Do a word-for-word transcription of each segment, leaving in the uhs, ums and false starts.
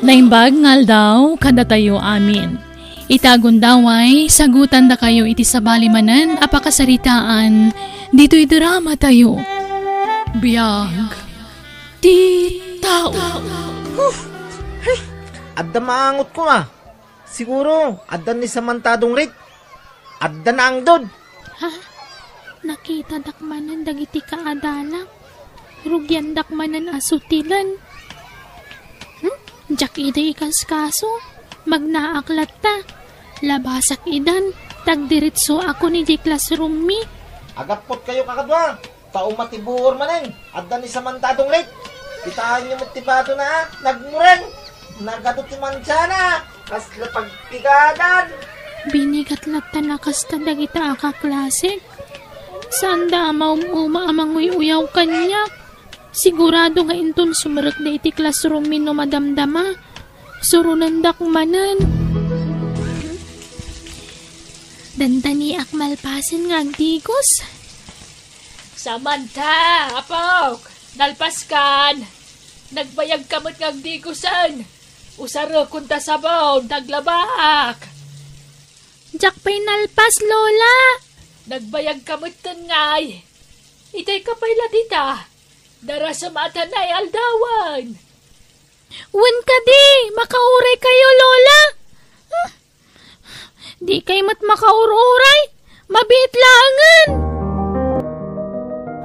Naimbag nga aldaw kadatayo amin. Ita a gundaway, sagutandakayo iti sabali manen a pakasaritaan ditoy drama tayo. Biag ti tao. Adda maangotko a. Siguro, adda ni Samantha a dungrit. Adda naangdod. Ha? Nakitadak manen dagiti kaadalak. Rugiandak manen a sutilen. Hmm? Diak ida ikaskaso. Magnaak latta. Labasak idan. Tagdiritsoakon idiay classroom mi. Agappot kayo kakadua. Ta umatibuor manen, adda ni Samantha a dungrit. Kitaenyo met ti badona, nagmureng. Nagadu ti mansiana, kasla pagpigadan. Binigat latta a kasta dagita a kaklasek. Saanda a maum-uma a manguy-uyaw kaniak. Sigurado nga inton sumrekda iti classroom mi no madamdama. Suronendak manen. Dandaniak malpasen nga agdigos. Samantha, apok, nalpaskan. Nagbayagka met nga agdigosen. Usarekon ta sabon, ta aglabaak. Diak pay nalpas, Lola. Nagbayagka metten ngay. Itay ka pay la dita. Darasem a tanay aldawen. Wen kadi, makauray kayo, Lola. Di kay met makaururay, mabiit laengen.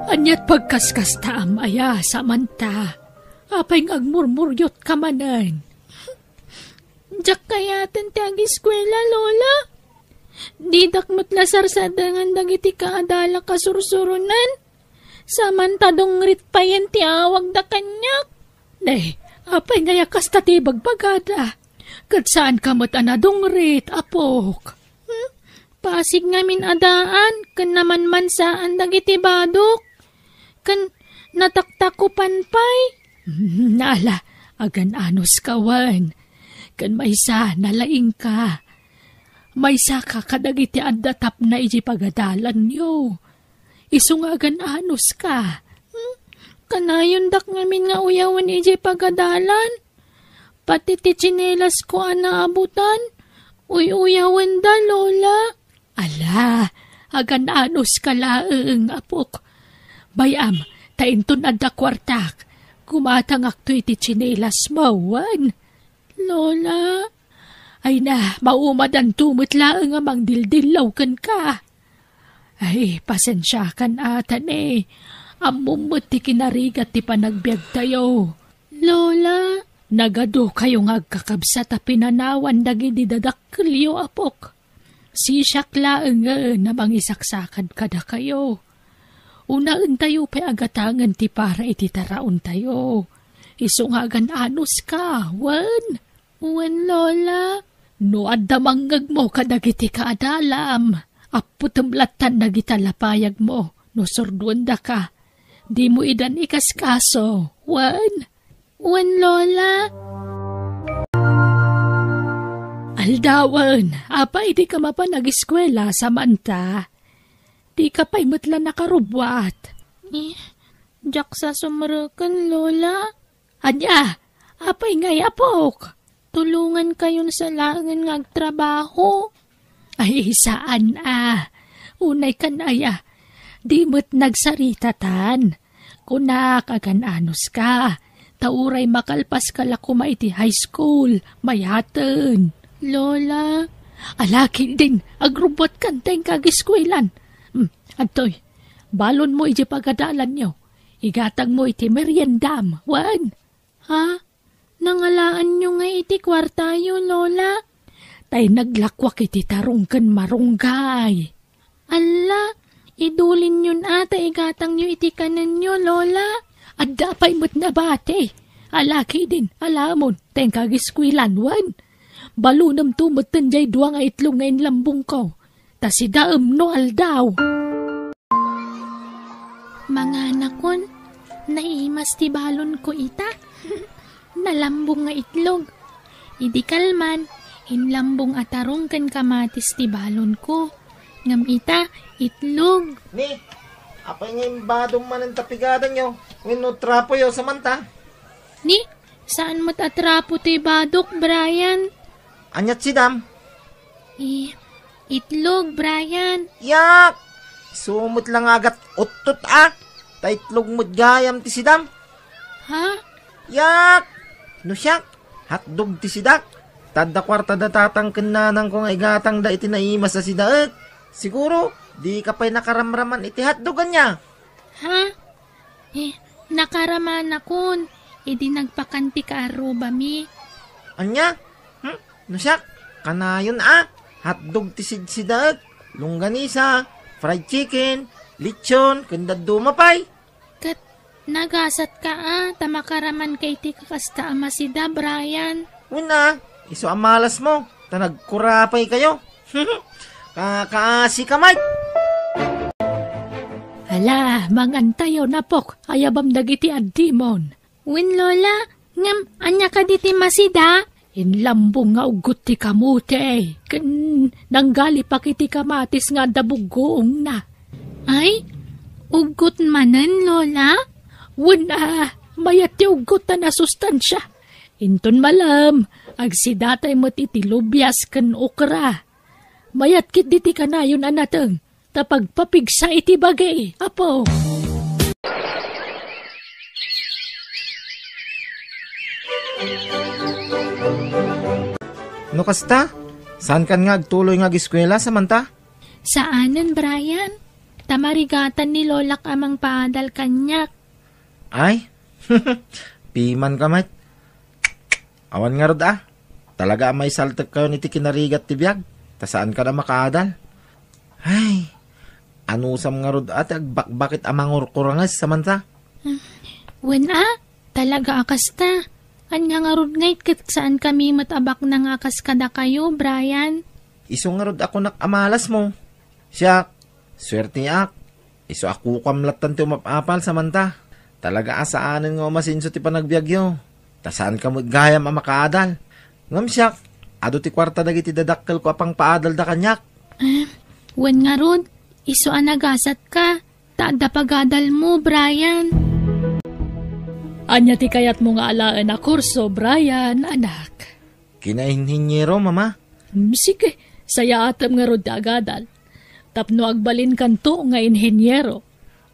Aniat pagkaskastaam aya, Samantha? Apay nga agmurmuriot ka manen? Diak kayaten ti agiskuela, Lola. Didak met la sarsadengan dagiti kaadalak a sursuronen. Samantha dungrit payen ti awagda kaniak. Ne, apay nga kasta ti ibagbagada? Ket saanka met a nadungrit, apok. Hmm? Pasig ngamin a daan ken namanmansaan dagiti badok. Ken nataktakupan pay. Hmm, ala, agan-anos ka wen. Ken maysa, nalaingka. Maysaka kadagiti adda tapna idiay pagadalanyo. Isu nga agan-anos ka. Hmm? Kanayondak ngamin nga uyawen idiay pagadalan. Pati ti tsinelas ko a naabutan, uy-uyawenda, Lola. Ala, agan-anos ka laeng, apok. Bay-am, ta inton adda kuartak, gumatangakto iti tsinelas mo, wen? Lola. Ay na, maumadanto met laeng a mangdildillaw kenka. Ay, pasensiakan a, tane. Ammom met ti kinarigat ti panagbiagtayo. Lola. Nagadukayo nga agkakabsat a pinanawan dagidi dadakkelyo, apok. Sisiak laengen a mangisaksakad kadakayo. Unaentayo pay a gatangen ti para iti taraontayo. Isu nga agan-anos ka, wen? Wen, Lola. No adda mangngegmo kadagiti kaadalam, apputem lattan dagita lapayagmo no surduendaka. Dimo idan ikaskaso, wen? Wen, Lola. Aldawen, apay dika mapan agiskuela, Samantha? Dika pay met la nakarubbuat. Eh, diak sa sumreken, Lola. Ania, apay ngay, apok? Tulongankayon sa laengen nga agtrabaho. Ay, saan a. Unay kan aya, di met nagsaritatan. Kunak, agan-anos ka. Ta uray makalpas ka la koma iti high school, mayaten. Lola. Alaki din, agrubot kan teng kagiskuelan. Hmm, adtoy, balon mo iti pagadalanyo. Igatang mo iti meriendam, wen? Ha? Nangalaanyo nga iti kuartayo, Lola? Tay naglakuak iti tarong ken marunggay. Alla, idulinyon a ta igatangyo iti kanenyo, Lola. Adda pay met nabati. Alaki din, alamon, teng kagiskuelan, wen? Balunem to metten jay dua nga itlog nga inlambongko. Ta sidaem no aldaw. Manganakon, naimas ti balonko ita. Nalambong nga itlog. Idi kalman, inlambong a tarong ken kamatis ti balonko. Ngem ita, itlog. Ni, apay nga imbadom manen ta pigadanyo wenno trapoyo, Samantha? Ni, Saan met a trapo ti badok, Brian. Aniat sidam? Eh, itlog, Brian. Yak! Isu met la nga agat-uttot a. Ta itlog met gayam ti sidam. Ha? Yak! No siak, hotdog ti sidak. Ta adda kuarta da tatang ken nanangko nga igatangda iti naimas a sidaek. Siguro, dika pay nakaramraman iti hotdog ania? Ha? Eh, nakaramanakon. Idi nagpakan ti kaarrubami. Ania? Hmm? No siak, kanayon a. Hotdog ti sidsidaek, longganisa, fried chicken, lechon, ken dadduma pay. Ket nagasatka a, ta makaramanka iti kakasta a masida, Brian. Wen a, isu a malasmo, ta nagkurapay kayo. Kakaasi ka, Mike. Ala, mangantayo, napok, ayabam dagiti addimon. Wen, Lola, ngem ania kadi ti masida? Inlambong nga uggot ti kamote, ken nanggalipak iti kamatis nga adda buggoongna. Ay, uggot manen, Lola? Wen a, mayat ti uggot ta nasustansia. Inton malem, agsidatay met iti lubias ken okra. Mayat ketdi ti kanayon a nateng, ta pagpapigsa iti bagi, Apo. No kasta, saankan nga agtuloy nga agiskuela, Samantha? Saanen, Brian. Ta marigatan ni Lolak a mangpaadal kaniak. Ay, pimanka met. Awan ngarud a. Talaga a maisaltekkayon iti kinarigat ti biag, ta saankan a makaadal. Ay, anusam ngarud a ti agbakbakit a mangurkuranges, Samantha? Hmm. Wen a, talaga a kasta. Ania ngarud ngay ket saankami met a baknang a kas kadakayo, Brian? Isu ngarud a kunak a malasmo. Siak, suerteak. Isu a kukuam lattan ti umap-apal, Samantha. Talaga a saanen nga umasenso ti panagbiagyo. Ta saankami gayam a makaadal. Ngem siak, adu ti kuarta dagiti dadakkelko a pangpaadalda kaniak. Eh, wen ngarud, isu a nagasatka, ta adda pagadalmo, Brian. Ania ti kayatmo nga alaen a kurso, Brian, anak? Kinainhiniero, Mama. Hmm, sige, sayaatem ngarud ti agadal. Tapno agbalinkanto nga inhiniero.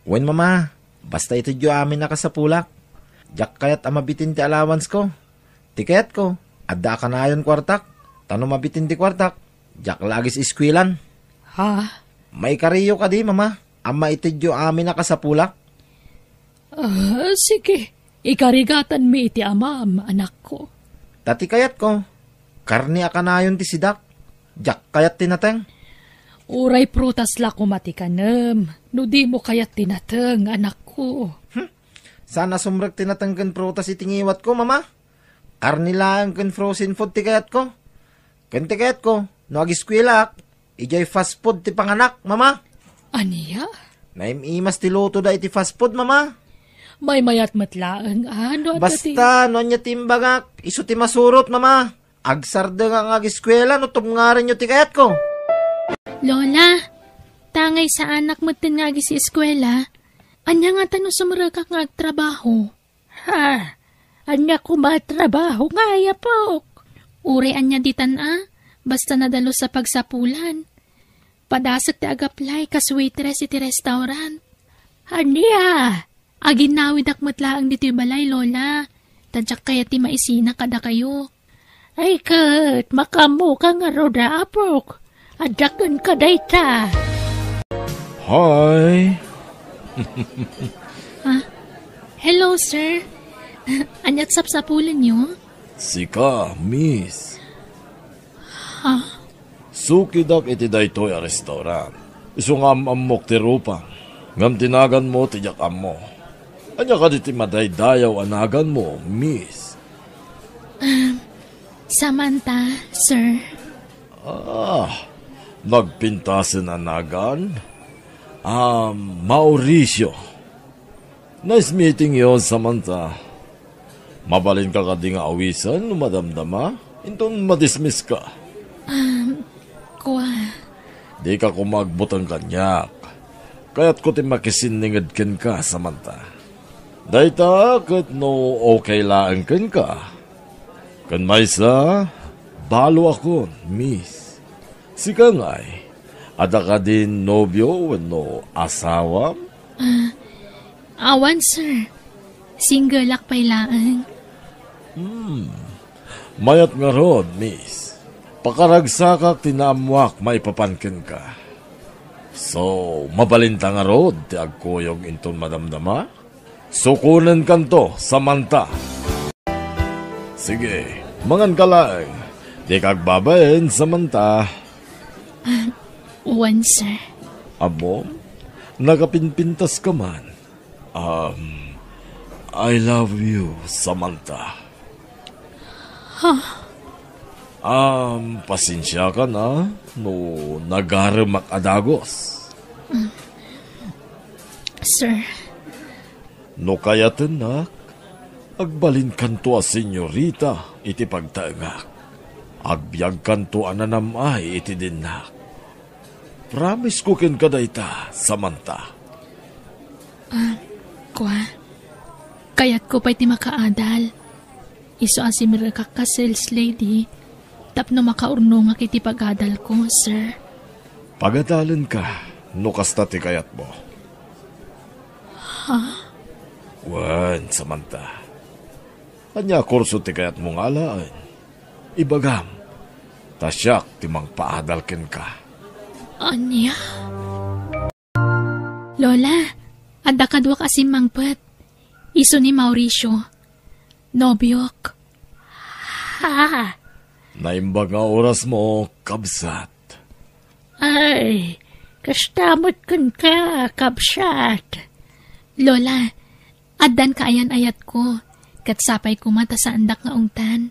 Wen, Mama, basta itedyo amin a kasapulak. Diak kayat a mabitin ti allowancesko. Ti kayatko, adda a kanayon kuartak. Ta no mabitin ti kuartak, diak la agis-eskuelan. Ha? Maikariyo kadi, Mama, a maitedyo amin a kasapulak? Ah, sige. Ikarigatanmi iti amam, anakko. Ta ti kayatko, karne a kanayon ti sidak. Diak kayat ti nateng. Uray prutas la koma ti kanem, no dimo kayat ti nateng, anakko. Hmm. Saan a sumrek ti nateng ken prutas iti ngiwatko, Mama. Karne laeng ken frozen food ti kayatko. Ken ti kayatko, no agiskuelaak, idiay fast food ti panganak, Mama. Ania? Naim-imas ti lutoda iti fast food, Mama. Maymayat met laeng, a, no adda ti Basta, no ania ti imbagak, isu ti masurot, Mama. Agsardengak nga agiskuela no tumngarenyo ti kayatko. Lola, tangay saanak metten nga agiseskuela. Ania ngata no sumrekak nga agtrabaho? Ha? Ania koma a trabaho nga ayapok? Uray ania ditan a, basta nadalus a pagsapulan. Padasek ti agaplay kas waitress iti restaurant. Ania? Aginnawidak met laeng ditoy balay, Lola. Ta diak kayat ti maisina kadakayo. Ay ket, makaammoka ngarud a, apok. Adda kenka dayta. Hi. Ah, hello, sir. Aniat sapsapulenyo? Sika, miss. Ha? Sukidak iti daytoy a restaurant. Isu nga am-ammok ti rupam. Ngem ti naganmo ti diak ammo. Ania kadi ti madaydayaw a naganmo, miss? Um, Samantha, sir. Ah, nagpintasen a nagan? Um, Mauricio. Nice meeting you, Samantha. Mabalinka kadi nga awisen no madamdama? Inton madismiss ka. Um, kua. Dika koma agbuteng kaniak. Kayatko ti makisinninged kenka, Samantha. Dayta ket no okay laeng kenka. Ken maysa, balo akon, miss. Sika ngay, adda kadin nobio wenno asawam? Ah, awan, sir. Single-ak pay laeng. Hmm. Mayat ngarud, miss. Pakaragsakak ti naammoak maipapan kenka. So, mabalinta ngarud ti agkuyog inton madamdama? Sukonenkanto, Samantha. Sige, manganka laeng. Dika agbabain, Samantha. Ah, wen, sir. Ammom, nakapinpintaska man. Um, I love you, Samantha. Ha? Um, pasensiaka na no nagaremak a dagos. Mm. Sir. No kayatennak, agbalinkanto a senyorita iti pagtaengak. Agbiagkanto a nanam-ay iti dinnak. Promise ko kenka dayta, Samantha. Ah, kua, kayatko pay ti makaadal. Isu a simrekak ka sales lady tapno makaurnongak iti pag-adalko, sir. Pagadalenka no kasta ti kayatmo. Ha? Wen, Samantha. Ania a kurso ti kayatmo nga alaen? Ibagam, ta siak ti mangpaadal kenka. Ania? Lola, adda kaduak a simmangpet. Isu ni Mauricio. Nobiok. Ha? Naimbag nga orasmo, kabsat. Ay, kasta met kenka, kabsat. Lola, addan kaayan-ayatko, ket sapay koma ta saandak nga ungtan.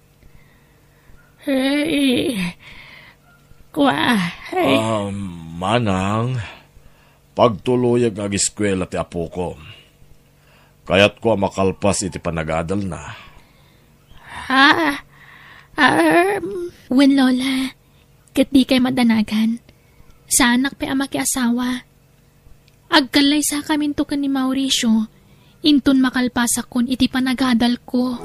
Ay, kua, ay. Ah, manang, pagtuloyek nga ageskuela ti apoko. Kayatko a makalpas iti panagadalna. Ha? Um. Wen, Lola, ket dikay madanagan. Saanak pay a makiasawa. Agkallaysakaminto ken ni Mauricio, inton makalpasakon iti panagadalko.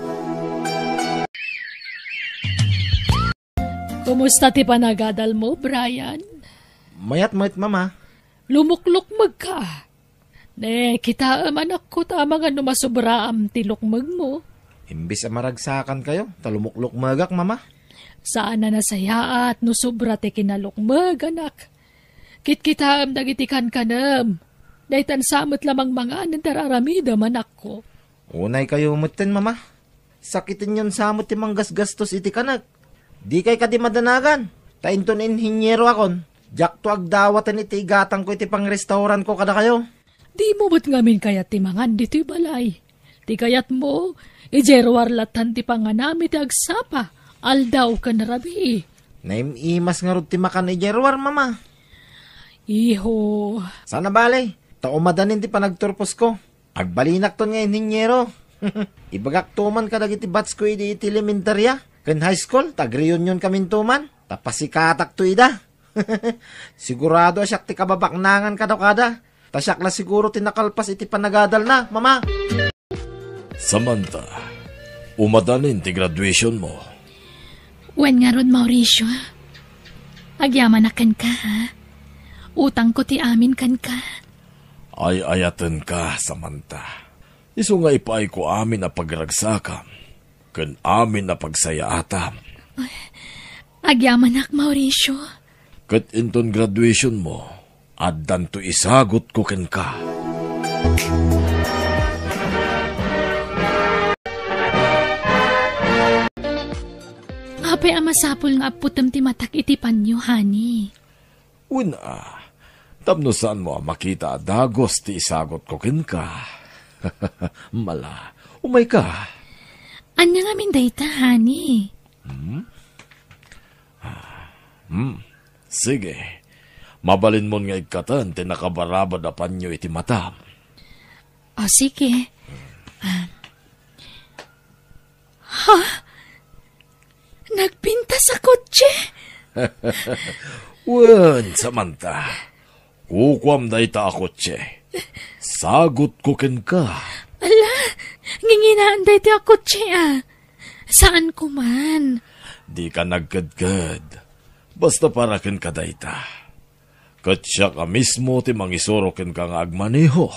Kumusta ti panagadalmo, Brian? Mayat met, Mama. Lumuklukmegka. Ne, kitaem, anakko, ta amangan no masobraam ti lukmegmo. Imbes a maragsakankayo, ta lumuklukmegak, Mama. Saan a nasayaat no sobra ti kinalukmeg, anak. Kitkitaem dagiti kankanem. Daytan sa met la mangmangan ti ar-aramidem, anakko. Unaykayo metten, Mama. Sakitenyon sa met ti manggasgastos iti kanek. Dikay kadi madanagan. Ta inton inhinyero akon, diakto agdawaten iti igatangko iti pangrestauranko kadakayo. Dimo met ngamin kayat ti mangan ditoy balay. Ti kayatmo, idiay ruar lattan ti panganam iti agsapa, aldaw ken rabii. Naim-imas ngarud ti makan idiay ruar, Mama. Iho. Saan a bale, ta umadanin ti panagturposko. Agbalinakton nga inhinyero. Ibagakto man kadagiti batchko idi iti elementaria ken high school, ta agreunionkaminto man. Ta pasikatakto ida. Sigurado a siak ti kababaknangan kadakada. Ta siak la siguro ti nakalpas iti panagadalna, Mama. Samantha, umadanin ti graduationmo. Wen ngarud, Mauricio. Agyamanak kenka, ha? Utangko ti amin kenka. Ay-ayatenka, Samantha. Isu nga ipaayko amin a pagragsakam ken amin a pagsayaatam. Agyamanak, Mauricio. Ket inton graduationmo, addanto isagutko kenka. Apay a masapul nga apputem ti matak iti panyo, honey? Wen a, tapno saanmo a makita a dagus ti isagutko kenka. Mala, umayka. Ania ngamin dayta, honey? Hmm? Ah, hmm. Sige. Mabalinmon nga ikkaten ti nakabarabad a panyo iti matam. O, sige. Ah. Ha? Nagpintas a kotse? Wen, Samantha. Kukuam dayta a kotse. Sagutko kenka. Ala, Nginginaan daytoy a kotse, a. Saan ko man. Dika nagkedked. Basta para kenka dayta. Ket siak a mismo ti mangisuro kenka nga agmaneho.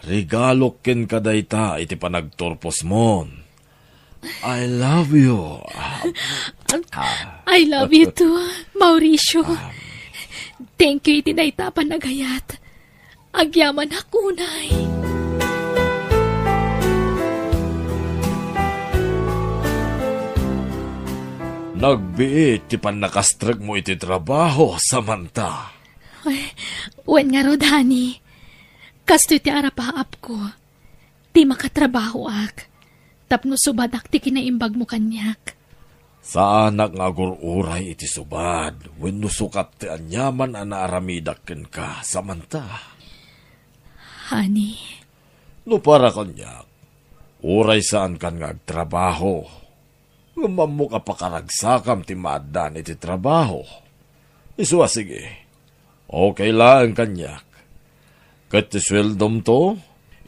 Regalok kenka dayta iti panagturposmon. I love you. I love you too, Mauricio. Thank you iti dayta a panagayat. Agyamanak unay. Nagbiit ti pannakastrekmo iti trabaho, Samantha. Ay, wen ngarud, honey. Kastoy ti arapaapko. Ti makatrabahoak. Tapno subadak ti kinaimbagmo kaniak. Saanak nga agur-uray iti subad wenno sukat ti aniaman a naaramidak kenka, Samantha. Honey. No para kaniak, uray saankan nga agtrabaho, ngem ammok a pakaragsakam ti maaddaan iti trabaho. Isu a sige, okay laeng kaniak. Ket ti sueldomto,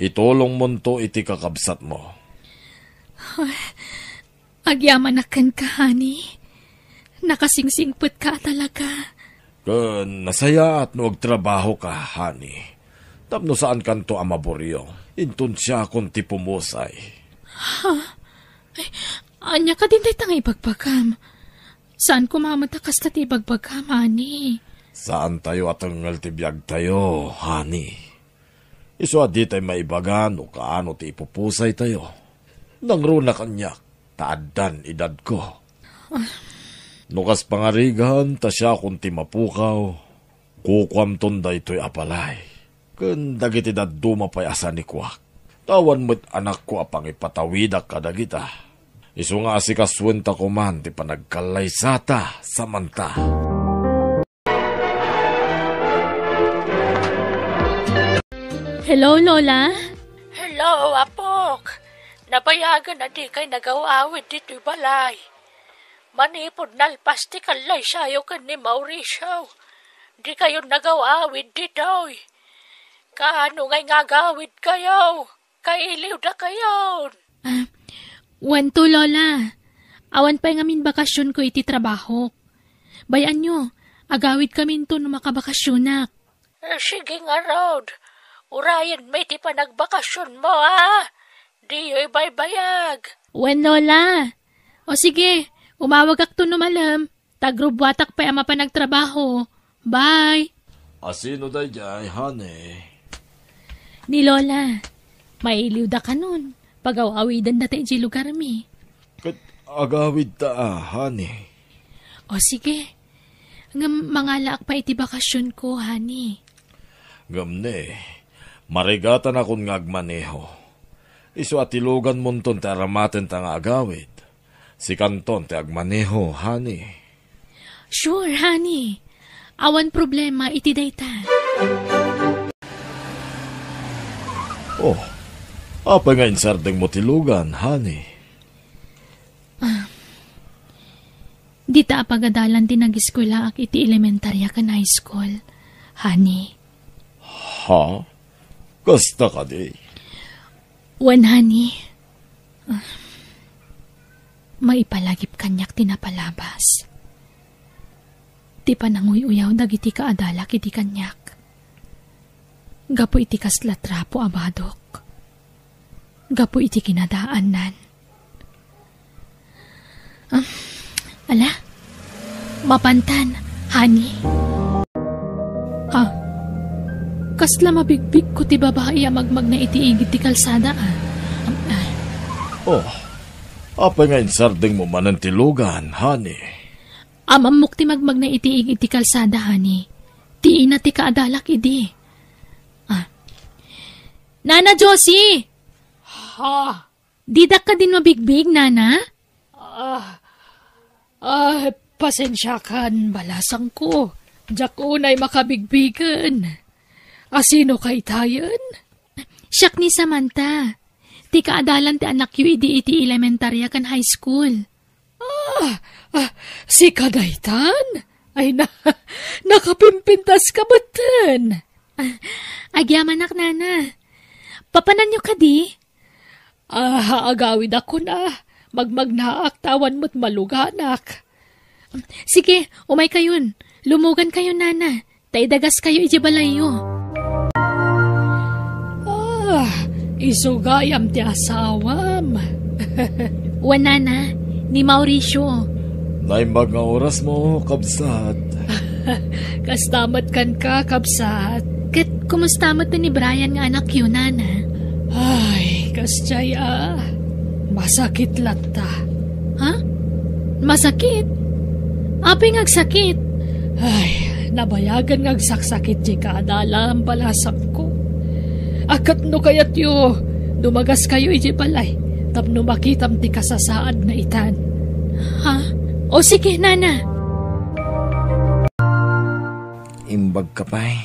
itulongmonto iti kakabsatmo. Agyamanak kenka, honey. Nakasingsingpetka a talaga. Ken nasayaat no agtrabahoka, honey. Tapno saankanto a maburyo, inton siakon ti pumusay. Ha? Ay, ania kadin dayta nga ibagbagam? Saan koma met a kasta ti ibagbagam, honey? Saantayo a tengngel ti biagtayo, honey. Isu a ditay maibaga no kaano ti ipupusaytayo. Nangruna kaniak ta addan edadko. No kas pangarigan ta siakon ti mapukaw, kukuamton daytoy a balay ken dagiti dadduma pay a sanikuak. Ta awan met anakko a pangipatawidak kadagita. Isu nga asikasuenta koman ti panagkallaysata, Samantha. Hello, Lola? Hello, apok. Nabayagen a dikay nagaw-awid ditoy balay. Manipud nalpas ti kallaysayo ken ni Mauricio, dikayon nagaw-awid ditoy. Kaano ngay nga agawidkayo? Kailiwdakayon. Ah, wen to, Lola. Awan pay ngamin bakasionko iti trabahok. Bay-anyo, agawidkaminto no makabakasionak. Eh, sige ngarud. Urayenmi ti panagbakasionmo, a. Diyo ibaybayag. Wen, Lola. O sige, umawagakto no malem. Ta agrubbuatak pay a mapan agtrabaho. Bye. Asino daydiay, honey? Ni Lola. Mailiwda kanon. Pagaw-awidenda ta idiay lugarmi. Ket agawidta a, honey. O sige. Ngem mangalaak pay iti bakasionko, honey. Ngem ne, marigatanakon nga agmaneho. Isu a tiluganmonton ti aramatenta nga agawid. Sikanton ti agmaneho, honey. Sure, honey. Awan problema iti dayta. Oh, apay nga insardengmo ti lugan, honey? Ah, dita a pagadalan ti nagiskwelaak iti elementaria ken high school, honey. Ha? Kasta kadi? Wen, honey. Ah, maipalagip kaniak ti napalabas. Ti pananguy-uyaw dagiti kaadalak idi kaniak. Gapu iti kasla trapo a badok. Gapu iti kinadaannan. Ah, ala? Mapantan, honey? Ah, kasla mabigbigko ti babai a magmagna iti igid ti kalsada, a. Ah, ah. Oh, apay nga insardengmo manen ti lugan, honey? Amammok ti magmagna iti igid ti kalsada, honey. Ti ina ti kaadalak idi. Ah. Nana Josie! Ha? Didak kadin mabigbig, Nana? Ah, ah, pasensiakan, balasangko. Diak unay makabigbigen. Asino kaytayen? Siak ni Samantha. Ti kaadalan ti anakyo idi iti elementaria ken high school. Ah, ah, sika daytan? Ay na, nakapimpintas ka metten. Ah, agyamanak, Nana. Papananyo kadi? Ah, agawidak kuna. Magmagnaak ta awan met maluganak. Sige, umaykayon. Lumugankayon, nana. Ta idagaskayo idiay balayyo. Ah, isu gayam ti asawam. Wen, nana, ni Mauricio. Naimbag nga orasmo, kabsat. Kasta met kenka, kabsat. Ket kumusta met ni Brian nga anakyo, nana? Ay, kasdiay a. Masakit latta. Ha? Masakit? Apay nga agsakit? Ay, nabayagen nga agsaksakit diay kaadalam balasangko. A ket no kayatyo, dumagaskayo idiay balay tapno makitam ti kasasaadna itan. Ha? O sige, nana. Imbagka pay.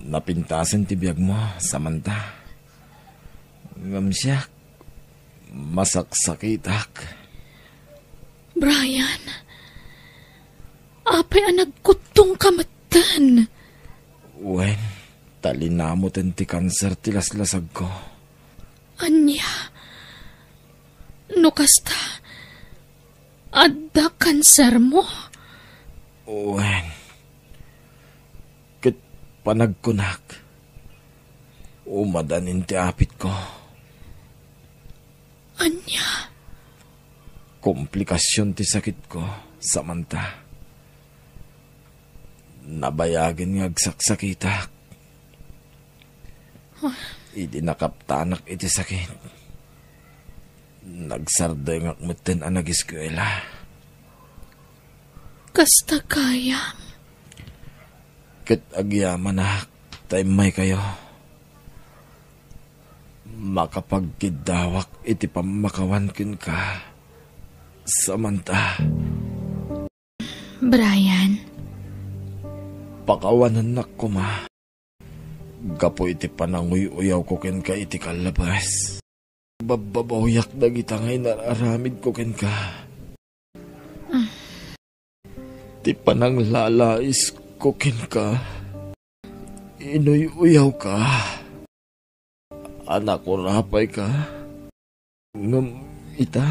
Napintasen ti biagmo, Samantha. Ngem siak, masaksakitak. Brian, apay a nagkuttongka metten? Wen, ta linamoten ti kanser ti laslasagko. Ania? No kasta, adda kansermo? Wen. Ket panagkunak, umadanin ti apitko. Ania? Komplikasion ti sakitko, Samantha. Nabayagen nga agsaksakitak. Ah. Idi nakaptanak iti sakit, nagsardengak metten a nagiskuela. Kasta gayam. Ket agyamanak ta immaykayo. Makapagkiddawak iti pammakawan kenka, Samantha. Brian. Pakawanennak koma. Gapu iti pananguy-uyawko kenka iti kallabas, babbabawiak dagita nga inar-aramidko kenka. Ti pananglalaisko kenka, inuy-uyawka. Anak, urapayka. Ngem ita,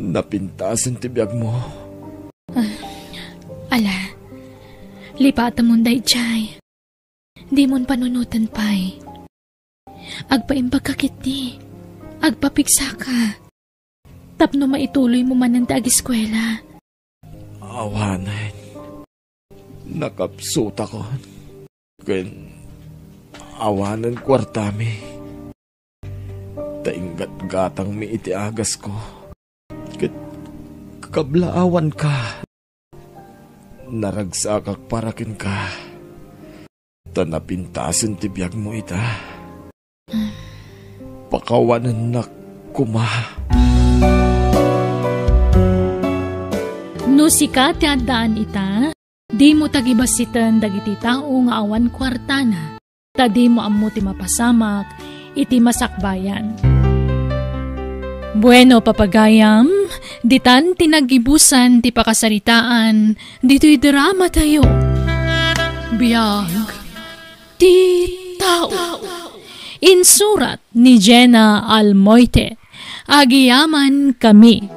napintasen ti biagmo. Ah, ala, lipatemon daydiay. Dimon panunoten pay. Agpaimbagka ketdi. Agpapigsaka. Tapno maituloymo manen ti agiskuela. Awanen. Nakapsutakon. Ken awanen kuartami. Ta inggatgatangmi iti agasko. Ket kablaawanka. Naragsakak para kenka. Ta napintasen ti biagmo ita. Pakawanennak koma. No sika ti addaan ita, dimo tagibassiten dagiti tao nga awan kuartana, ta dimo ammo ti mapasamak iti masakbayan. Bueno, papagayam, ditan ti naggibusan ti pakasaritaan ditoy dramatayo. Biag ti tao. Insurat ni Jenna Almoite. Agyamankami.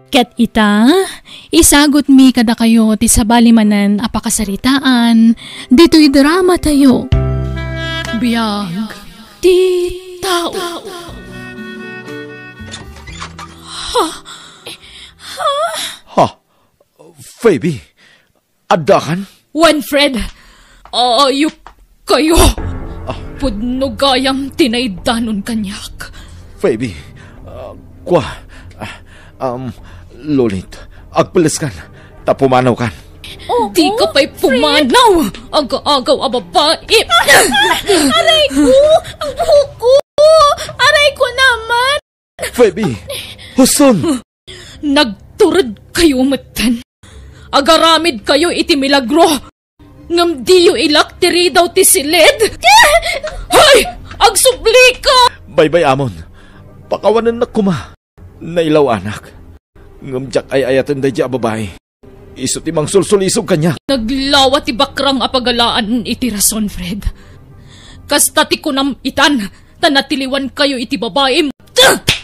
Ket ita, isagutmi kadakayo ti sabali manen a pakasaritaan ditoy dramatayo. Biag ti tao. Ha? Ha? Ha? Phoebe, addakan? Winfred, ayup kayo. Ah. Pudno gayam ti naidanon kaniak. Phoebe, ah, kua, ah, um, Lolit, agpeleskan, ta pumanawkan. Oo, Di ka pa'y Fred. Pumanaw! Aga-agaw a babae! Aray ko! Ang buhok ko! Aray ko naman! Phoebe, husto! Nagtured kayo metten. Agaramid kayo iti milagro. Ngem diyo ilak ti ridaw ti siled. Hay! Agsubli ka! Baybay-amon. Pakawanennak koma. Nailaw-anak. Ngem diak ay-ayaten daydi a babai. Isu ti mangsulsulisog kaniak. Naglawa ti bakrang a pagalaan iti rason, Fred. Kasta ti kunam itan, ta natiliwankayo iti babaim.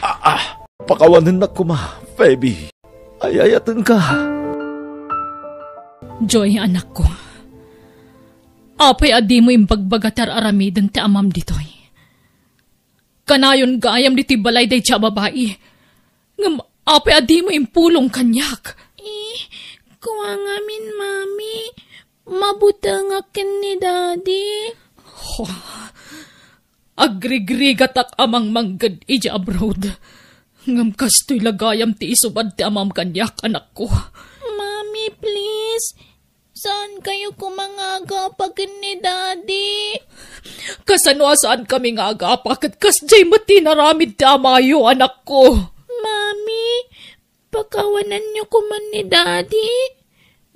Ah, ah, pakawanennak koma, Phoebe. Ay-ayatenka. Joy, anakko. Apay a dimo imbagbaga ti ar-aramiden ti amam ditoy? Kanayon gayam ditoy balay daydiay a babai. Ngem apay a dimo impulong kaniak? Eh, kua ngamin, Mami. Mabutengak ken ni Daddy. Oh, agrigrigatak a mangmangged idiay abroad. Ngem kastoy la gayam ti isubad ti amam kaniak, anakko. Mami, please. Saankayo koma nga agapa ken ni Daddy? Kasano a saankami nga agapa ket kasdiay met ti inaramid ti amayo, anakko? Mami, pakawananyo koma ni Daddy.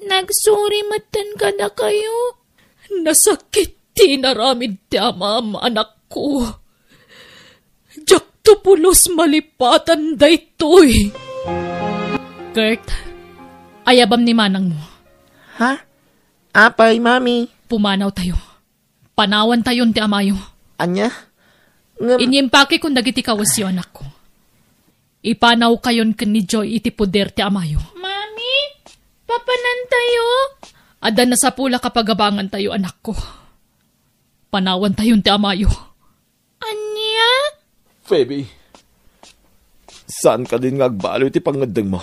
Nagsuri metten kadakayo. Nasakit ti inaramid ti amam, anakko. Diakto pulos malipatan daytoy. Kurt, ayabam ni manangmo. Ha? Apay, Mami? Pumanawtayo. Panawantayon ti amayo. Ania? Ngem Inyimpakekon dagiti kawesyo, anakko. Ipanawkayon ken ni Joy iti poder ti amayo. Mami, papanantayo? Adda nasapulak a pagabangantayo, anakko. Panawantayon ti amayo. Ania? Phoebe, saan kadin nga agbaliw ti pangngeddengmo?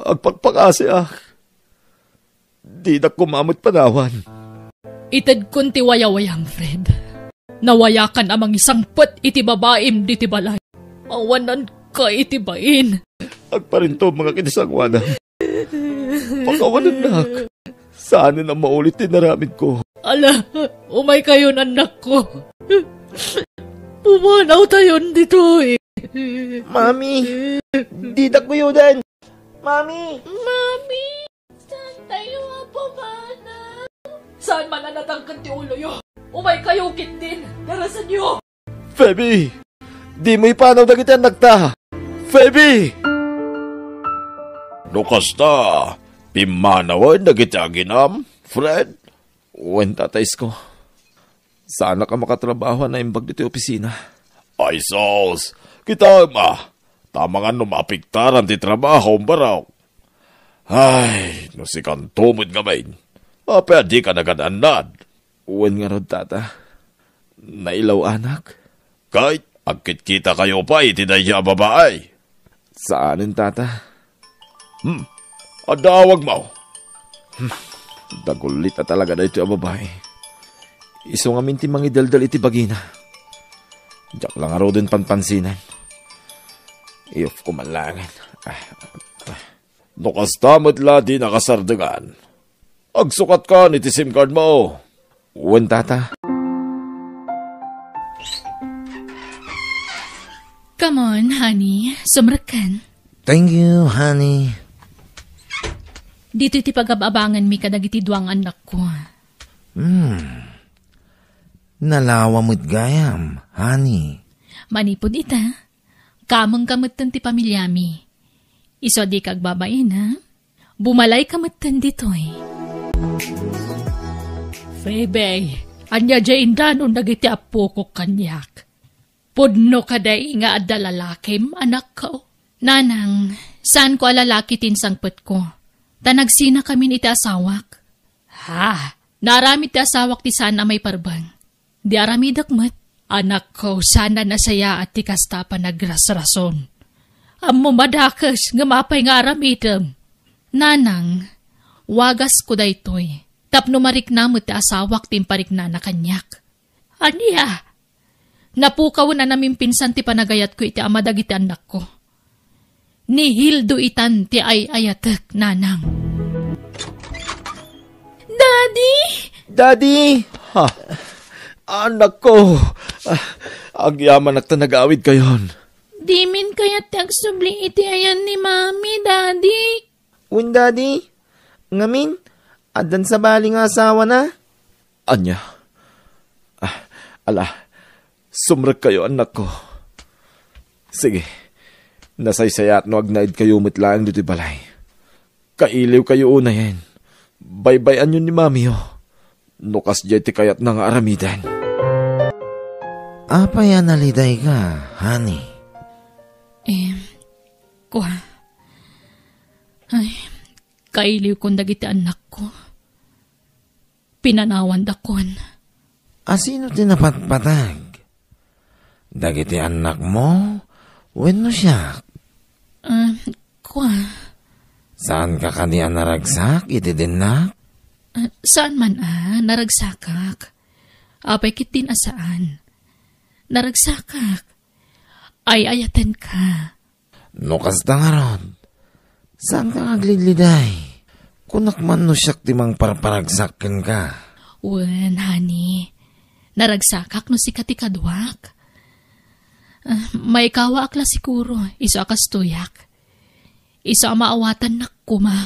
Agpakpakasiak. Dinak koma met panawan. Itedkon ti wayawayam, Fred. Nawayakan a mangisangpet iti babaim ditoy balay. Awananka iti bain. Agparintubengak iti sangoanam. Pakawanennak. Saanen a maulit ti inaramidko. Ala, umaykayon, annakko. Pumanawtayon ditoy. Mami, didak guyoden. Mami! Mami! Saantayo a pumanaw? Saan man a natangken ti uloyo? Umaykayo ketdin! Darasenyo! Phoebe! Dimo ipanaw dagiti annakta! Phoebe! No kasta, pimmanawen dagiti aginam, Fred? Wen, Tata Isko. Saanak a makatrabaho a naimbag ditoy opisina. Ay sus! Kitaem a! Tamangan no maapektaran ti trabahom, Barok. Ay, no sikanto met ngamin. Apay a dika nagan-annad? Wen ngarud, Tata. Nailaw-anak. Ket agkitkitakayo pay iti daydiay a babai? Saanen, Tata. Hmm, adda awagmo. Hmm, dagulit a talaga daytoy a babai. Isu ngamin ti mangideldel iti bagina. Diak la ngaruden panpansinan. Iyufko man laengen. Ah, ah. No kasta met la ti nakasardengan. Agsukatkan iti SIM card mo. Wen, Tata. Come on, honey. Sumrekkan. Thank you, honey. Ditoy ti pagab-abanganmi kadagiti dua nga annakko. Hmm. Nalawa met gayam, honey. Manipud ita, kamengka metten ti pamiliami. Isu a dika agbabain, ha? Bumalayka metten ditoy. Phoebe, ania diay indanon dagiti appokok kaniak? Pudno kadi nga adda lalakim, anakko? Nanang, saanko a lalaki ti insangpetko. Ta nagsinakamin iti asawak. Ha, naaramid ti asawak ti saan a maiparbeng. Di aramidek met. Anakko, saan a nasayaat ti kasta a panagrasrason. Ammom a dakes ngem apay nga aramidem? Nanang, wagasko daytoy. Tapno marikna met ti asawak ti impariknana kaniak. Ania? Napukawen a namimpinsan ti panagayatko iti ama dagiti annakko. Ni Hildo itan ti ay-ayatek, nanang. Daddy! Daddy! Ha? Annakko! Ah, agyamanak ta nagawidkayon. Dimin kayat ti agsubli iti ayan ni Mami, Daddy? Wen, Daddy. Ngamin, addan sabali nga asawana? Ania? Ah, ala, sumrekkayo, annakko. Sige, nasaysayaat no agnaedkayo met laeng ditoy balay. Kailiwkayo unayen. Baybay-anyo ni Mamiyo. No kasdiay ti kayatna nga aramiden. Apay a nalidayka, honey? Em, kua. Ay, kailiwkon dagiti annakko. Pinanawandakon. A sino ti napatpateg? Dagiti annakmo wenno siak? Ah, kua. Saanka kadi a naragsak iti dinnak? Ah, saan man a naragsakak. Apay ketdin a saan. Naragsakak. Ay-ayatenka. No kasta ngarud, saanka nga aglidliday? Kunak man no siak ti mangparparagsak kenka. Wen, honey. Naragsakak no sika ti kaduak. Ah, maikawaak la siguro, isu a kastoyak. Isu a maawatannak koma.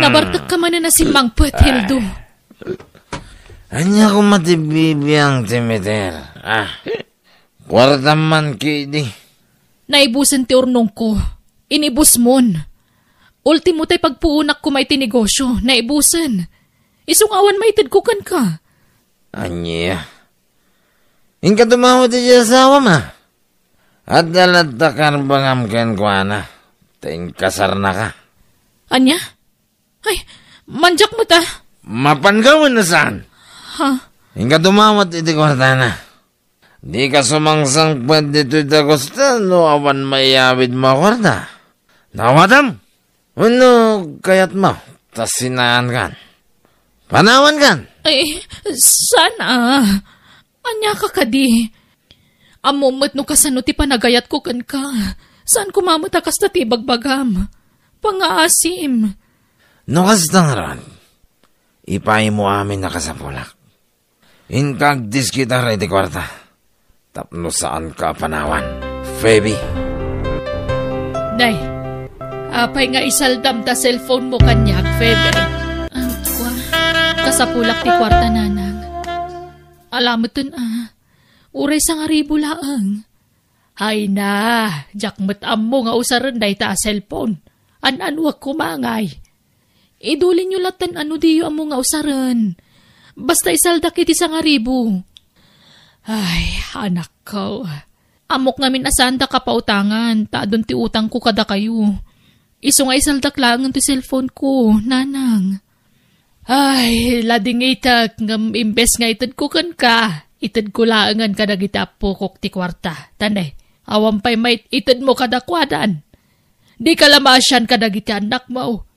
Nabartekka manen a simmangpet, Hildo. Ania koma ti bibiang ti meter? Ah, kuartam man ketdi. Naibusen ti urnongko. Inibusmon. Ultimo tay pagpuonak koma iti negosio, naibusen. Isu nga awan maitedko kenka. Ania? Inka dumawat iti asawam a? Adda latta karbangam kenkuana, ta inkasarnaka. Ania? Ay, mandiak met a. Mapanka wenno saan? Ha? Inka dumawat iti kuartana. Dika sumangsangpet ditoy dagusta no awan maiyawidmo a kuarta. Naawatam? Wenno kayatmo ta sinaankan? Panawankan? Ay, saan a? Aniaka kadi? Ammom met no kasano ti panagayatko kenka. Saan koma met a kasta ti ibagbagam. Pangngaasim. No kasta ngarud, ipaaymo amin a kasapulak. Inka agdiskitar iti kuarta tapno saanka a panawan, Feby. Nay, apay nga isaldam ta cellphone-mo kaniak, Feby? Ah, kua, kasapulak ti kuarta, nanang. Alameten a, uray sangaribu laeng. Ay na, diak met ammo nga usaren dayta a cellphone. An-anuek koma ngay. Idulinyo latta no diyo ammo nga usaren. Basta isaldak iti sangaribu. Ay, anakko. Ammok ngamin a saanda kapautangan, ta adun ti utangko kadakayo. Isu nga isaldak laengen ti cellphone-ko, nanang. Ay, ladingitek, ngem imbes nga itedko kenka, itedko laengen kadagiti appokok ti kuarta. Tanay, awan pay mait-, itedmo kadakuadan. Dika la maasian kadagiti annakmo.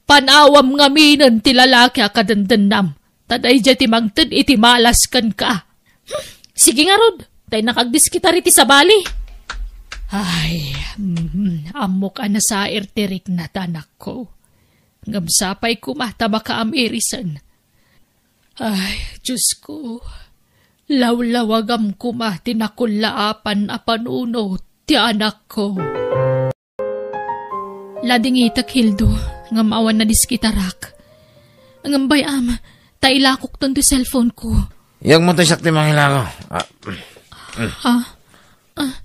Panawam ngaminen ti lalaki a kadendennam, ta daydiay ti mangted iti malas kenka. Hmm, sige ngarud, ta innak agdiskitar iti sabali. Ay, mm, ammok a nasair ti rikna ta anakko. Ngem sapay koma ta makaam-irisen. Ay, Diosko, lawlawagam koma ti nakullaapan a panunot ti anakko. Ladingitek, Hildo, ngem awan nadiskitarak. Ngem bay-am, ta ilakokton ti cellphone-ko. Iyagmo ta siak ti mangilako. Ah. Ha? Ah,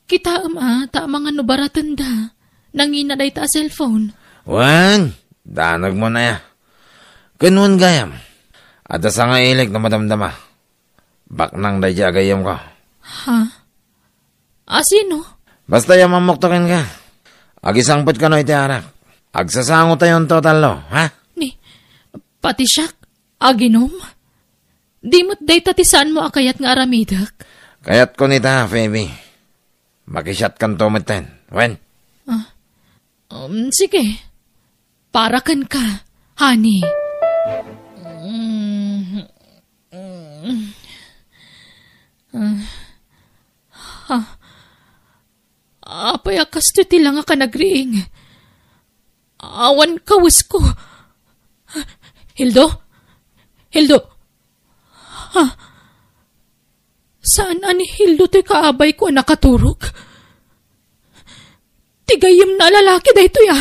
kitaem a, ta amangan no baratenda. Nangina dayta a cellphone. Wen, danagmo na ya. Ken wen gayam, adda sangailik no madamdama. Baknang daydiay a gayyemko. Ha? A sino? Basta ya, mammokto kenka. Agisangpet kano iti arak. Agsasangotayonto tallo, ha? Ni, pati siak, aginom? Di met dayta ti saanmo a kayat nga aramidek? Kayatko ni ta, Feby. Makisiatkanto metten, wen? Ah, um, sige. Para kenka, honey. Mm, mm. Ah, ha? Apay a kastoy ti langak a nagriing? Awan kawesko. Hildo? Hildo? Ha? Saan a ni Hildo toy kaabayko a nakaturog? Ti gayyemna a lalaki daytoy a.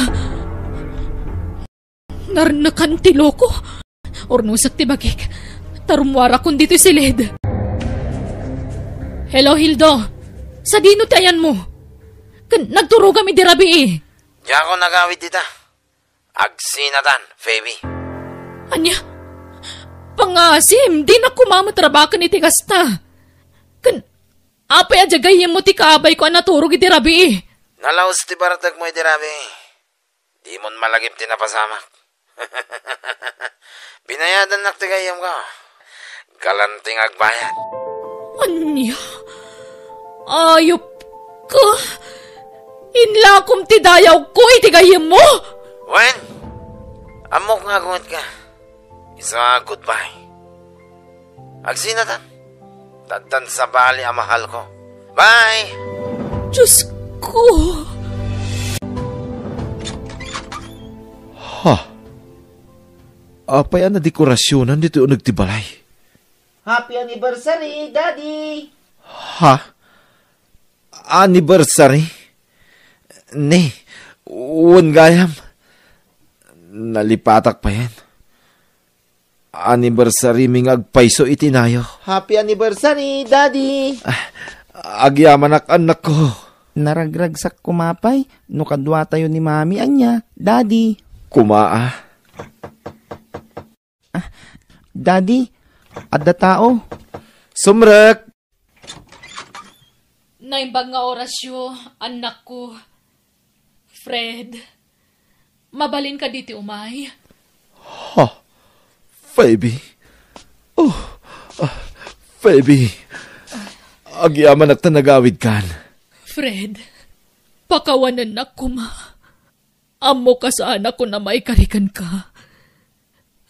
Narnekan ti loko. Urnosek ti bagik. Ta rummuarakon ditoy siled. Hello, Hildo. Sadino ti ayanmo? Ken nagturogam idi rabii. Diakon agawid dita. Agsinatan, Feby. Ania? Pangasim, dinak koma met rabaken iti kasta. Ken apay a diay gayyemmo ti kaabayko a naturog iti rabii? Nalaus ti bartekmo iti rabii. Dimon malagip ti napasamak. Binayadannak ti gayyemko. Galanti nga agbayad. Ania? Ayupka! Inlakom ti dayawko iti gayyemmo! Wen, ammok nga agungetka. Isu a goodbye. Agsinatan. Addan sabali a mahalko. Bye! Diosko! Ha? Apay a nadekorasionan ditoy uneg ti balay? Happy anniversary, Daddy! Ha? Anniversary? Ni, wen gayam. Nalipatak payen. Anniversary mi nga agpayso iti nayo. Happy anniversary, Daddy! Ah, agyamanak, annakko. Naragragsak koma pay no kaduatayo ni Mami, ania, Daddy. Koma, ah. Ah, Daddy, adda tao. Sumrek! Naimbag nga orasyo, annakko. Fred, mabalin kadi ti umay? Ha? Phoebe? Oh, ah, Phoebe. Agyamanak ta nagawidkan. Fred, pakawanennak koma. Ammok a saanak a maikari kenka.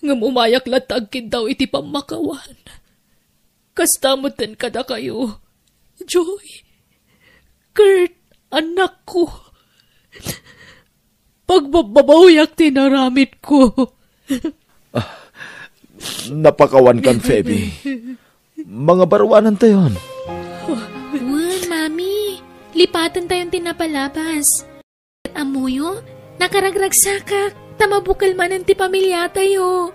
Ngem umayak latta agkiddaw iti pammakawan. Kasta metten kadakayo, Joy, Kurt, annakko. Pagbabbabawiak ti inaramidko. Ah, napakawankan, Phoebe. Mangabaruanantayon. Wen, Mami, lipatentayon ti napalabas. Ammoyo, nakaragragsakak, ta mabukel manen ti pamiliatayo.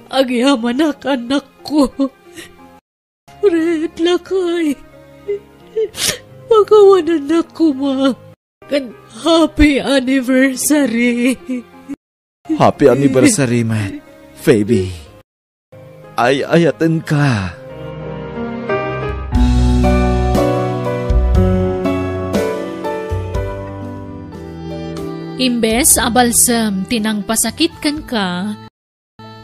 Agyamanak, annakko. Fred, lakay. Pakawanennak koma. Ken happy anniversary. Happy anniversary met, Phoebe. Ay-ayatenka. Imbes a balsem ti nangpasakit kenka,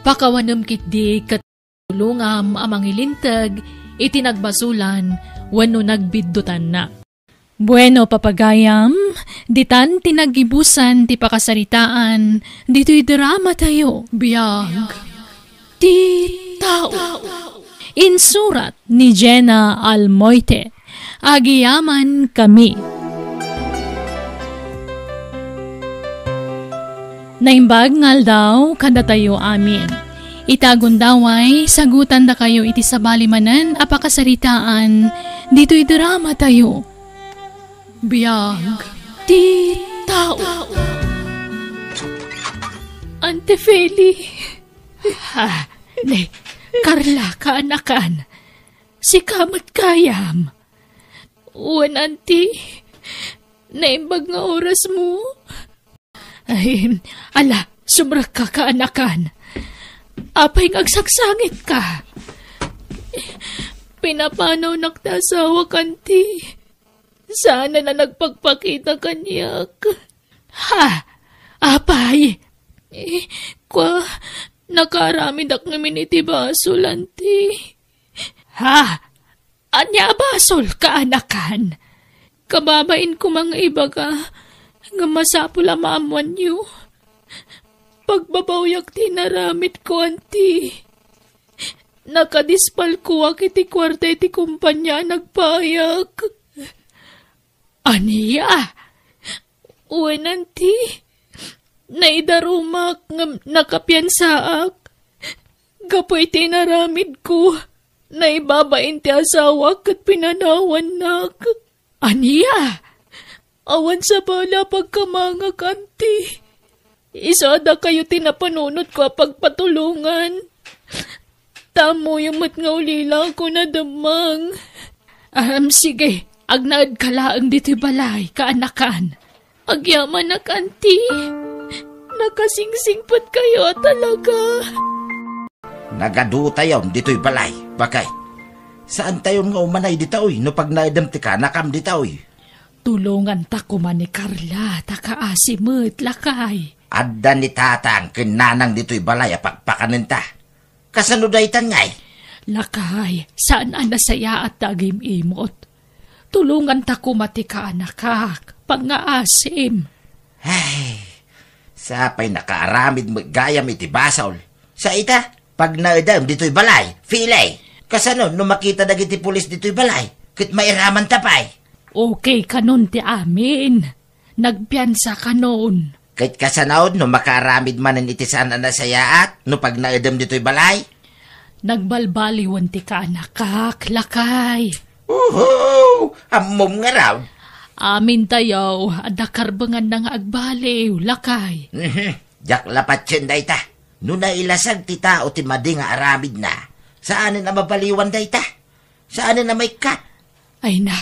pakawanem ketdi ket tulongam a mangilinteg iti nagbasolan wenno nagbiddutanna. Bueno, papagayam, ditan ti naggibusan ti pakasaritaan ditoy dramatayo. Biag ti tao. Insurat ni Jenna Almoite. Agyamankami. Naimbag nga aldaw kadatayo amin. Ita gundaway, sagutandakayo iti sabali manen a pakasaritaan ditoy dramatayo. Biag ti tao. Ante Feli. Ha, ne, Carla, kaanakan. Sika met gayam. Wen, Anti, naimbag nga orasmo. Ay, ala, sumrekka, kaanakan. Apay nga agsagsangitka? Pinapanawnak ti asawak, Anti. Saanen a nagpakpakita kaniak. Ha? Apay? Eh, kua, nakaaramidak ngamin iti basol, Anti. Ha? Ania a basol, kaanakan? Kababain koma nga ibaga nga masapul a maammoanyo. Pagbabawiak ti inaramidko, Anti. Nakadispalkoak iti kuarta iti kumpania a nagpayak. Ania? Wen, Anti, naidarumak ngem nakapiansaak. Gapu iti inaramidko, naibabain ti asawak ket pinanawannak. Ania? Awan sabali a pagkamangak, Anti. Isu a dakayo ti napanunotko a pagpatulongan. Ta ammoyo met nga ulila ako nademmeng. Am, sige. Agnaedka laeng ditoy balay, kaanakan. Agyamanak, Anti. Nakasingsingpetkayo a talaga. Nagaduatayon ditoy balay, baket. Saantayon nga umanay ditoy no pagnaedem ti kaanakam ditoy. Tulonganta koma ni Carla, ta kaasi met, lakay. Adda ni tatang ken nanang ditoy balay a pakpakanenta. Kasano daytan ngay? Lakay, saan a nasayaat ta agim-imot. Tulonganta koma ti kaanakak, pangngaasim. Ay, sapay nakaaramid met gayam iti basol. Sa ita, pagnaedem ditoy balay, Filay. Kasano no makita dagiti pulis ditoy balay, ket mairamanta pay? Okay kanon ti amin. Nagpiansa kanon. Ket kasano no makaaramid manen iti saan a nasayaat no pagnaedem ditoy balay? Nagbalbaliwen ti kaanakak, lakay. Uhu! Ammom ngarud? Amintayo, adda karbenganna nga agbaliw, lakay. Mhm. Diak la patien dayta. No nailasag ti tao ti madi nga aramidna, saanen a mabaliwan dayta. Saanen a maikkat. Ay na,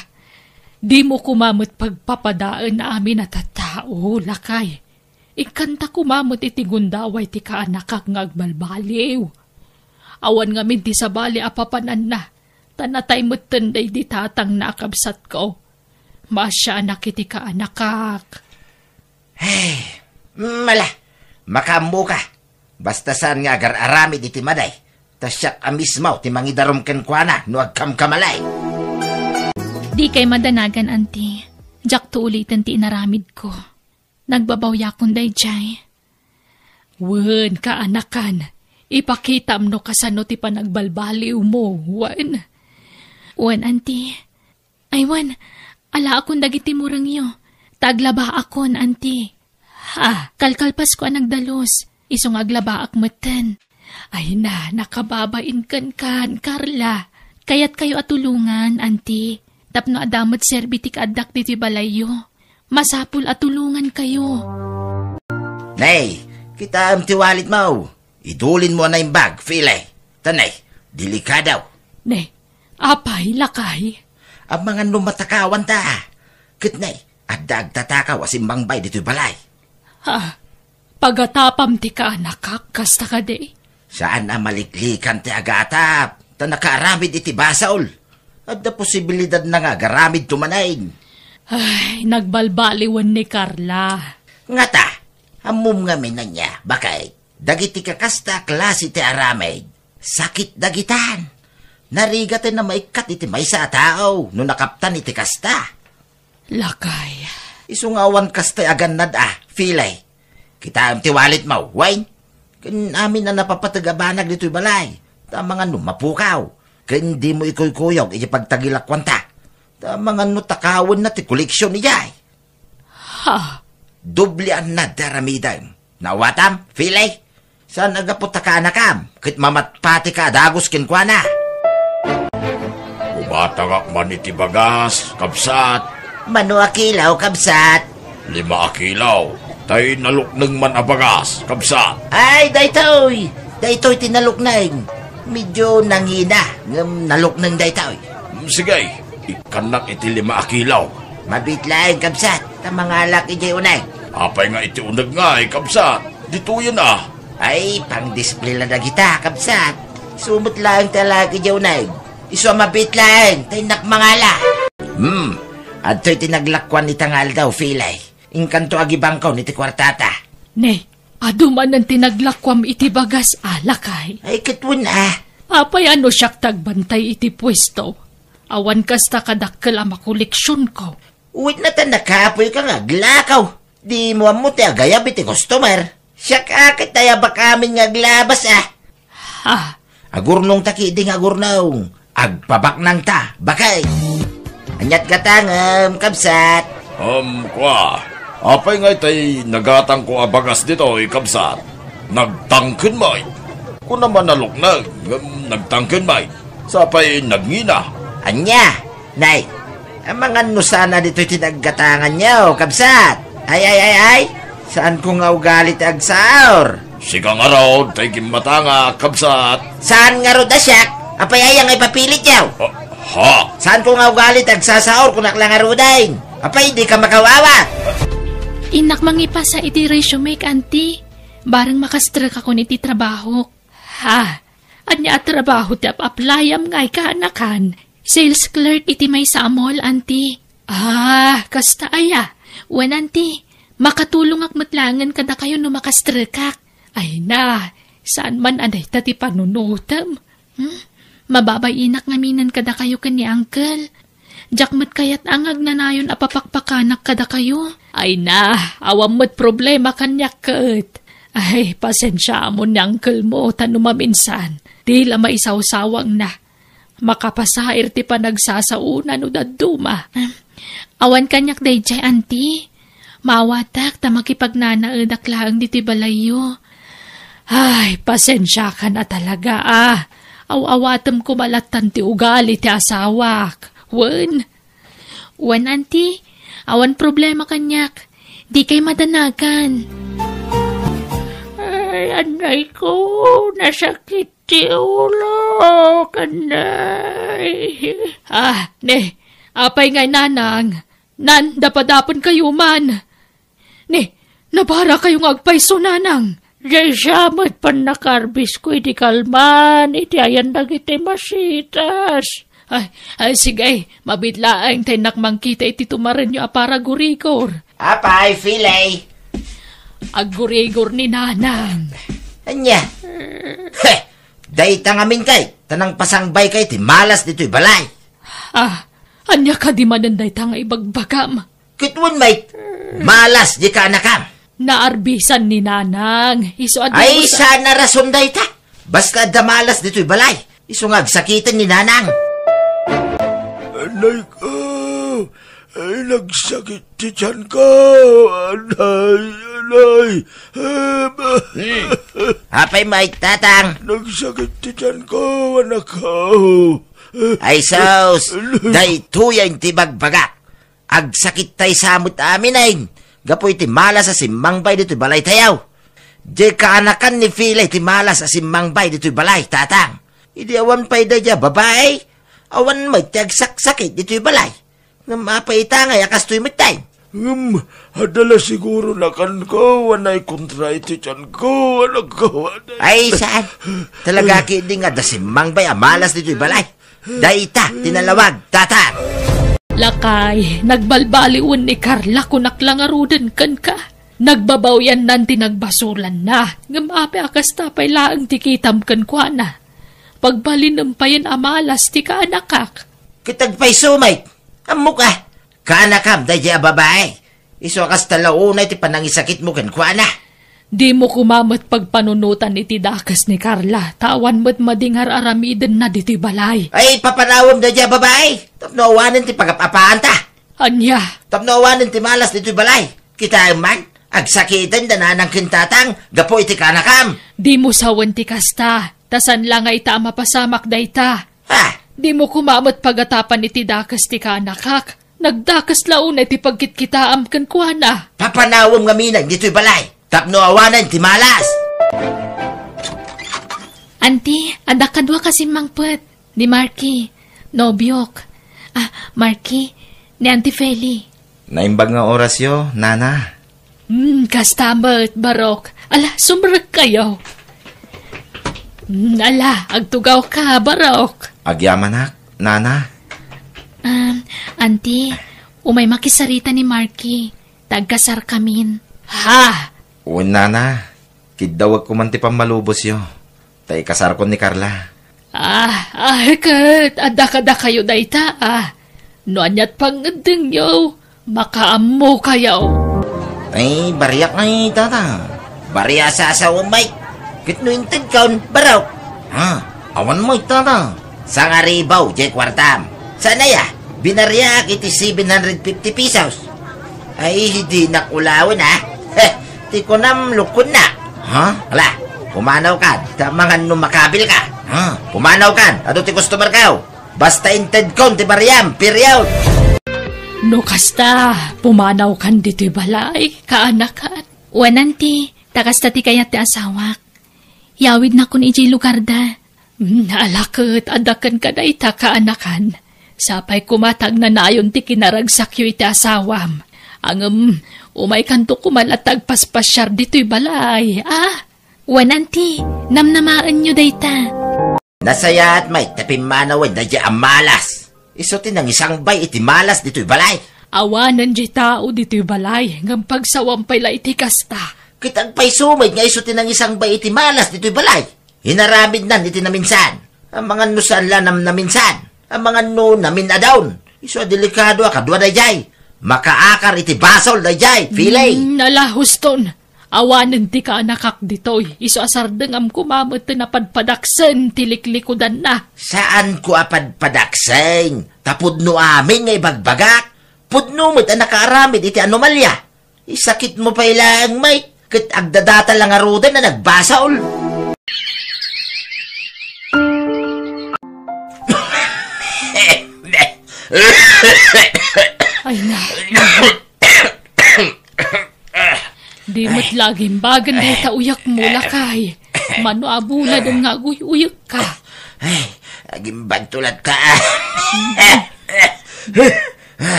dimo koma met pagpapadaen amin a tattao, lakay. Ikkanta koma met iti gundaway ti kaanakak nga agbalbaliw. Awan ngamin ti sabali a papananna, ta natay metten daydi tatangna a kabsatko. Maasianak iti kaanakak. Ay, mala, makaammoka. Basta saan nga agar-aramid iti madi, ta siak a mismo ti mangidarum kenkuana no agkamkamali. Dikay madanagan, Anti. Diakto uliten ti inaramidko. Nagbabawiakon daydiay. Wen, kaanakan, ipakitam no kasano ti panagbalbaliwmo, wen. Wen, Anti. Ay wen, alaakon dagiti murengyo, ta aglabaakon, Anti. Ha, kalkalpasko a nagdalus, isu nga aglabaak metten. Ay na, nakababain kenkan, Carla. Kayatkayo a tulongan, Anti, tapno adda met serbi ti kaaddak ditoy balayyo. Masapul a tulongankayo. Nay, kitaem ti walletmo. Idulinmo a naimbag, Fili. Ta nay, delikado. Ne, apay, lakay? Amangan no matakawanta. Ket nay, adda agtatakaw a simmangbay ditoy balay. Ha? Pagatapam ti kaanakak, kasta kadi? Saan a maliklikan ti agatap, ta nakaaramid iti basol. Adda posibilidadna nga agaramidto manen. Ay, nagbalbaliwen ni Carla. Ngata, ammom ngamin ania, baket? Dagiti kakasta a klase ti aramid, sakit dagitan. Narigat a maikkat iti maysa a tao no nakaptan iti kasta. Lakay. Isu nga awan kasta a gannad a, Fili. Kitaem ti walletmo, wen? Ken amin a napapateg a banag ditoy balay. Ta amangan no mapukaw. Ken dimo ikuykuyog iti pagtagilakuanta. Ta amangan no takawenna ti koleksion idiay. Ha? Doble a nadaramidem. Naawatam, Fili? Saan a gapu ta kaanakam, ket mamatpatika a dagus kenkuana. Umatangak man iti bagas, kabsat. Mano a kilo, kabsat? Lima a kilo. Tay nalukneng man a bagas, kabsat. Ay, daytoy! Daytoy ti nalukneng. Medyo nangina, ngem nalukneng daytoy. Mm, sige, ikkannak iti lima a kilo. Mabiit laeng, kabsat, ta mangalak idiay uneg. Apay nga iti uneg ngay, kabsat? Ditoyen a. Ay, pang-display la dagita, kabsat. Isu met laeng ti alaek idiay uneg. Isu a mabiit laeng, ta innak mangala. Hmm, adtoy ti naglakuan ita nga aldaw, Fili. Inkanto agibangkon iti kuartata. Ne, adu manen ti naglakuam iti bagas a, lakay? Ay, ket wen a. Apay a no siak ti agbantay iti puesto? Awan kasta kadakkel a makoleksionko. Wen a ta nakapuy ka nga aglakaw. Dimo ammo ti agayab iti customer. Siak a ket ayabak amin nga aglabas a. Ha? Agurnongta ketdi nga agurnong. Agpabaknangta, baket. Aniat gatangem, kabsat? Um, kua. Apay ngay tay nagatangko a bagas ditoy, kabsat? Nagtangken met. Kunam a nalukneng, ngem nagtangken met. Sapay nagngina. Ania? Nay, amangan no saan a ditoy ti naggatanganyo, kabsat? Ay, ay, ay, ay! Saanko nga ugali ti agsaur. Sika ngarud tay gimmatangak, kabsat. Saan ngarud a siak? Apay aya nga ipapilityo? Ah, Ha? Saanko nga ugali ti agsasaur, kunak la ngaruden. Apay, dika makawawa? Innak mangipasa iti resume, auntie. Bareng makastrekakon iti trabahok. Ha? Ania a trabaho ti ap-aplayam nga ay kaanakan? Sales clerk iti maysa a mall, auntie. Ah, kasta aya. Wen, auntie, makatulongak met laengen kadakayo no makastrekak. Ay na, saan man a dayta ti panunotem? Hmm? Mababay-inak ngamin kadakayo ken ni uncle. Diak met kayat a nga agnanayon a papakpakanak kadakayo. Ay na, awan met problema kaniak ket. Ay, pasensiaamon ni uncle mo, ta no maminsan, di la maisawsawangna. Makapasair ti panagsasaona no dadduma. Ah, awan kaniak daydiay, auntie. Maawatak ta makipagnanaedak laeng ditoy balayyo. Ay, pasensiakan a talaga, ah. Aw-awatem koma lattan ti ugali ti asawak. Wen? Wen, auntie. Awan problema kaniak. Dikay madanagan. Ay, anay ko, nasakit ti ulo, kanay. Ah, ne, apay ngay, nanang? Nan, dapadapen kayo man. Ni, nabara kayo nga agpayso, nanang. Daysa met pannakarbis ko idi kalman iti ayan dagiti masitas. Ay, ay, sige, mabiit laeng ta innak mangkita iti tumarenyo a paragurigor. Apay, Filay? Aggurigor ni nanang. Ania? He! Dayta ngamin kay, ta nangpasangbay kay ti malas ditoy balay. Ah, ania kadi manen dayta nga ibagbagam? Ket wen met, malas di kaanakam. Naarbisan ni nanang. Isu a di Ay, mo sa- saan a rason dayta? Basta adda malas ditoy balay. Isu nga agsakiten ni nanang. Anay ko, ay, nagsakit ti tiyan ko. Anay, anay. Hmm. Apay met, tatang? Nagsakit ti tiyan ko, anak ko. Ay, sus, daytoy ti bagbagak. Agsakit tay sa met aminen, gapu iti malas a simmangbay ditoy balay tayo. Di kaanakan ni Filay ti malas a simmangbay ditoy balay, tatang. Idi awan pay daydiay a babai, awan met ti agsaksakit ditoy balay. Ngem apay ita ngay a kastoy met tay? Ngem, adda la siguro nakanko, anay kontra iti tiyanko, anak ko, anay. Ay, saan? Talaga ki di nga adda simmangbay a malas ditoy balay. Dayta, tinalawag, tatang. Lakay, nagbalbaliwen ni Carla, kunak la ngaruden kenka. Nagbabawyannan ti nagbasulanna, ngem apay a kasta pay laeng ti kitam kenkuana? Pagbalinem payen a malas ti kaanakak. Ket agpayso met? Ammok a, kaanakam daydiay a babai. Isu a kasta la unay ti panangisakitmo kenkuana. Dimo koma met pagpanunotan iti dakes ni Carla, ta awan met madi nga ar-aramidenna ditoy balay. Ay, papanawem daydiay a babai. Tapno awanen ti pagap-apaanta. Ania? Tapno awanen ti malas ditoy balay. Kitaem man, agsakiten da nanang ken tatang gapu iti kaanakam. Dimo sawen ti kasta, ta saan la nga ita a mapasamak dayta. Ha? Dimo koma met pagatapan iti dakes ti kaanakak. Nagdakes la unay ti pagkitkitaam kenkuana. Papanawem ngamin ditoy balay tapno awanen ti malas. Anti, adda kadua ka simmangpet. Ni Marky, nobiok. Ah, Marky, ni Auntie Feli. Naimbag nga orasyo, Nana. Hmm, kasta met, Barok. Ala, sumrek kayo. Hmm, ala, agtugaw ka, Barok. Agyamanak, Nana. Um, Auntie, umay makisarita ni Marky. Tagkasar kamin. Ha? Wen, Nana. Kiddawek koman ti pammalubosyo, ta ikasarkon ni Carla. Ah, ah, ket adda kadakayo dayta, ah. No aniat pangngeddengyo, makaammo kayo. Ay, bariak ngay, tata. Bariak sa asawam, Mike. Ket no intedkon, barok. Ha? Awan, Mike, tata. Sangaribaw, jay kuartam. Saan aya? Binariak iti seven hundred fifty pesos. Ay, dinak ulawen, ha? Heh, ti kunam, lukonna. Ha? Ala, pumanaw kan, ta mangan no makabil ka. Ha? Pumanaw kan, adu ti customer kayo. Basta intedkon ti bariam, period. No kasta, pumanaw kan ditoy balay, kaanakan. Wen, Auntie, ta kasta ti kayat ti asawak. Yawidnakon idiay lugarda. Hmm, ala ket, adda kenka dayta kaanakan. Sapay koma ta agnanayon ti kinaragsakyo iti asawam. Ngem, umaykanto koma latta agpaspasiar ditoy balay, a? Wen, anti, namnamaenyo dayta. Nasayaat met ti pimmanawen daydiay a malas. Isu ti nangisangbay iti malas ditoy balay. Awanen diay tao ditoy balay, ngem pagsawam pay la iti kasta. Ket agpayso met nga isu ti nangisangbay iti malas ditoy balay. Inaramidnan iti naminsan. Amangan no saan la nam-, naminsan. Amangan no namin-adaon. Isu a delikado a kadua daydiay. Makaakar iti basol daydiay, Filay. Mm, ala, huston. Awanen ti kaanakak ditoy. Isu a sardengam koma met ti napadpadaksen ti liklikudanna. Saanko a padpadaksen. Ta pudno amin nga ibagbagak. Pudno met a nakaaramid iti anomalia. Isakitmo pay laeng, Mike, ket agdadata la ngaruden a nagbasol. Ay na. Di met la agimbagen dayta uyekmo, lakay. Mano a buladem nga aguy-uyekka? Ay, agimbagto latta.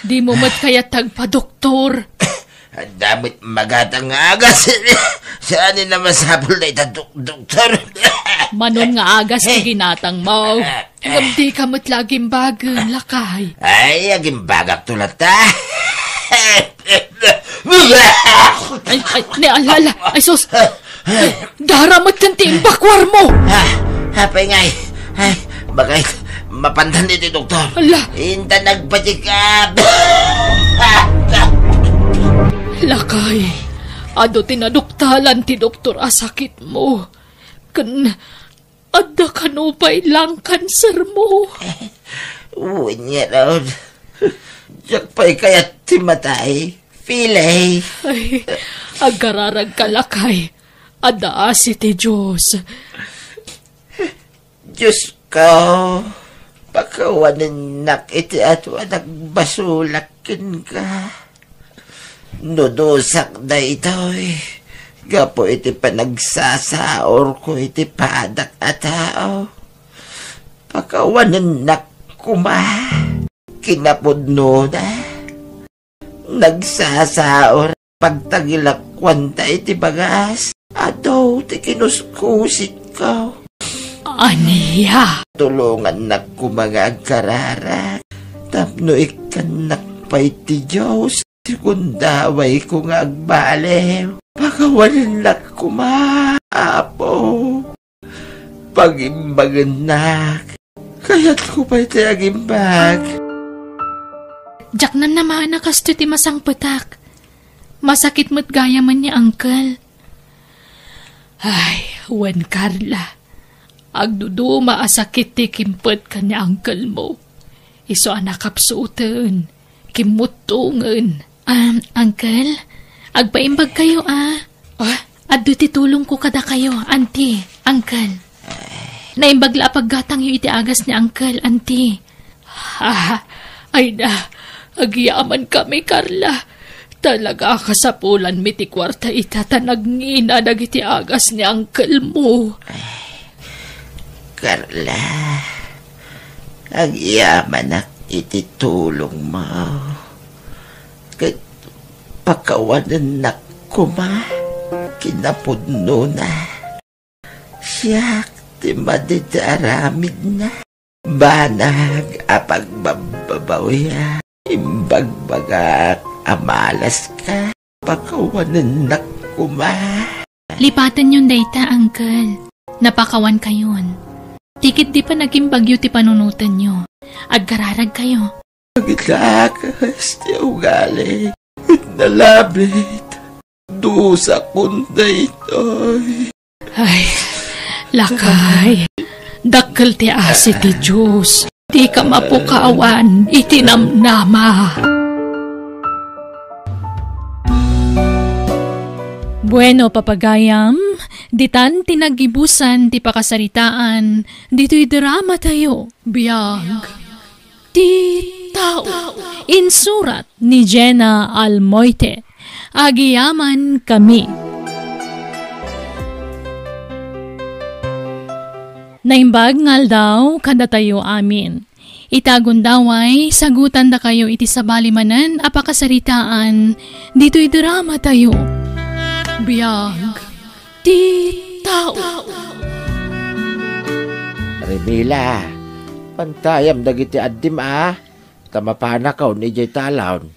Dimo met kayat agpadoktor? Adda met magatang nga agas. Saan a masapul dayta dok-, doktor? Manon nga agas ti ginatangmo. Ngem dika met la agimbagen, lakay. Ay, agimbagakto latta. Ay, ay, ni alala. Ay, sus. Ay, dara met ken ti imbakuarmo. Ah, apay ngay. Ay, bagay, mapantan iti doktor. Ala. Inta nagpa-check up. Lakay, adu ti naduktalan ti doktor a sakitmo. Ken adda kano pay lung cancer mo. Wen ngarud. Diak pay kayat ti matay. Filay. Ay, agkararagka, lakay. Adda asi ti Dios. Diosko, pakawanennak iti adu a nagbasolak kenka. No dusak daytoy, gapu iti panagsasaurko iti padak a tao, pakawanennak koma. Kinapudnona, nagsasaur pagtagilakuanta iti bagas. Adu ti kinuskusikko. Ania? Tulongannak koma nga agkararag tapno ikkannak pay ti Dios ti gundawayko nga agbaliw. Pakawanennak koma, Apo. Pagimbagennak. Kayatko pay ti agimbag. Diak namnamaen a kastoy ti masangpetak. Masakit met gayamen ni Uncle. Ay, wen, Carla. Agduduma a sakit ti kimpet ken ni uncle mo. Isu a nakapsuten, kimmuttongen. Um, uncle, agpaimbagkayo a. Ah? Adda ti tulongko kadakayo, auntie, uncle. Naimbag la a paggatangyo iti agas ni uncle, auntie. Ah, ay na, agyamankami, Carla. Talaga a kasapulanmi ti kuarta ita ta nagngina dagiti agas ni uncle mo. Carla, agyamanak iti tulongmo. Ket pakawanennak koma kinapudnona. Siak ti madi ti aramidna. Banag a pagbabbabawiak, imbagbagak a malaska, pakawanennak koma. Lipatenyon dayta, uncle. Napakawankayon. Ti ketdi panagimbagyo ti panunotenyo. Agkararagkayo. Agdakes ti ugali. Nalabit. Dusakon daytoy. Ay, lakay. Dakkel ti asi ti Dios. Dika mapukawan iti namnama. Bueno, papagayam, ditan ti naggibusan ti pakasaritaan ditoy drama tayo. Biag ti tao. Insurat ni Jenna Almoite. Agyamankami. Naimbag nga aldaw kadatayo amin. Ita gundaway, sagutandakayo iti sabali manen a pakasaritaan ditoy drama tayo. Biag ti tao. Remila, pantayam dagiti addim a, ta mapanakon idiay talon.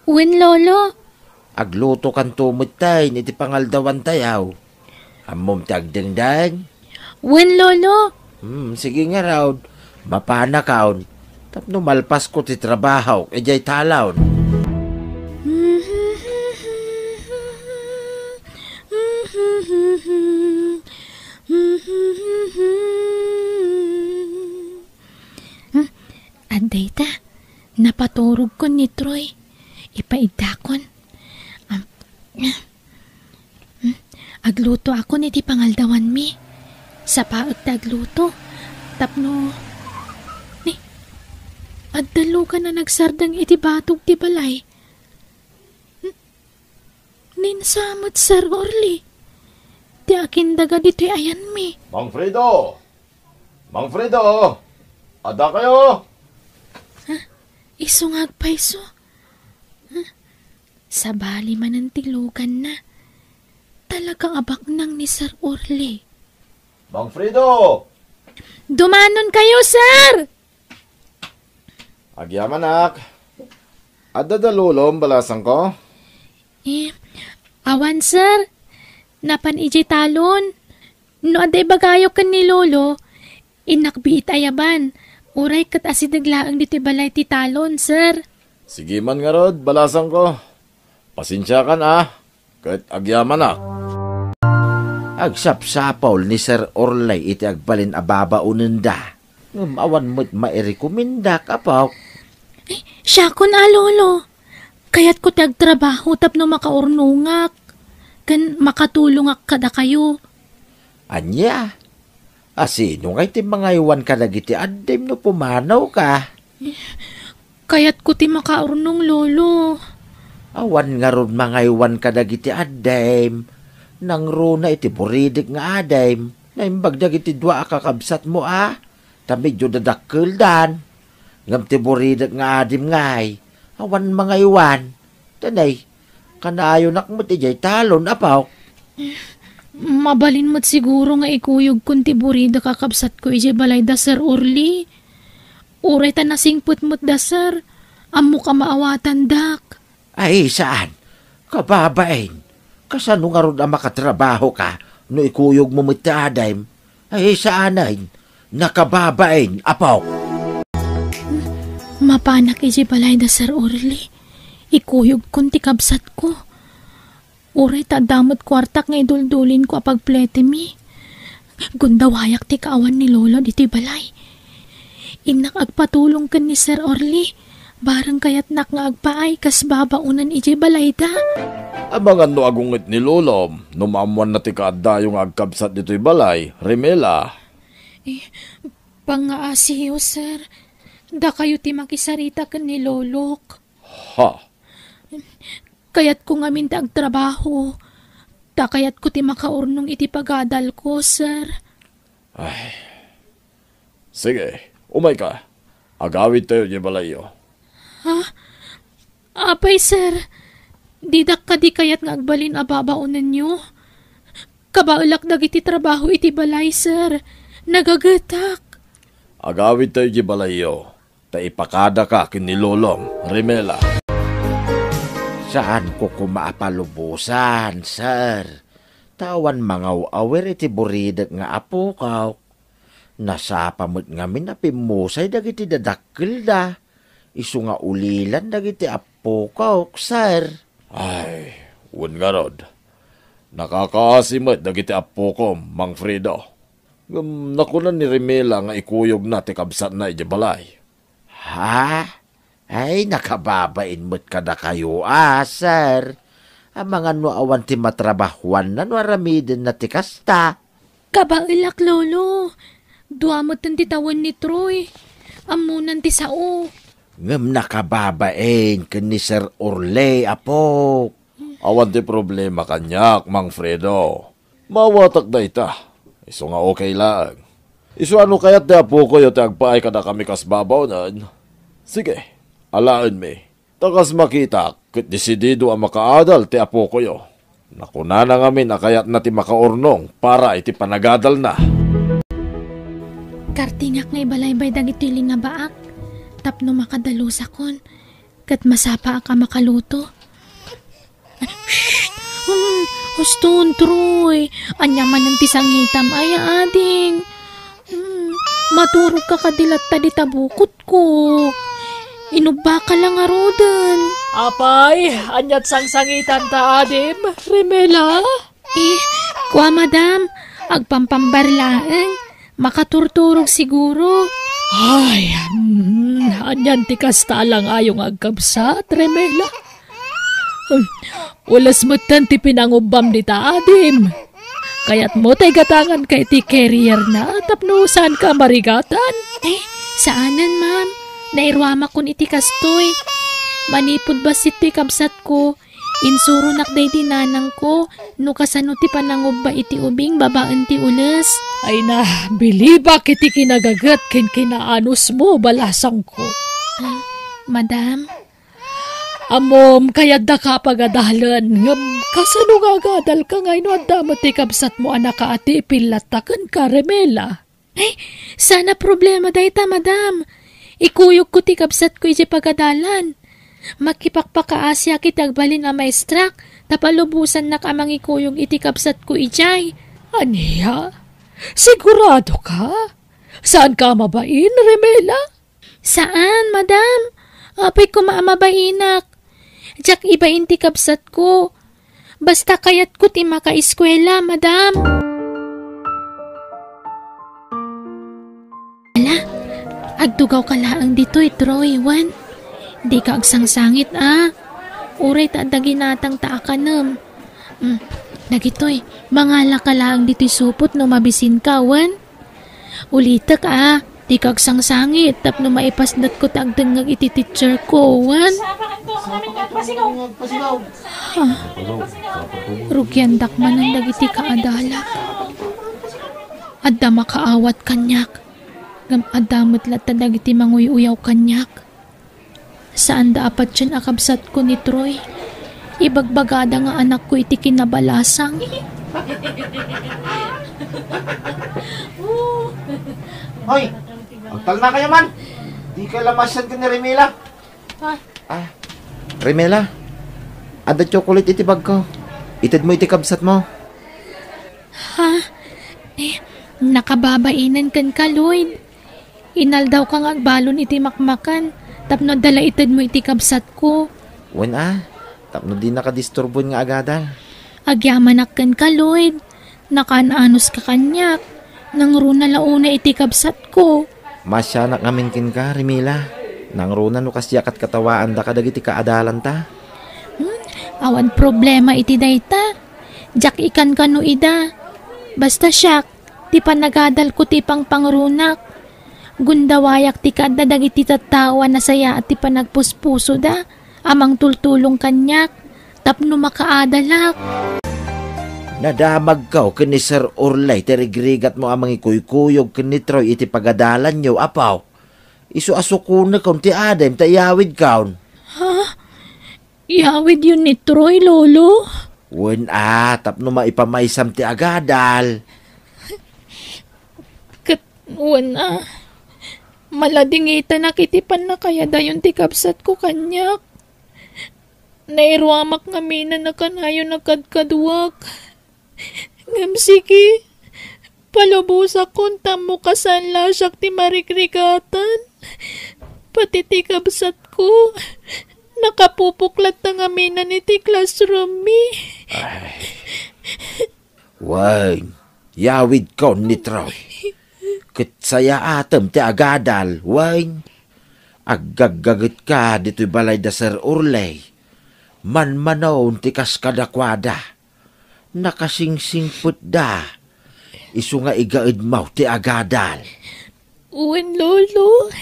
Wen, Lolo. Aglutokanto metten iti pangaldawantayo. Ammom ti agdengdeng? Wen, Lolo. Hmm, sige ngarud. Mapanakon. Tapno malpasko ti trabaho, idiay talon. Hmm, adda ita. Napaturogkon ni Troy. Ipaiddakon. Am-, hmm? Aglutoakon iti pangaldawanmi. Sapaek ti agluto. Tapno, ni, adda lugan a nagsardeng iti batog ti balay. Hmm? Ni, nasa met Sir Orly. Ti akindaga ditoy ayanmi. Mang Fredo! Mang Fredo! Adda kayo? Ha? Isu nga agpayso? Ha? Sabali manen ti luganna. Talaga a baknang ni Sir Orly. Mang Fredo! Dumanon kayo, sir! Agyamanak. Adda da lolom, balasangko? Eh, awan, sir. Napan idiay talon. No adda ibagayo ken ni Lolo, innak biit a yaban. Uray ket asideg laeng ditoy balay ti talon, sir. Sige man ngarud, balasangko. Pasensiakan a, ket agyamanak. Agsapsapul ni Sir Orly iti agbalin a babaonenda. Ngem awan met mairekomendak, apok. Ay, siakon a, Lolo. Kayatko ti agtrabaho tapno makaurnongak ken makatulongak kadakayo. Ania? Asino ngay ti mangaywan kadagiti addim no pumanawka? Kayatko ti makaurnong, Lolo. Awan ngarud mangaywan kadagiti addim. Nangruna iti buridek nga adim. Naimbag dagiti dua a kakabsatmo a, ta medio dadakkeldan. Ngem ti buridek nga adim ngay, awan mangaywan. Tanay, kanayonak met idiay talon, apok. Mabalin met siguro nga ikuyogkon ti buridek a kabsatko idiay balay da Sir Orly. Uray ta nasingpet met da, sir. Ammok a maawatandak. Ay, saan. Kababain. Kasano ngarud a makatrabahoka no ikuyogmo met ti adim? Ay, saanen. Nakababain, apok. Mapanak idiay balay da Sir Orly. Ikuyogkon ti kabsatko. Uray ta adda met kuartak nga iduldulinko a pagpletemi. Gundawayak ti kaawan ni Lolo ditoy balay. Innak agpatulong ken ni Sir Orly. Bareng kayatnak nga agpaay kas babaonen idiay balayda. Amangan no agunget ni Lolom no maammoanna ti kaaddayo nga agkabsat ditoy balay, Remela. Eh, pangngaasiyo, sir. Dakayo ti makisarita ken ni Lolok. Ha? Kayatko ngamin ti agtrabaho. Ta kayatko ti makaurnong iti pagadalko, sir. Ay. Sige, umayka. Agawidtayo idiay balayyo. Ha? Apay, sir. Didak kadi kayat nga agbalin a babaonenyo? Kabaelak dagiti trabaho iti balay, sir. Nagagetak. Agawidtayo idiay balayyo. Ta ipakadaka ken ni Lolom, Remela. Saanko koma a palubosan, sir. Ta awan mangaw-awir iti buridek nga apokok. Nasapa met ngamin a pimmusay dagiti dadakkelda. Isu nga ulilan dagiti apokok, sir. Ay, wen ngarud. Nakakaasi met dagiti appokom, Mang Fredo. Ngem nakuna ni Remela nga ikuyogna ti kabsatna idiay balay. Ha? Ay, nakababain met kadakayo a, sir. Amangan no awan ti matrabahoanna no aramidenna ti kasta. Kabaelak, Lolo. Dua metten ti tawen ni Troy. Ammonan ti sao. Ngem nakababain ken ni Sir Orly, apok. Awan ti problema kaniak, Mang Fredo. Maawatak dayta. Isu nga okay laeng. Isu a no kayat ti apokoyo ti agpaay kadakami kas babawnen, sige, alaenmi. Ta kas makitak, ket desidido a makaadal ti apokoyo. Nakunana ngamin a kayatna ti makaurnong para iti panagadalna. Kartingak nga ibalaybay dagitoy lingabaak tapno makadalusakon ket masapaak a makaluto. Shh! Hmm, huston, Troy. Ania manen ti sangitam, aya ading? Hmm, maturogka kadi latta dita bukotko. Inubbaka la ngaruden. Apay, ania't sangsangitanta, adim, Remela? Eh, kua, madam, agpampambar laeng. Makaturturog siguro. Ay, hmm, anian ti kasta a lang-ayo nga agkabsat, Remela? Hmm, ules metten ti pinangubbam dita adim. Kayatmo ta igatanganka iti carrier na tapno saanka a marigatan? Eh, saanen, ma'am. Nairuamakon iti kastoy. Manipud bassit ti kabsatko, insuronak daydi nanangko no kasano ti panangubba iti ubing babaen ti ules. Ay na, bilibak iti kinagaget ken kinaanusmo, balasangko. Ah, madam? Ammom, kayatdaka a pagadalen, ngem kasano nga agadalka nga no adda met ti kabsatmo a nakaatipil latta kenka, Remela? Ay, saan a problema dayta, madam. Ikuyogko ti kabsatko idiay pagadalan. Makipakpakaasiak iti agbalin a maestrak, ta palubosannak a mangikuyog iti kabsatko idiay. Ania? Sigurado ka? Saanka a mabain, Remela? Saan, madam. Apay koma a mabainak. Diak ibain ti kabsatko. Basta kayatko ti makaeskuela, madam. Ala, agtugawka laeng ditoy, Troy, wen? Dika agsangsangit, a. Uray ta adda ginatangta a kanem. Mm, dagitoy, mangalaka laeng ditoy supot no mabisinka, wen? Ulitek, a, dika agsangsangit tapno maipasdetko ti agdengngeg iti teacherko, wen? Ah, rugiandak manen dagiti kaadalak. Adda makaawat kaniak, ngem adda met latta dagiti manguy-uyaw kaniak. Saanda a patien a kabsatko ni Troy. Ibagbagada nga anakko iti kinabalasang. Hoy! Agtalnakayo man! Dika la masian ken ni Remela. Ah, Remela, adda tsokolate iti bagko. Itedmo iti kabsatmo. Ha? Eh, nakababainen kenka, Lloyd. Inaldawka nga agbalon iti makmakan tapno adda la itedmo iti kabsatko. Wen a, tapno dinaka disturboen nga agadal. Agyamanak kenka, Lloyd. Nakaan-anuska kaniak. Nangruna la unay iti kabsatko. Masianak ngamin kenka, Remela. Nangruna no kasiak ket katawaandaka dagiti kaadalanta. Hmm, awan problema iti dayta. Diak ikan kano ida. Basta siak, ti panagadalko ti pangpangrunak. Gundawayak ti kaadda dagiti tattao a nasayaat ti panagpuspusoda a mangtultulong kaniak tapno makaadalak. Nadamagko ken ni Sir Orley ti rigrigatmo a mangikuykuyog ken ni Troy iti pagadalanyo, apo. Isu a sukonekon ti adim ta iyawidkon. Ha? Iyawidyon ni Troy, Lolo? Wen a, tapno maipamaysam ti agadal. Ket wen a, maladingitanak iti pannakayadayon ti kabsatko kaniak. Nairuamak ngamin a kanayon a kadkaduak. Ngem sige, palubosakon, tammo kasaan la siak ti marigrigatan. Pati ti kabsatko, nakapupok latta ngamin iti classroom mi. Ay. Wen, yawidkon ni Troy. Ket sayaatem ti agadal, wen. Aggaggagetka ditoy balay da Sir Orley. Manmanon ti kas kadakuada. Nakasingsingpetda. Isu nga igaedmo ti agadal. Wen, Lolo.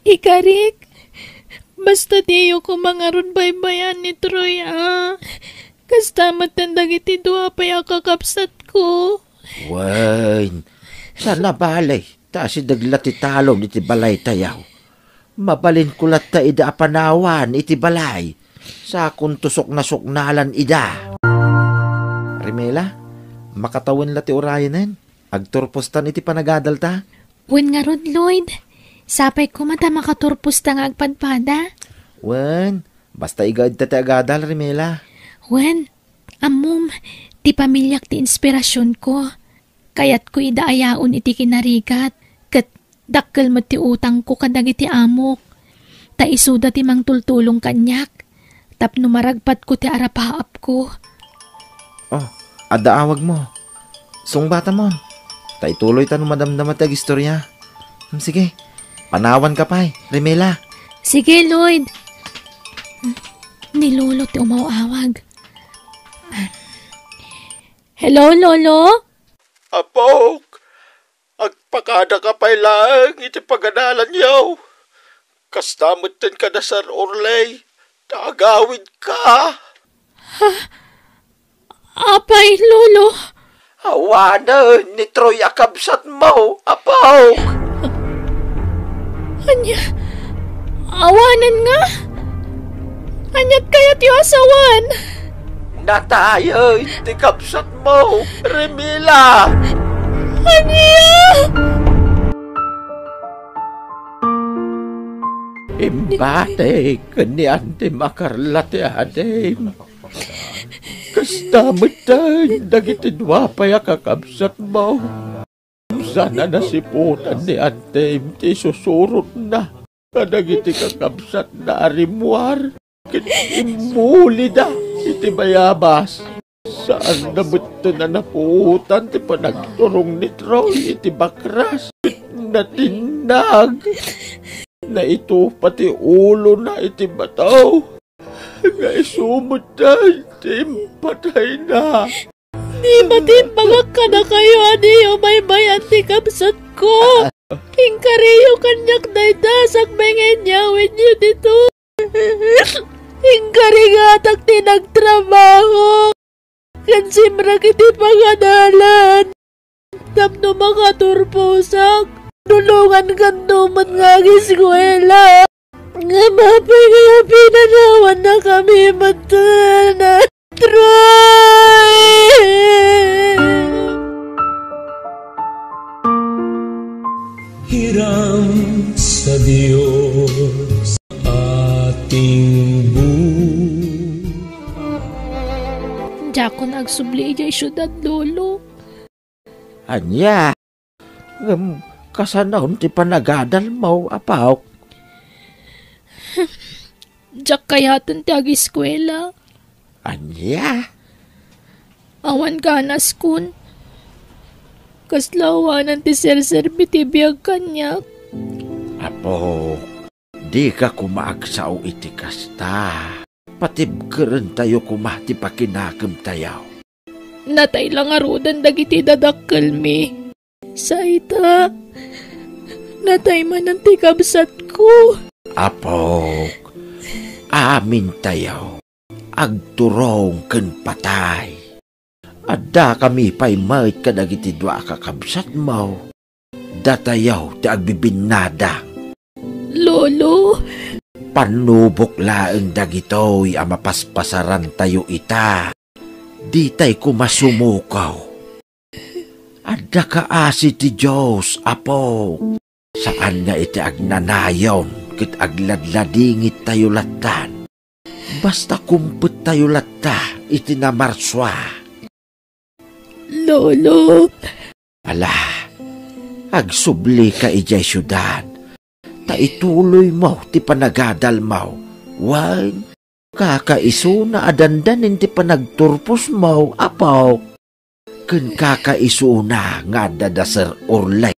Ikarik. Basta diyo koma ngarud baybay-an ni Troy, a. Kasta met dagiti dua pay a kakabsatko. Wen, saan a bale. Ta asideg la ti talon iti balaytayo. Mabalinko latta ida a panawan iti balay. Sakonto suknasuknalan ida. Rimela, makatawen la ti urayenen. Agturpostan iti panagadalta. Wen ngarud, Lloyd. Sapay koma ta makaturposta nga agpadpada. Wen, basta igaedta ti agadal, Rimela. Wen, ammom, ti pamiliak ti inspirasionko. Kayatko ida a yaon iti kinarigat, ket dakkel met ti utangko kadagiti amok. Ta isuda ti mangtultulong kaniak tapno maragpatko ti arapaapko. Oh, adda awagmo. Sungbatamon. Ta ituloyta no madamdama ti agistoria. Hmm, sige, panawanka pay, Rimela. Sige, Lloyd. Ni Lolo ti umaw-awag. Hello, Lolo? Apok, agpakadaka pay laeng iti pagadalanyo. Kasta metten kada Sir Orley, ta agawidka. Apay, Lolo? Awanen ni Troy a kabsatmo, Apok. Ania? Awanen nga? Aniat kayatyo a sawen? Natayen ti kabsatmo, Rimela. Ania? Imbati ken ni Antim a Carla ti adim. Kasta metten dagiti dua pay a kakabsatmo. Sana nasiputan ni Antim ti isusurotna kadagiti kakabsatna a rimmuar ket immulida iti bayabas. Saanna metten a napuotan ti panagturong ni Troy iti bakras ket natinnag. Naitupa ti ulona iti bato nga isu metten ti impatayna. Di matimbagak kadakayo a diyo baybay-an ti kabsatko. Inkariyo kaniak dayta sakbay nga inyawidyo ditoy. Inkarigatak ti nagtrabaho ken simrek iti pagadalan tapno makaturposak. Dulongankanto met nga agiskuela. Ngem apay nga pinanawannakami metten, Troy? Hiram sa Dios ating buhay. Diakon agsubli idiay siudad, Lolo. Ania? Ngem kasanon ti panagadalmo, Apok? Diak kayaten ti agiskuela. Ania? Awan ganaskon. Kasla awanan ti serserbi ti biag kaniak. Apok, dika koma agsao iti kasta. Patibkerentayo koma ti pakinakemtayo. Natay la ngaruden dagiti dadakkelmi. Saita, natay manen ti kabsatko. Apok, amintayo, agturong ken patay. Addakami pay met kadagiti dua a kakabsatmo. Datayo ti agbibinnada. Lolo! Pannubok laeng dagitoy a mapaspasarantayo ita. Ditay koma sumukaw. Adda kaasi ti Dios, Apo. Saan nga iti agnanayon ket agladladingittayo lattan. Basta kumpettayo latta iti namarsua. Lolo. Ala, agsublika idiay siudad, ta ituloymo ti panagadalmo. Wen, kakaisuna a dandanin ti panagturposmo, Apo. Ken kakaisuna nga adda da Sir Orley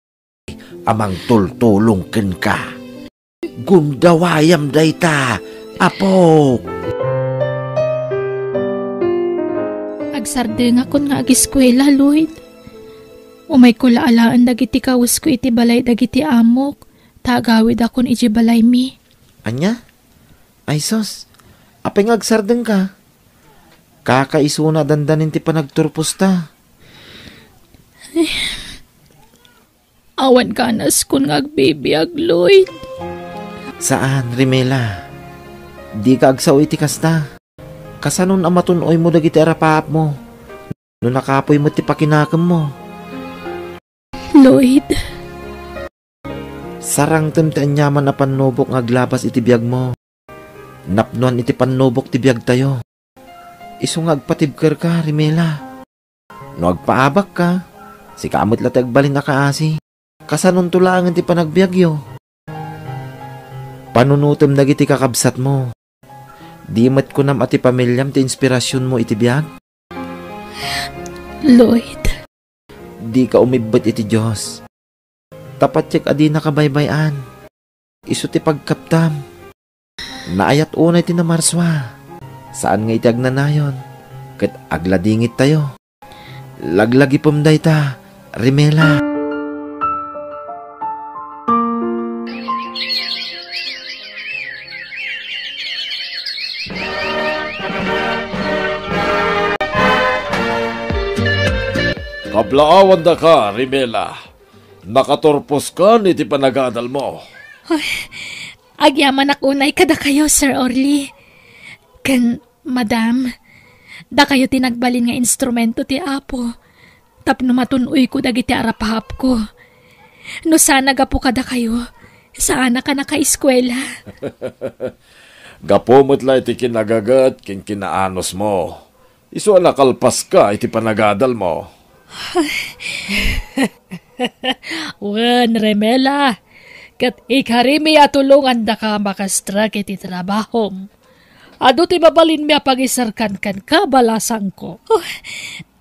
a mangtultulong kenka. Gundawayam dayta, Apo. Agsardengakon nga agiskuela, Lloyd. Umayko la alaen dagiti kawesko iti balay dagiti amok, ta agawidakon idiay balaymi. Ania? Ay sus, apay nga agsardengka? Kakaisuna a dandanin ti panagturposta. Awan kanaskon nga agbibiag, Lloyd. Saan, Rimela. Dika agsao iti kasta. Kasanon a matun-oymo dagiti arapaapmo no nakapuy met ti pakinakemmo? Lloyd. Sarangtem ti aniaman a pannubok nga aglabas iti biagmo. Napnoan iti pannubok ti biagtayo. Isu nga agpatibkerka, Rimela. No agpaabakka, sika met la ti agbalin a kaasi. Kasanonto laengen ti panagbiagyo? Panunotem dagiti kakabsatmo. Di met kunam a ti pamiliam ti inspirasionmo iti biag? Lloyd. Dika umibbet iti Dios. Ta patiek a dinaka baybay-an. Isu ti pagkaptam. Naayat unay ti namarsua. Saan nga iti agnanayon, ket agladingittayo. Laglagipem dayta, Rimela. Kablaawandaka, Rimela. Nakaturposkan iti panagadalmo. Ay, agyamanak unay kadakayo, Sir Orly. Ken, Madam, dakayo ti nagbalin nga instrumento ti Apo tapno matun-oyko dagiti arapaapko. No saan a gapu kadakayo, saanak a nakaeskuela. Gapu met la iti kinagaget ken kinaanusmo. Isu a nakalpaska iti panagadalmo. Wen, Remela, ket ikarimi a tulongandaka a makastrek iti trabahom. Adu ti mabalinmi a pangiserkan kenka, balasangko. Oh,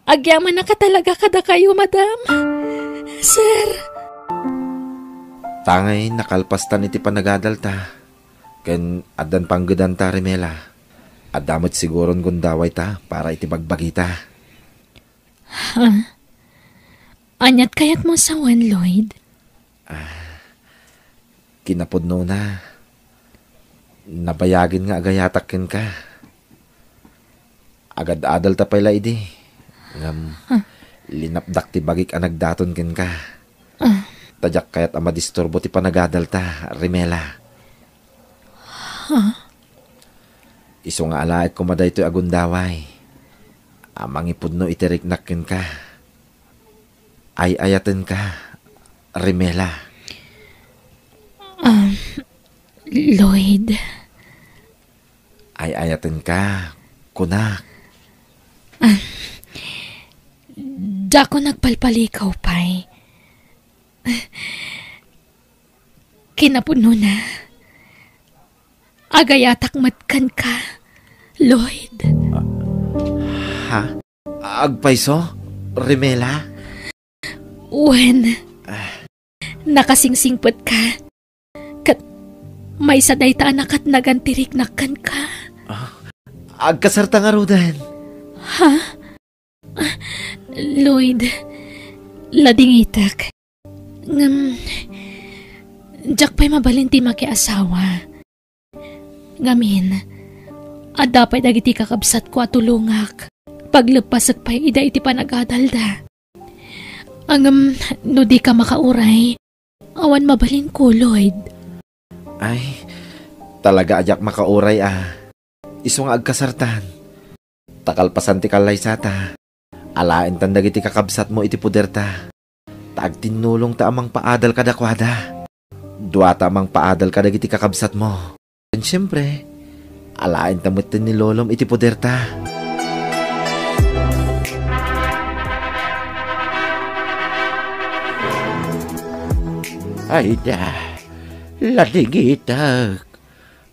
agyamanak a talaga kadakayo, madam. Sir. Tangay nakalpastan iti panagadalta, ken addan panggedanta, Remela. Adda met siguron gundawayta para iti bagbagita. Ha? Aniat kayatmo a sawen, Lloyd? Ah, kinapudnona, nabayagen nga agayatak kenka. Agad-adalta pay la idi, ngem Huh? linapdak ti bagik a nagdaton kenka. Ah. Ta diak kayat a madisturbo ti panagadalta, Rimela. Huh? Isu nga alaek koma daytoy a gundaway a mangipudno iti riknak kenka. Ay-ayatenka, Rimela. Um, Lloyd. Ay-ayatenka, kunak. Ah, dako nagpalpalikaw pay. Kinapudnona, agayatak met kenka, Lloyd. Ha? Agpayso, Rimela? Wen, Ah. nakasingsingpetka. Ket maysa dayta a nakatnagan ti riknak kenka. Ah, agkasarta ngaruden. Ha? Ah, Lloyd, ladingitek. Ngem, diak pay mabalin ti makiasawa. Ngamin, adda pay dagiti kakabsatko a tulongak. Pagleppasek pay ida iti panagadalda. Ngem, no dika makauray, awan mabalinko, Lloyd. Ay, talaga a diak makauray a. Isu nga agkasartan. Ta kalpasan ti kallaysata, alaentan dagiti kakabsatmo iti poderta. Ta agtinnulongta a mangpaadal kadakuada. Duata a mangpaadal kadagiti kakabsatmo. Ken siempre, alaenta metten ni Lolom iti poderta. Ay da, ladingitek.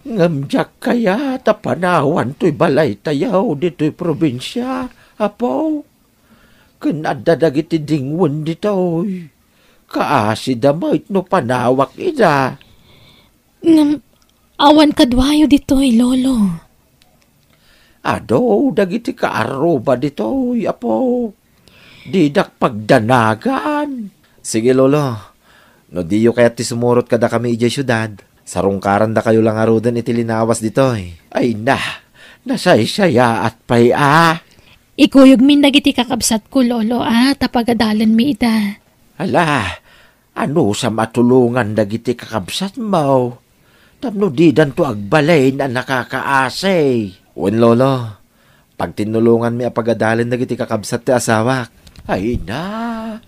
Ngem diak kayat a panawan toy balaytayo ditoy probinsia, Apo. Ken adda dagiti dingwen ditoy. Kaasida met no panawak ida. Ngem awan kaduayo ditoy, Lolo. Adu dagiti kaarruba ditoy, Apo. Didak pagdanagan. Sige, Lolo. No diyo kayat ti sumurot kadakami idiay siudad, sarungkarandakayo la ngaruden iti linawas ditoy. Ay na, nasaysayaat pay a. Ikuyogmin dagiti kakabsatko, Lolo, a, ta pagadalenmi ida. Ala, Anusam a tulongan dagiti kakabsatmo tapno didanto agbalin a nakakaasi. Wen, Lolo, pagtinnulonganmi a pagadalen dagiti kakabsat ti asawak. Ay na,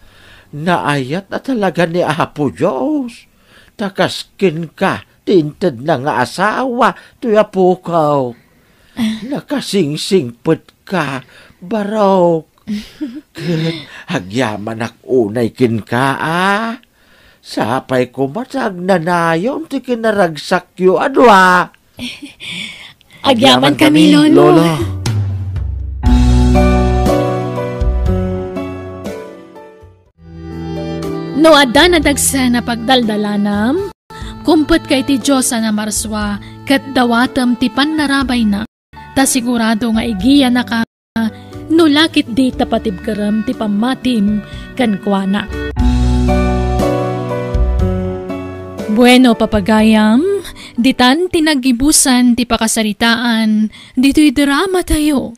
naayat a talaga ni Apo Dios. Ta kas kenka ti intedna nga asawa toy apok. Nakasingsingpetka, Barok. Ket agyamanak unay kenka, a. Sapay koma ta agnanayon ti kinaragsakyo a dua. Agyaman kami, Lolo. No adda nadagsen a pagdaldalanam, kumpetka iti Dios a namarsua ket dawatem ti pannarabayna, ta sigurado nga igiyanaka no la ketdi ta patibkerem ti pammatim kenkuana. Bueno, papagayam, ditan ti naggibusan ti pakasaritaan ditoy dramatayo.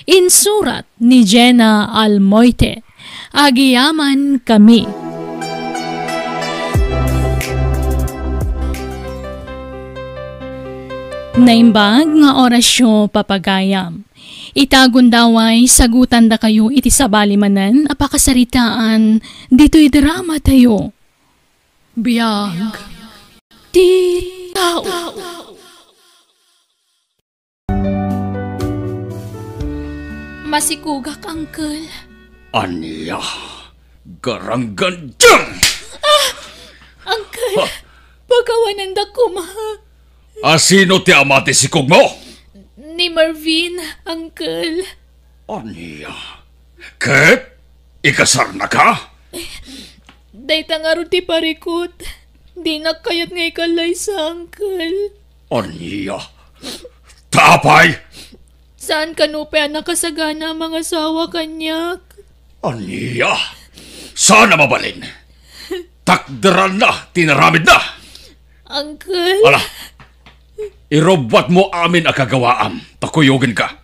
Insurat ni Jenna Almoite. Agyaman kami. Naimbag nga orasyo, papagayam. Ita gundaway, sagutandakayo iti sabali manen a pakasaritaan ditoy dramatayo. Biag ti tao. Masikogak, Uncle. Ania? Garanggandiam! Ah! Uncle, Ha? Pakawanandak koma. A sino ti ama ti sikogmo? Ni Marvin, Uncle. Ania? Ket ikasarnaka? Dayta ngarud ti parikut. Dinak kayat nga ikallaysa, Uncle. Ania? Ta apay? Saan kano pay a nakasagana a mangasawa kaniak? Ania? Saan a mabalin? Takderanna ti inaramidna. Uncle? Ala, irubbuatmo amin a kagawaam, ta kuyogenka.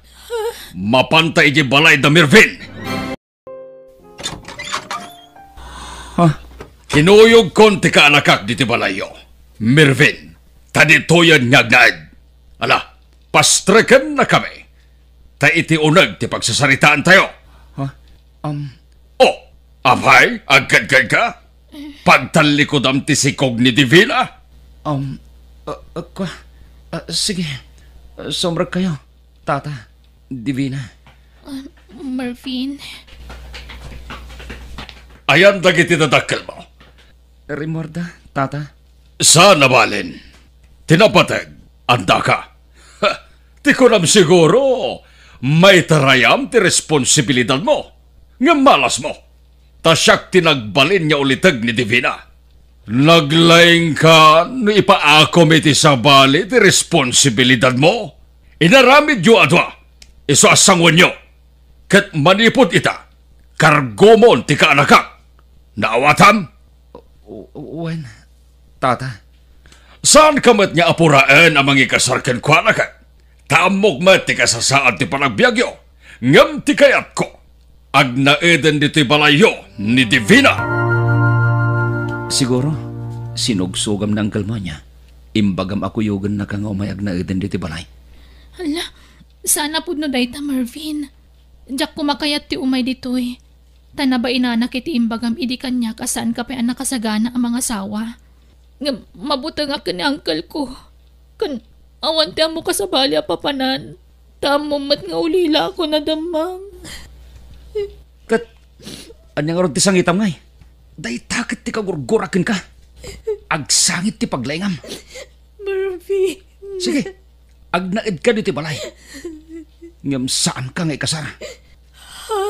Mapanta idiay balay da Mervin. Ha? Kinuyogkon ti kaanakak ditoy balayyo, Mervin, ta ditoyen nga agnaed. Ala, pastrekennakami, ta iti uneg ti pagsasaritaantayo. Ha? Um, Oh, apay, agkadkadka? Pagtallikudam ti sikog ni Divina? Um, uh, uh, kwa, uh, sige. Uh, sumrekkayo, Tata, Divina. Ah, Marvin. Ayan dagiti dadakkelmo? Rimmuarda, Tata. Saan a balin? Ti napateg, andaka. Ha, ti kunam siguro, maitarayam ti responsibilidadmo. Ngem malasmo, ta siak ti nagbalin nga uliteg ni Divina. Naglaingka no ipaakom iti sabali ti responsibilidadmo. Inaramidyo a dua, isu a sanguenyo. Ket manipud ita, kargomon ti kaanakak. Naawatam? W-, wen, Tata. Saanka met nga apuraen a mangikasar kenkuana ket? Ta ammok met ti kasasaad ti panagbiagyo, ngem ti kayatko, agnaeden ditoy balayyo ni Divina. Siguro, sinugsogam ni Uncle Monya. Imbagam a kuyogennaka nga umay agnaeden ditoy balay. Hala, saan a pudno dayta, Marvin. Diak koma kayat ti umay ditoy. Ta nabainanak iti imbagam idi kaniak a saanka pay a nakasagana a mangasawa. Ngem mabutengak ken ni uncle ko. Ken awan ti ammok a sabali a papanan. Ta ammom met nga ulila ako nadamang. Ket ania ngarud ti sangitam, ngay? Dayta ket ti kagurgurak kenka. Agsangit ti paglaingam. Marvin. Sige, agnaedka ditoy balay. Ngem saanka nga ikasar. Ha?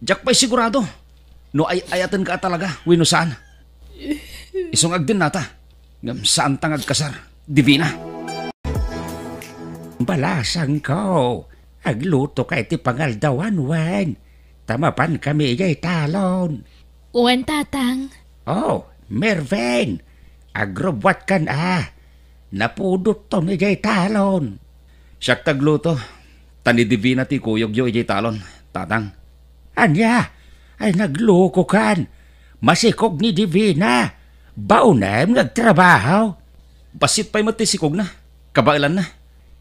Diak pay sigurado no ay-ayatenka a talaga wenno saan. Isu nga agdennata, ngem saanta nga agkasar, Divina. Balasangko, aglutoka iti pangaldawan wen, ta mapankami idiay talon. Wen, Tatang. Oh, Mervin, agrubbuatkan a. Napudotton idiay talon. Siak ti agluto, ta ni Divina ti ikuyogyo idiay talon, Tatang. Ania? Ay, naglokokan. Masikog ni Divina. Baonem nga agtrabaho. Bassit pay met ti sikogna. Kabaelanna.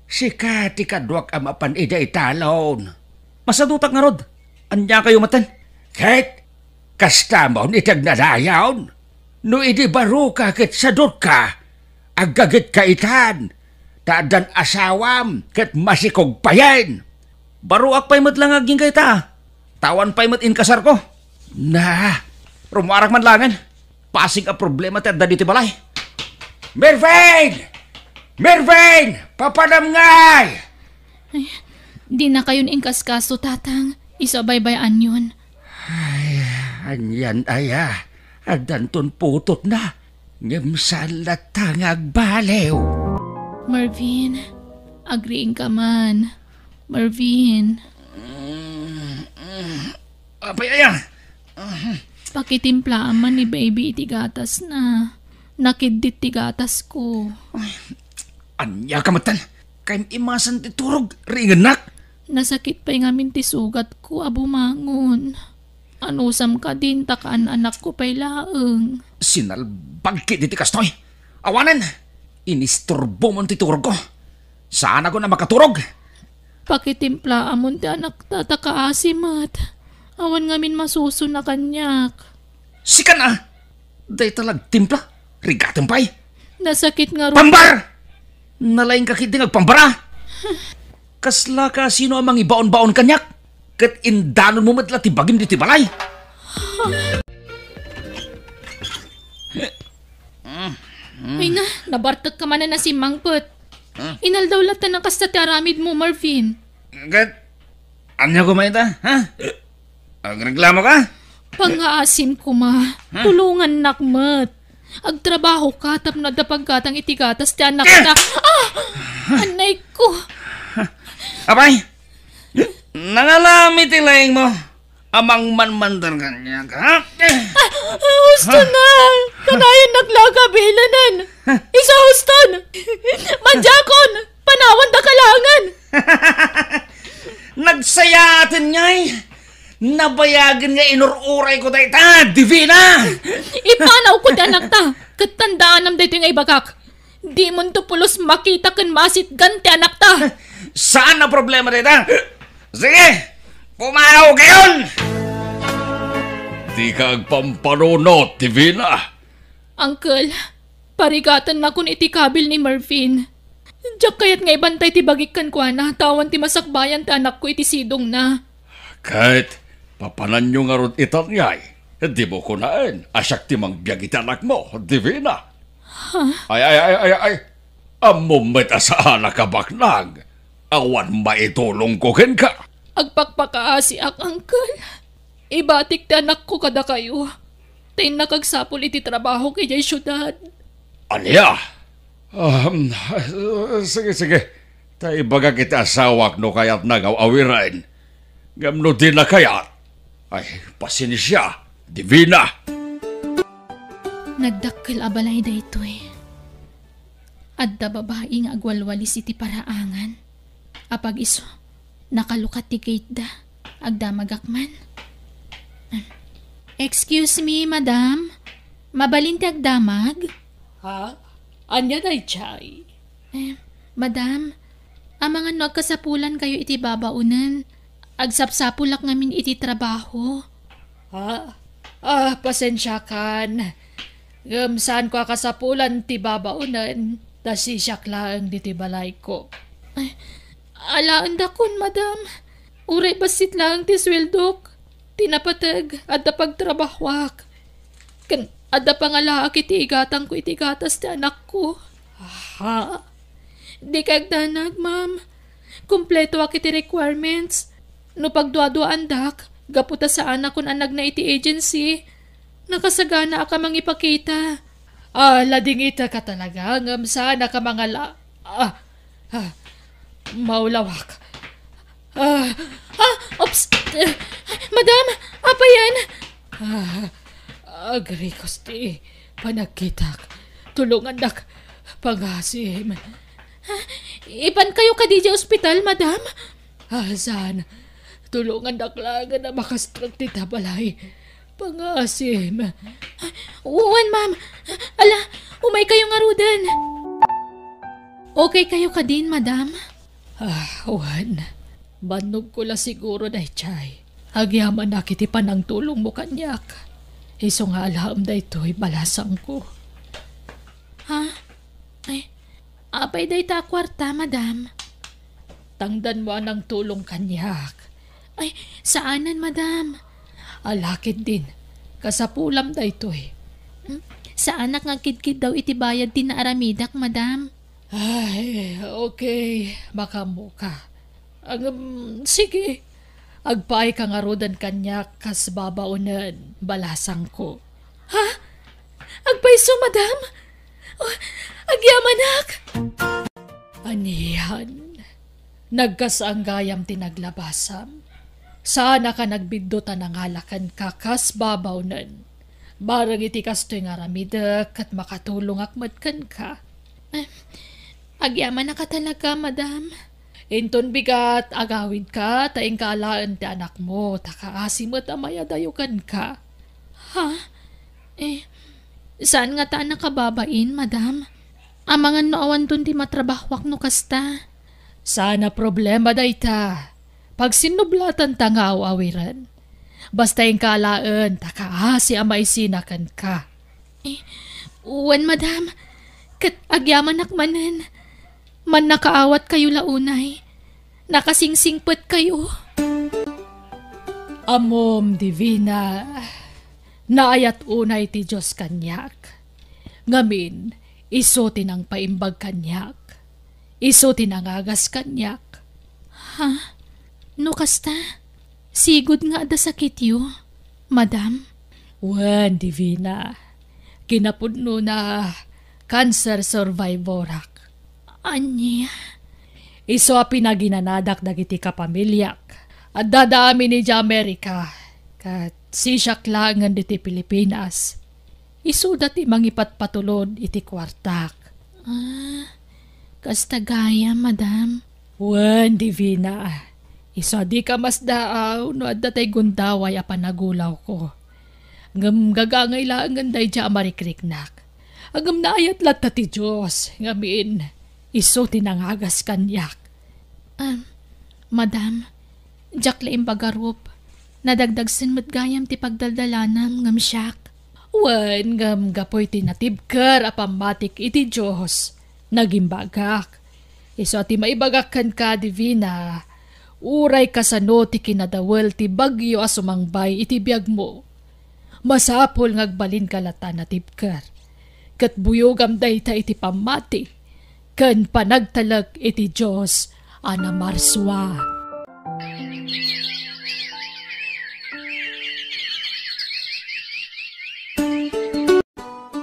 Sika ti kaduak a mapan ida italon. Masadutak ngarud. Ania kayo maten? Ket kasta mon iti agnanayon. No idi baroka ket sadutka, aggagetka itan, ta addan asawam ket masikog payen. Baroak pay met la nga agingga ita. Awan pay met inkasarko. Na, rumuarak man laengen. Pasig a problema ti adda ditoy balay. Mervin! Mervin! Papanam ngay! Ay, dinakayon inkaskaso, Tatang. Isu a baybay-anyon. Ay, anian aya? Addanton putotna. Ngem saan latta nga agbaliw. Mervin, agriingka man. Mervin. Apay aya? Pakitimplaam man ni baby iti gatasna. Nakiddit ti gatasko. Ania ka metten? Kayem imasan ti turog, riingennak? Nasakit pay ngamin ti sugatko a bumangon. Anusam kadin ta kaan-anakko pay laeng. Sinalbag ketdi ti kastoy. Awanen! Inisturbomon ti turogko. Saanakon a makaturog. Pakitimplaamon ti anakta ta kaasi met. Awan ngamin masuson a kaniak. Sikan a! Dayta la agtimpla, rigatem pay. Nasakit ngarud. Pambar! Nalaingka ketdi nga agpambara. Kasla kasino a mangibaon-baon kaniak? Ket indanonmo met la ti bagim ditoy balay. Ay na, nabartekka manen a simmangpet. Inaldaw latta a kasta ti aramidmo, Marvin. Ket ania koma ita, ha? Agreklamo ka? Pangngaasim koma, tulongannak met. Agtrabahoka tapno adda paggatang iti gatas ti anakta. Ah! Anay ko! Apay, nangalami ti laingmo a mangmanmandan kaniak, ha? Ah, husto na! Kanayon naglagabilanan! Isu huston! Manjakon! Panawan da kalangan! Nagsayaaten ngay! Nabayagen nga inur-urayko dayta, Divina! Ipanawko ti anakta, ket tandaanam daytoy nga ibagak. Dimonto pulos makita ken masitgan ti anakta. Saan a problema dayta. Sige, pumanaw kayon! Dika agpampanunot, Divina. Uncle, parigatennakon iti kabil ni Mervin. Diak kayat nga ibantay ti bagik kenkuana, ta awan ti masakbayan ti anakko iti sidongna. Ket papananyo ngarud itan ngay? Dimo kunaen a siak ti mangbiag iti anakmo, Divina. Ha? Ay, ay, ay, ay, ay. Ammom met a saanak a baknang. Awan maitulongko kenka. Agpakpakaasiak, uncle. Ibatik ti anakko kadakayo. Ta innak agsapul iti trabahok idiay siudad. Ania? Um, sige, sige. Ta ibagak iti asawak no kayatna nga aw-awiren. Ngem no dina kayat, ay, pasensia, Divina. Nagdakkel a balay daytoy. Adda babai nga agwalwalis iti paraangan. Apag isu, nakalukat ti gate da. Agdamagak man. Excuse me, madam. Mabalin ti agdamag? Ha? Ania daydiay? Eh, madam, amangan no agkasapulan kayo iti babaonen. Agsapsapulak ngamin iti trabaho. Ha? Ah, pasensiakan. Ngem saanko a kasapulan ti babaonen, ta sisiak laeng ditoy balayko. Ay, alaendakon, madam. Uray bassit laeng ti sueldok. Ti napateg, adda pagtrabahoak. Ken adda pangalaak iti igatangko iti gatas ti anakko. Ha? Dika agdanag, ma'am. Kumpletoak iti requirements. No pagduaduaandak, gapu ta saanakon a nagna iti agency, nakasaganaak a mangipakita. Ah, ladingitaka talaga, ngem saanak a mangala-, ah, ah, maulawak. Ah, ah, oops! Eh, madam, apay yan? Ah, agrikos ti panagkitak. Tulungandak. Pangasim. Ah, ipan kayo kadi diay ospital, madam? Ah, saan? Tulungandak laeng a makastrek ti balay. Pangasim. Wen, ma'am. Ala, umay kayo ngaruden. Okay kayo kadin, madam? Ah, wen. Bannogko la siguro daydiay. Agyamanak iti panangtulongmo kaniak. Isu nga alaem daytoy balasangko. Ha? Ay, apay dayta a kuarta, madam? Tangdanmo a nangtulong kaniak. Ay, saanen, madam. Ala ketdin, kasapulam daytoy. Hmm? Saanak nga agkidkiddaw iti bayad ti naaramidak, madam. Ay, okay. Makaammoka. Ngem, sige. Agpaayka ngaruden kaniak kas babaonen, balasangko. Ha? Agpayso, madam? Oh, agyamanak! Anian, nagkasaan gayam ti naglabasam. Saanaka nagbiddut a nangala kenka kas babaonen. Bareng iti kastoy nga aramidek ket makatulongak met kenka. Eh, agyamanaka talaga, madam. Inton bigat, agawidka ta inka alaen ti anakmo, ta kaasi met a mayadayo kenka. Ha? Eh, saan ngata a nakababain, madam? Amangan no awanton ti matrabahoak no kasta. Saan a problema dayta. Pagsinnublatan ta nga aw-awiren. Basta inka alaen ta kaasi a maisina kenka. Eh, wen, madam. Ket agyamanak manen. Mannakaawatkayo la unay. Nakasingsingpetkayo. Ammom, Divina, naayat unay ti Dios kaniak. Ngamin, isu ti nangpaimbag kaniak. Isu ti nangagas kaniak. Ha? No kasta, sigud nga adda sakityo, madam? Wen, Divina. Kinapudnona, cancer survivorak. Ania? Isu a pinaginanadak dagiti kapamiliak. Addada amin idiay Amerika, ket sisiak laengen ditoy Pilipinas. Isuda ti mangipatpatulod iti kuartak. Ah, kasta gayam, madam. Wen, Divina. Isu a dika masdaaw no adda tay gundaway a panagulawko. Ngem gagangay laengen daydiay a marikriknak. Ngem naayat latta ti Dios, ngamin, isu ti nangagas kaniak. Ah, madam, diak la imbagarup. Nadagdagsen met gayam ti pagdaldalanam ngem siak. Wen, ngem gapu iti natibker a pammatik iti Dios, nagimbagak. Isu a ti maibagak kenka, Divina, uray kasano ti kinadawel ti bagyo a sumangbay iti biagmo. Masapul nga agbalinka latta a natibker. Ket buyogam dayta iti pammati ken panagtalek iti Dios a namarsua.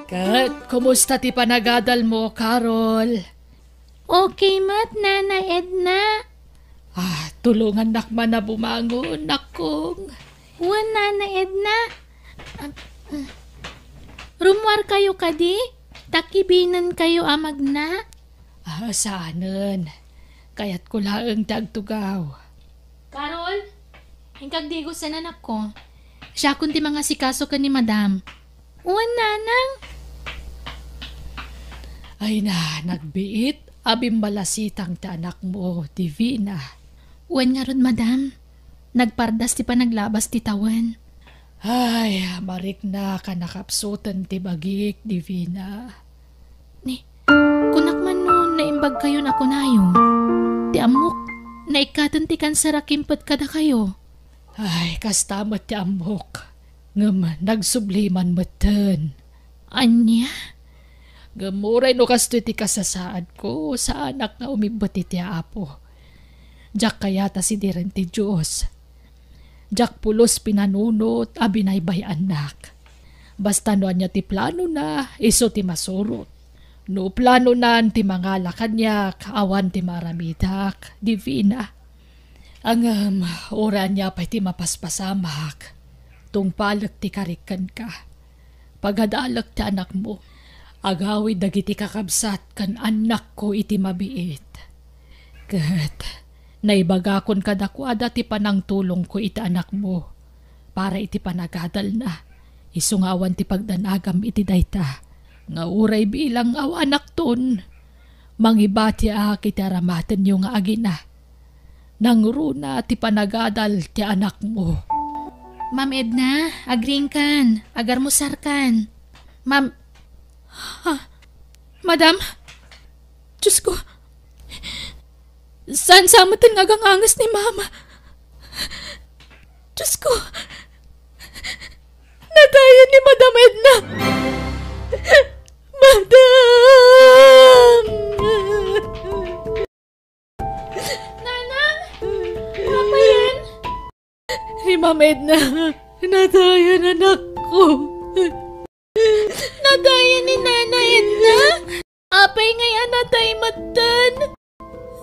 Ket kumusta ti panagadalmo, Carol? Okay met, Nana Edna. Ah, tulongannak man a bumangon, nakkong. Wen, Nana Edna. Ah, ah. Rummuarkayo kadi? Ta kibinenkayo a magna? Ah, saanen. Kayatko laeng ti agtugaw. Carol, inkagdigosen, anakko. Siakon ti mangasikaso ken ni Madam. Wen, Nanang. Ay na, nagbiit a bimbalasitang ti anakmo, Divina. Wen ngarud, Madam. Nagpardas ti panaglabas ti tawen. Ay, mariknak a nakapsuten ti bagik, Divina. Ni, kunak man no naimbagkayon a kunayo. Ti ammok, naikkaten ti kanser a kimpet kadakayo. Ay, kasta met ti ammok. Ngem nagsubli man metten. Ania? Ngem uray no kastoy ti kasasaadko, saanak nga umibbet iti Apo. Diak kayat a sidiren ti Dios. Diak pulos pinanunot a binaybay-annak. Basta no ania ti planona, isu ti masurot. No planonan ti mangala kaniak, awan ti maaramidak, Divina. Ngem, uray ania pay ti mapaspasamak, tungpalek ti karik kenka. Pagadalek ti anakmo. Agawid dagiti kakabsat ken annakko iti mabiit. Ket naibagakon kadakuada ti panangtulongko iti anakmo para iti panagadalna. Isu nga awan ti pagdanagam iti dayta, nga uray bilang awan anakton, mangibatiak iti aramatenyo nga agina. Nangruna ti panagadal ti anakmo. Ma'am Edna, agriingkan, agarmusarkan. Ma'am, ah, Madam, Diyos ko, saan sa metten nga aganganges ni Mama? Diyos ko, natayen ni Madam Edna. Madam! Nanang! Apay yan? Ni Ma'am Edna, natayen anakko. Natayen ni Nanay Edna? Apay ngay a natay metten?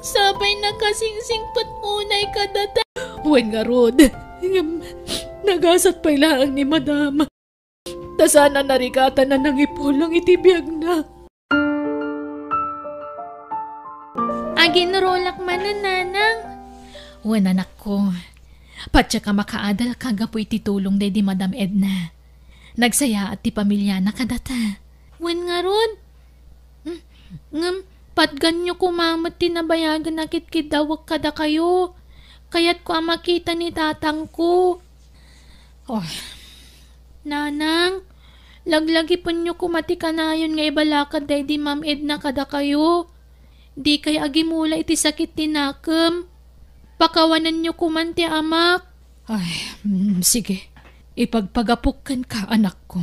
Sapay nakasingsingpet unay kadata. Wen ngarud, ngem nagasat pay laeng ni Madam. Ta saan a narigatan a nangipulang iti biagna. Aginrolak manen, Nanang. Wen, anakko. Patiek a makaadalka gapu iti tulong daydi Madam Edna. Nagsayaat ti pamiliana kadata. Wen ngarud, hmm, ngem patganyo koma met ti nabayagen a kitkiddawek kadakayo. Kayatko a makita ni tatangko. Oh, Nanang, laglagipenyo koma ti kanayon nga ibalakad daydi Ma'am Edna kadakayo. Dikay agimula iti sakit ti nakem. Pakawanenyo koman ti amak. Ay, mm, sige. Ipagpagapok kenka, anakko.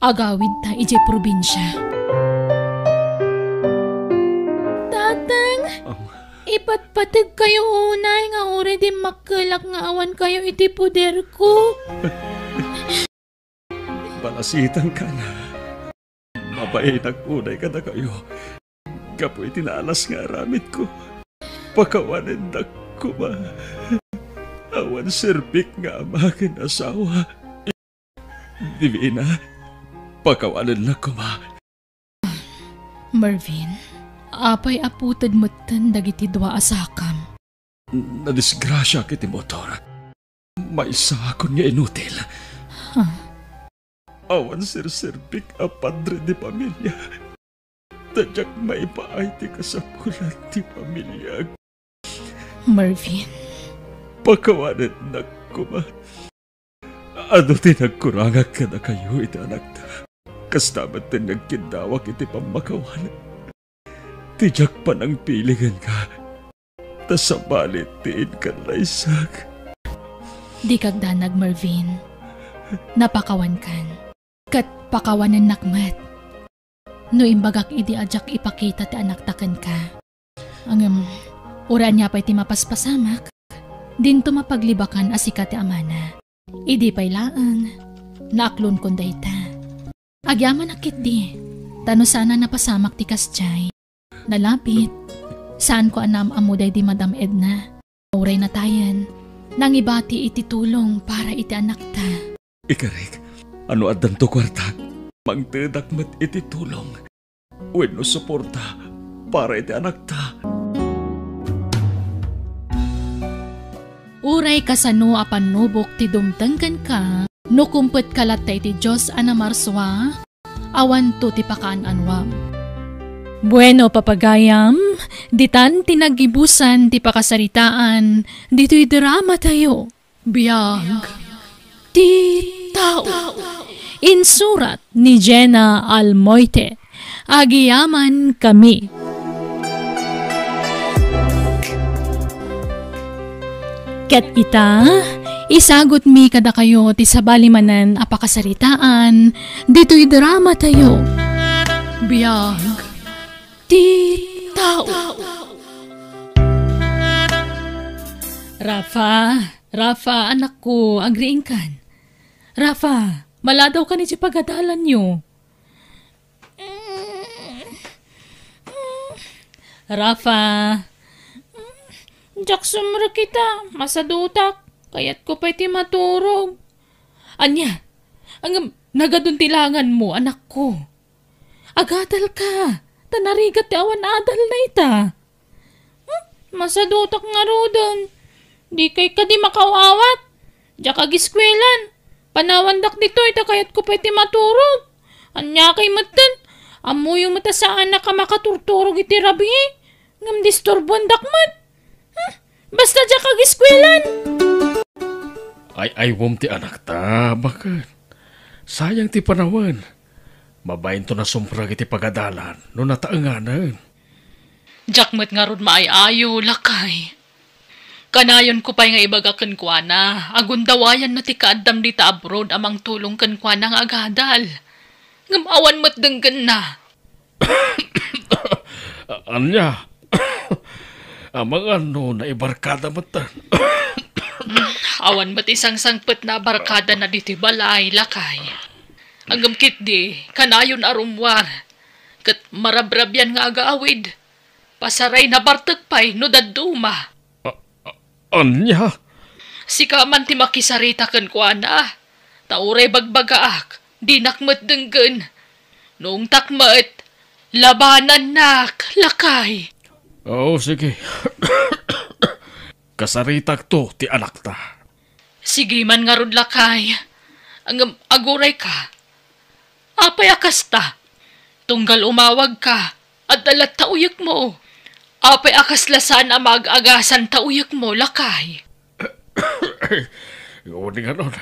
Agawidta idiay probinsia. Tatang, Am- ipatpategkayo unay nga uray dimmakkelak nga awankayo iti poderko. Balasitangkan. Mabainak unay kadakayo gapu iti naalas nga aramidko. Pakawanennak koma. Awan serbik nga ama ken asawa. Divina, pakawanennak koma. Mervin, apay a puted metten dagiti dua a sakam? Nadisgrasiaak iti motor. Maysaakon nga inutil. Huh? Awan serserbik a padre de pamilia. Ta diak maipaay ti kasapulan ti pamiliak. Mervin. Pakawanennak koma. Adu ti nagkurangak kadakayo iti anakta. Kasta met ti nagkiddawak iti pammakawan. Ti diak panangpili kenka. Ta sabali ti inkan laysak. Dika agdanag, Mervin. Napakawankan. Ket pakawanennak met no imbagak idi a diak ipakita ti anakta kenka. Ngem, uray ania pay ti mapaspasamak, dinto mapaglibakan a sika ti amana. Idi pay laeng, naaklonkon dayta. Agyamanak ketdi, ta no saan a napasamak ti kasdiay, nalabit, saanko a naam-ammo daydi Madam Edna. Uray natayen, nangibati iti tulong para iti anakta. Ikarik, no addanto kuartak, mangtedak met iti tulong wenno suporta para iti anakta. Uray kasano a pannubok ti dumteng kenka, no kumpetka latta iti Dios a namarsua, awanto ti pakaan-anuam. Bueno, papagayam, ditan ti naggibusan ti pakasaritaan ditoy dramatayo. Biag ti tao. Insurat ni Jenna Almoite. Agyamankami. Ket ita, isagutmi kadakayo ti sabali manen a pakasaritaan ditoy dramatayo. Biag ti tao. Rafa, Rafa, anakko, agriingkan. Rafa, maladawkan iti pagadalanyo. Rafa. Diak sumrek ita, masadutak. Kayatko pay ti maturog. Ania? Ngem nagadun ti langanmo, anakko. Agadalka, ta narigat ti awan adalna ita. Hmm? Masadutak ngaruden. Dikay kadi makaw-awat. Diak agiskuelan. Panawandak ditoy ta kayatko pay ti maturog. Ania kay metten? Ammoyo met a saanak a makaturturog iti rabii. Ngem disturbuandak met. Hmm, basta diak agiskuelan. Ay-aywem ti anakta, baket. Sayang ti panawen. Mabainto nasumprek iti pagadalan no nataenganen. Diak met ngarud maay-ayo, lakay. Kanayonko pay nga ibaga kenkuana a gundawayanna ti kaaddam dita abroad a mangtulong kenkuana nga agadal. Ngem awan met denggenna. Ania? Amangan no naibarkada met. Awan met ti sangsangpetna a barkadana ditoy balay, lakay. Ngem ketdi, kanayon a rummuar. Ket marabrabian nga agawid. Pasarayna bartek pay no dadduma. A-, a-, ania? Sika man ti makisarita kenkuana. Ta uray bagbagaak, dinak met denggen. Nungtak met, labanannak, lakay. Oo, sige. Kasaritakto ti anakta. Sige man ngarud, lakay. Ngem agurayka. Apay a kasta? Tunggal umawagka, adda latta uyekmo. Apay a kasla saan a maag-agasan ta uyekmo, lakay? Wen ngarud,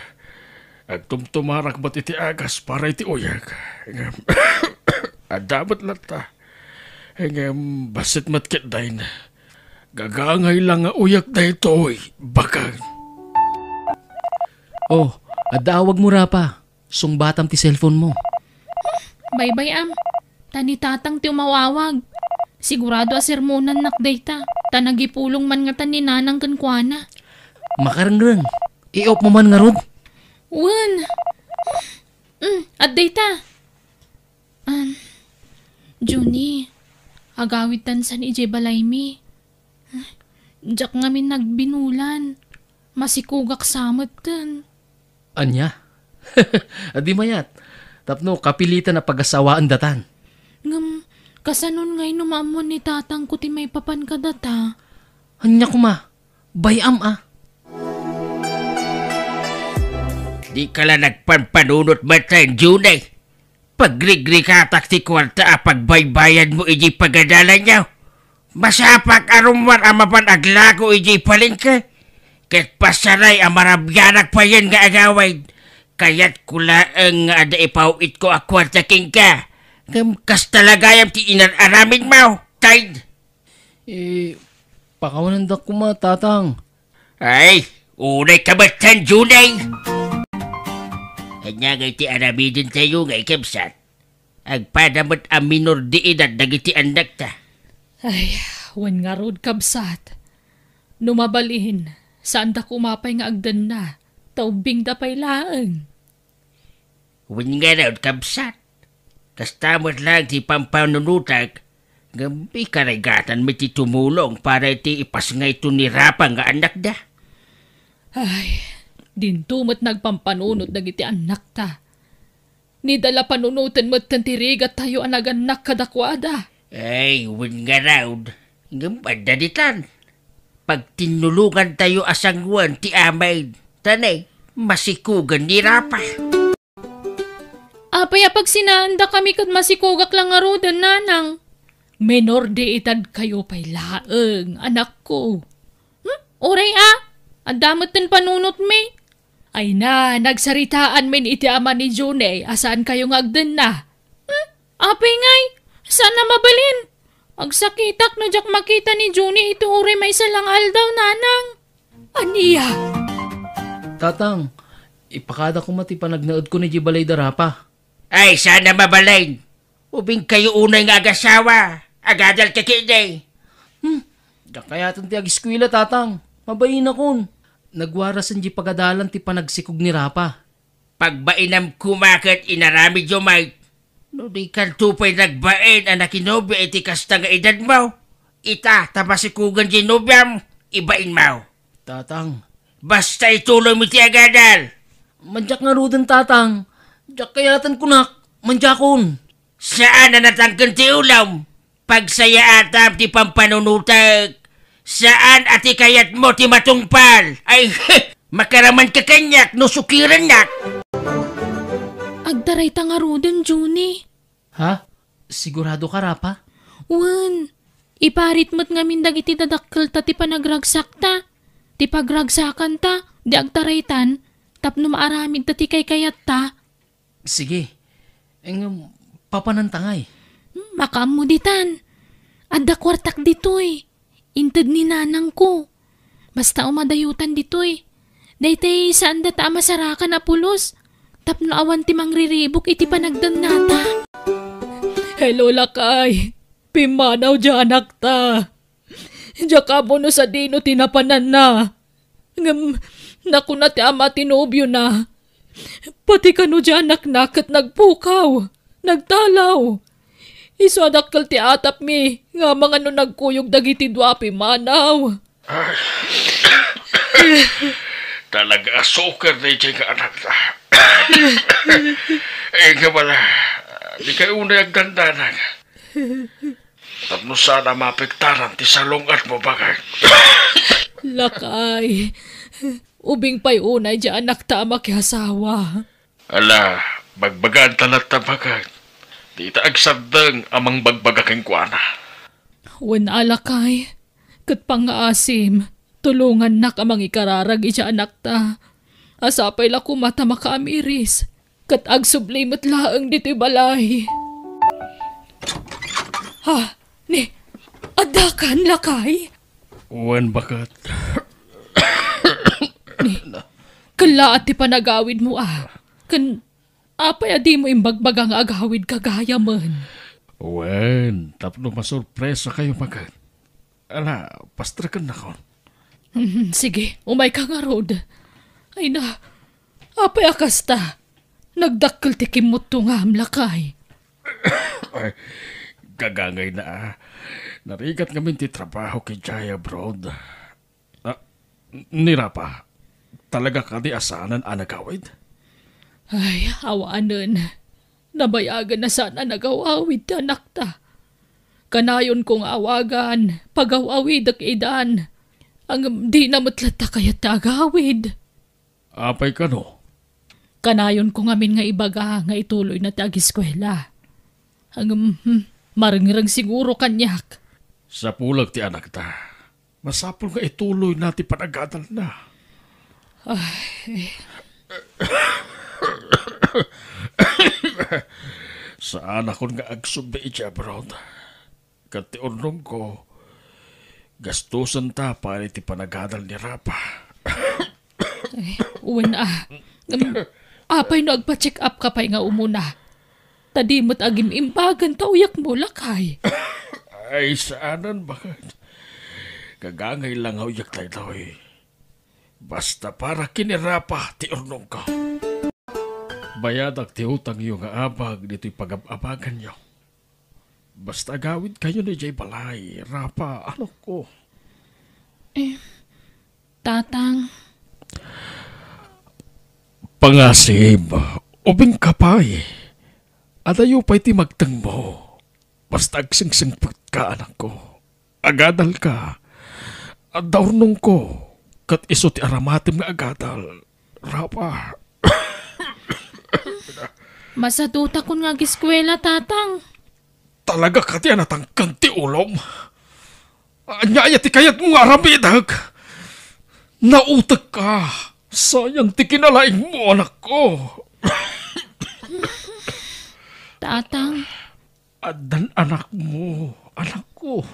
agtumtumarak met iti agas para iti uyek. Ngem, adda met latta. Ngem, bassit met ketdin. Gagangay lang nga uyek daytoy, baket. Oh, adda awagmo, Rapa. Sungbatam ti cellphone mo. Baybay-am, ta ni Tatang ti umaw-awag. Sigurado a sermonannak dayta, ta nagipulong man ngatan ni Nanang kenkuana. Makarengreng, i-off mo man ngarud. Wen. Mm, addayta. Um, Junie, agawidtan san idiay balaymi. Diak ngamin nagbinulan. Masikogak sa metten. Ania? Adi mayat. Tapno kapilitan a pagasawaendatan. Ngem, kasanon ngay no maammuan ni tatangko ti maipapan kadata? Ania koma? Bay-am a. Dika la nagpampanunot metten, Junie. Pagrigrikatak ti kuarta a pagbaybayadmo idiay pagadalanyo. Masapak a rummuar a mapan aglako idiay palengke. Ket pasaray a marabianak payen nga agawid. Kayatko laeng nga adda ipaw-itko a kuarta kenka. Ngem kasta la gayam ti inar-aramidmo, tay. Eh, pakawanendak koma, Tatang. Ay, unay ka met, Junie! Ania ngay ti aramidentayo nga ikabsat? Agpada met a minor de edad dagiti annakta. Ay, wen ngarud, kabsat. No mabalin, saanda koma pay nga agdenna, ta ubbingda pay laeng. Wen ngarud, kabsat. Kasta met laeng ti pampanunotak, ngem ikarigatan met ti tumulong para iti ipasngayto ni Rapa nga annakda. Ay, dinto met nagpampanunot dagiti annakta. Ni da la panunoten metten ti rigattayo a nagannak kadakuada. Ay, wen ngarud, ngem adda ditan. Pagtinnologantayo a sangoen ti amin, ta ne, masikogen ni Rapa. Apay a pagsinaandakami ket masikogak la ngaruden, Nanang? Menor de edad kayo pay laeng, anakko. Hmm? Uray a, adda metten panunotmi. Ay na, nagsaritaanmin iti ama ni Junie a saan kayo nga agdenna. Hmm? Apay ngay, saan a mabalin? Agsakitak no diak makita ni Junie iti uray maysa lang aldaw, Nanang. Ania? Tatang, ipakada koma ti panagnaedko idiay balay da Rapa. Ay, saan a mabalin? Ubing kayo unay nga agasawa, agadal ka ketdi. Hmm, diak kayaten ti agiskuela, Tatang. Mabainakon. Nagwarasen diay pagadalan ti panagsikog ni Rapa. Pagbainam koma ket inaramidyo met. No dikanto pay nagbain a nakinobia iti kasta nga edadmo, ita ta masikogen diay nobiam, ibainmo. Tatang. Basta ituloymo ti agadal. Mandiak ngaruden, Tatang. Diak kayaten kunak. Mandiakon. Saan a natangken ti ulom. Pagsayaatam ti pampanunotek. Saan a ti kayatmo ti matungpal. Ay, makaraman ka kaniak no sukirennak. Agtarayta ngaruden, Junie. Ha? Sigurado ka, Rapa? Wen, iparit met ngamin dagiti dadakkelta ti panagragsakta, ti pagragsakanta, di agtaraytan, tapno maaramidta ti kaykayatta. Sige. Ngem, papananta ngay? Hmm, makaammo ditan. Adda kuartak ditoy. Inted ni nanangko. Basta umadayotan ditoy. Daytay saandata a masarakan a pulos. Tapno awan ti mangriribuk iti panagdennata. Hello, lakay. Pimmanaw diay anakta. Diak ammo no sadino ti napananna. Ngem nakuna ti ama ti nobiona, pati kano diay anakna ket nagpukaw, nagtalaw. Isu a dakkel ti atapmi nga amangan no nagkuyog dagiti dua a pimmanaw. Ay. Talaga a suker daydiay nga anakta. Eh, nga bala, di kayo unay agdandanag. Tapno saan a maapektaran ti salung-atmo, baket. Lakay, ubing pay unay diay anakta a makiasawa. Ala, bagbagaanta latta, baket. Dita agsardeng a mangbagbaga kenkuana. Wen a, lakay, ket pangngaasim, tulongannak a mangikararag idiay anakta. A sapay la koma ta makaamiris, ket agsubli met laeng ditoy balay. Ha? Ni, addakan, lakay? Wen, baket. Ni, kellaat ti panagawidmo, a. Ken apay a dimo imbagbaga nga agawidka gayamen? Wen, tapno masurpresakayo, baket. Ala, pastreken nakon. Mhm, sige, umayka ngarud. Ay na, apay a kasta? Nagdakkel ti kimmutto ngam, lakay. Ay, gagangayna, a. Narigat ngamin ti trabaho idiay abroad. Ah, ni Rapa, talaga kadi a saanen a nagawid? Ay, awanen. Nabayagen a saan a nagawawid ti anakta. Kanayonko nga awagan, pagaw-awidek idan. Ngem dina met latta kayat ti agawid. Apay kano? Kanayonko ngamin nga ibaga nga ituloyna ti agiskuela. Ngem, hmm, marengreng siguro kaniak. Sapulek ti anakta. Masapul nga ituloyna ti panagadalna. Ay. Saanakon nga agsubli idiay abroad. Ket ti urnongko, gastosenta pay ti panagadal ni Rapa. Ay, wen a. Ngem, apay no agpa-check-up ka pay nga umuna? Ta di met agim-imbagan ta uyekmo, lakay. Ay, saanen, baket. Gagangay la nga uyek daytoy. Basta para ken ni Rapa ti urnongko. Bayadak ti utangyo nga abag ditoy pagab-abaganyo. Basta agawidkayon idiay balay, Rapa, anakko. Eh, Tatang. Pangasib, ubingka pay. Adayo pay ti magtengmo. Basta agsengsengpetka, anakko. Agadalka. Adda urnongko. Ket isu ti aramatem nga agadal. Rapa. Masadutakon nga agiskuela, Tatang. Talaga kadi a natangken ti ulom? Ania aya ti kayatmo nga aramidek? Nautekka. Sayang ti kinalaingmo, anakko. Tatang. Addan anakmo, anakko.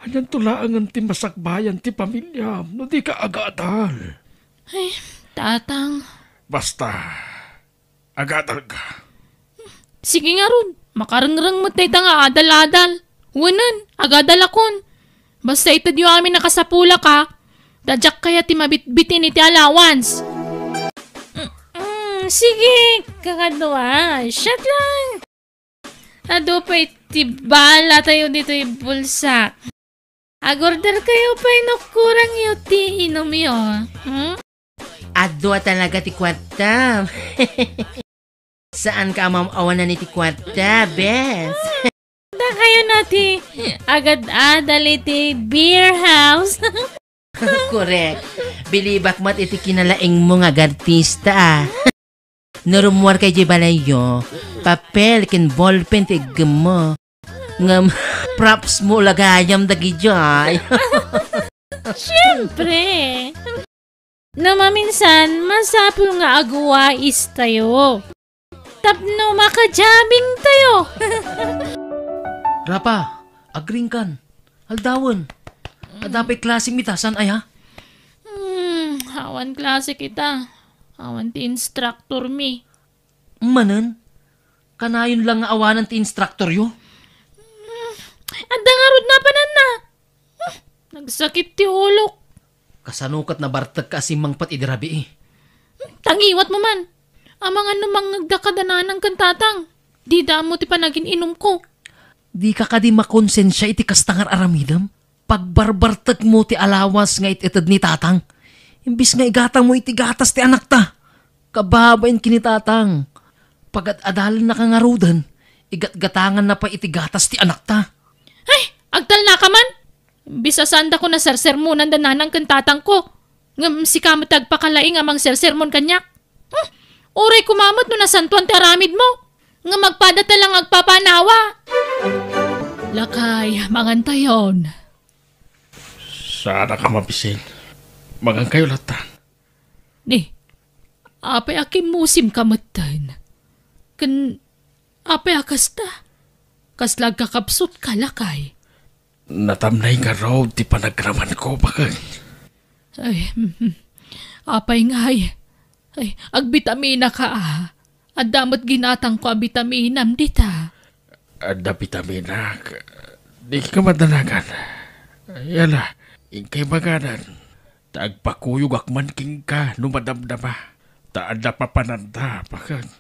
Anianto laengen ti masakbayan ti pamiliam no dika agadal? Ay, Tatang. Basta, agadalka. Sige ngarud, makarengreng met dayta nga adal-adal. Wenen, agadalakon. Basta itedyo amin a kasapulak, a. Ta diak kayat ti mabitbitin iti allowance. Mm, sige, kakadua. Shot lang. Adu pay ti bala tayo ditoy bulsa. Agorder kayo pay no kurangyo ti inumyo. Hmm? Adu a talaga ti kuarta. Saan ka a mam-awanan iti kuarta, bes? Da kayo na ti agad-adal iti beer house. Korek. Bilibak met iti kinalaingmo nga agartista, a. No rummuarka idiay balayyo, papel ken ballpen ti iggemmo. Ngem, props mo la gayam dagidiay. Siempre. No maminsan, masapul nga agwais tayo. Tapno makajabing tayo. Rapa, agringkan. Aldawen. Adda pay klase mi ta, saan aya? Hmm, awan klase kita. Awan ti instructor mi. Manen? Kanayon lang nga awanan ti instructoryo? Hmm, adda ngarud napananna. Hmm, nagsakit ti ulok. Kasano ket nabartekka a simmangpet idi rabii? Hmm, tangiwat mo man. Amangan no mangngegda kada nanang ken tatang. Dida ammo ti panagin-inumko. Dika kadi makonsensia iti kasta nga ar-aramidem? Pagbarbartekmo ti alawas nga it-ited ni tatang, imbes nga igatangmo iti gatas ti anakta. Kababain ken ni tatang, pagad-adalennaka ngaruden, igatgatanganna pay iti gatas ti anakta. Ay, agtalnaka man! Imbes a saandako nasersermonan da nanang ken tatangko, ngem sika met ti agpakalaing a mangsersermon kaniak. Hmm, uray koma met no nasantoan ti aramidmo, ngem agpadata lang agpapanawa. Lakay, mangantayon. Saanak a mabisin. Mangankayo latta. Ni, apay a kimmusimka metten? Ken apay a kasta? Kasla agkakapsutka, lakay? Natamnay ngarud ti panagramanko, bakeng. Ay, mhm. Apay ngay? Ay, agbitaminaka, a. Adda met ginatangko a bitaminam dita. Adda bitaminak. Dika madanagan. Yala, inkay magadan. Ta agpakuyogak man kenka no madamdama. Ta adda papananta, bakeng.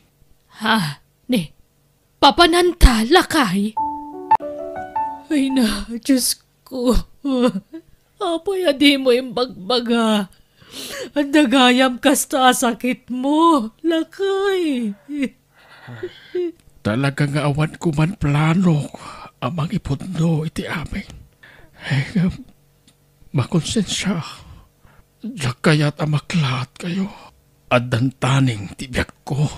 Ha? Ni, papananta, lakay? Ay na, Diyos ko. Apay a dimo imbagbaga? Adda gayam kasta a sakitmo, lakay. Talaga nga awan ko man plano a mangipudno iti amin. Ngem, makonsensia. Diak kayat a maklaatkayo. Addan taning ti biagko.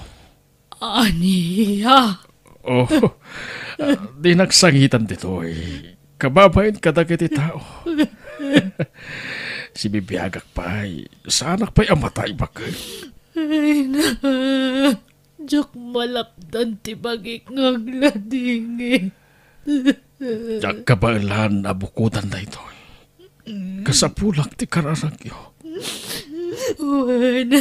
Ania? Oh, dinak sangitan ditoy. Kababain kadagiti tao. Sibibiagak pay, saanak pay a matay, bakeng. Ay na, diak malapdan ti bagik nga agladingit. Diak kabaelan a bukodan daytoy. Kasapulak ti kararagyo. Wen,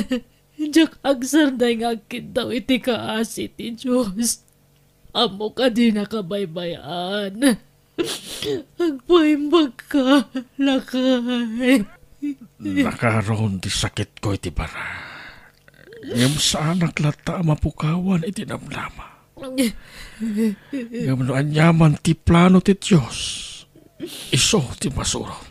diak agsardeng nga agkiddaw iti kaasi ti Dios. Ammok a dinaka baybay-an. Agpaimbagka, lakay. Nakaron ti sakitko iti bara. Ngem saanak latta a mapukawan iti namnama. Ngem no aniaman ti plano ti Dios, isu ti masurot.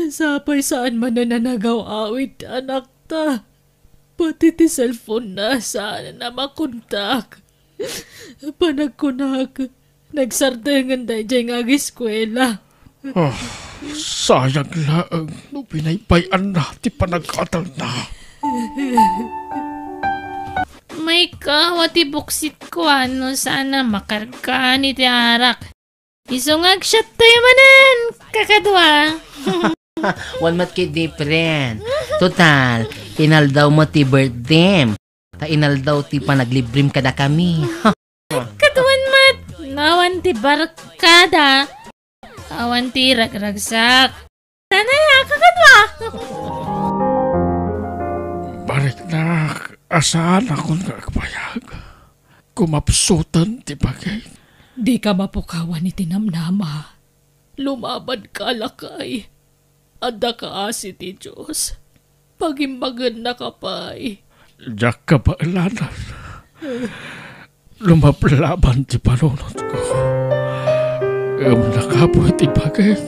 Sapay saan manen a nagaw-awid ti anakta. Pati ti cellphone-na, saan a makontak. Panagkunak, nagsardengen daydiay nga ageskuela. Ah, sayang laeng no binaybay-anna ti panag-adalna. Maikawa ti buksitko, a, no saan a makargaan iti arak. Isu nga agshot tayo manen, kakadua. Wen met ket different. Total, inaldaw mo ti birthday-m. Ta inaldaw ti panaglibrem kadakami. Kaduan met, awan ti barkada, awan ti ragragsak. Tanaya, kakadua. Bariknak, a saanakon nga agbayag. Kumapsutan ti bagik. Dika mapukawan iti namnama. Lumabanka, lakay. Adda kaasi ti Dios. Pagimbagennaka pay. Diak kabaelanan. Lumablaban ti panunotko. Ngem nakapuy ti bagik.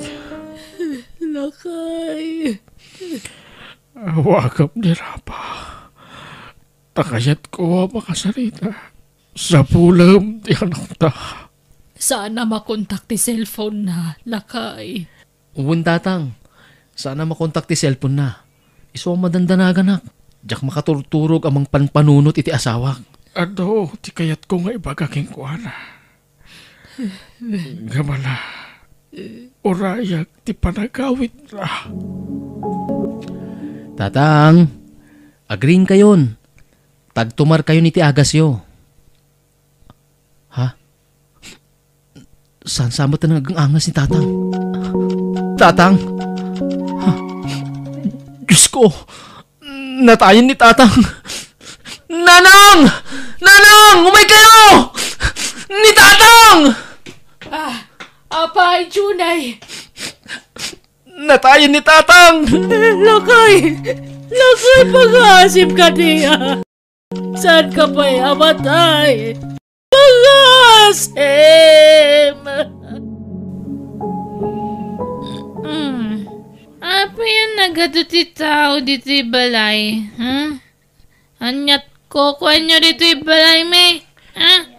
Lakay. Awagem ni Rapa. Ta kayatko a makasarita. Sapulem ti anakta. Saan a makontak ti cellphone-na, lakay. Wen, tatang. Saan a makontak ti cellphone-na. Isu a madandanaganak. Diak makaturturog a mangpanpanunot iti asawak. Adu ti kayatko nga ibaga kenkuana. Gabala, urayak ti panagawidna. Tatang, agriingkayon. Tagtumarkayon iti agasyo. Ha? Saan sa met nga agang-angas ni Tatang? Tatang! Ha? Diyos ko! Natayen ni Tatang! Nanang! Nanang! Umaykayo! Ni Tatang! Ah, apay, Junay? Natayen ni Tatang! Lakay! Lakay, pagaasim kadi, ah! Saanka pay a matay? Pagaasim! Hmm. Apay a nagadu ti tao ditoy balay, ha? Aniat kukuanyo ditoy balay, may? Ha?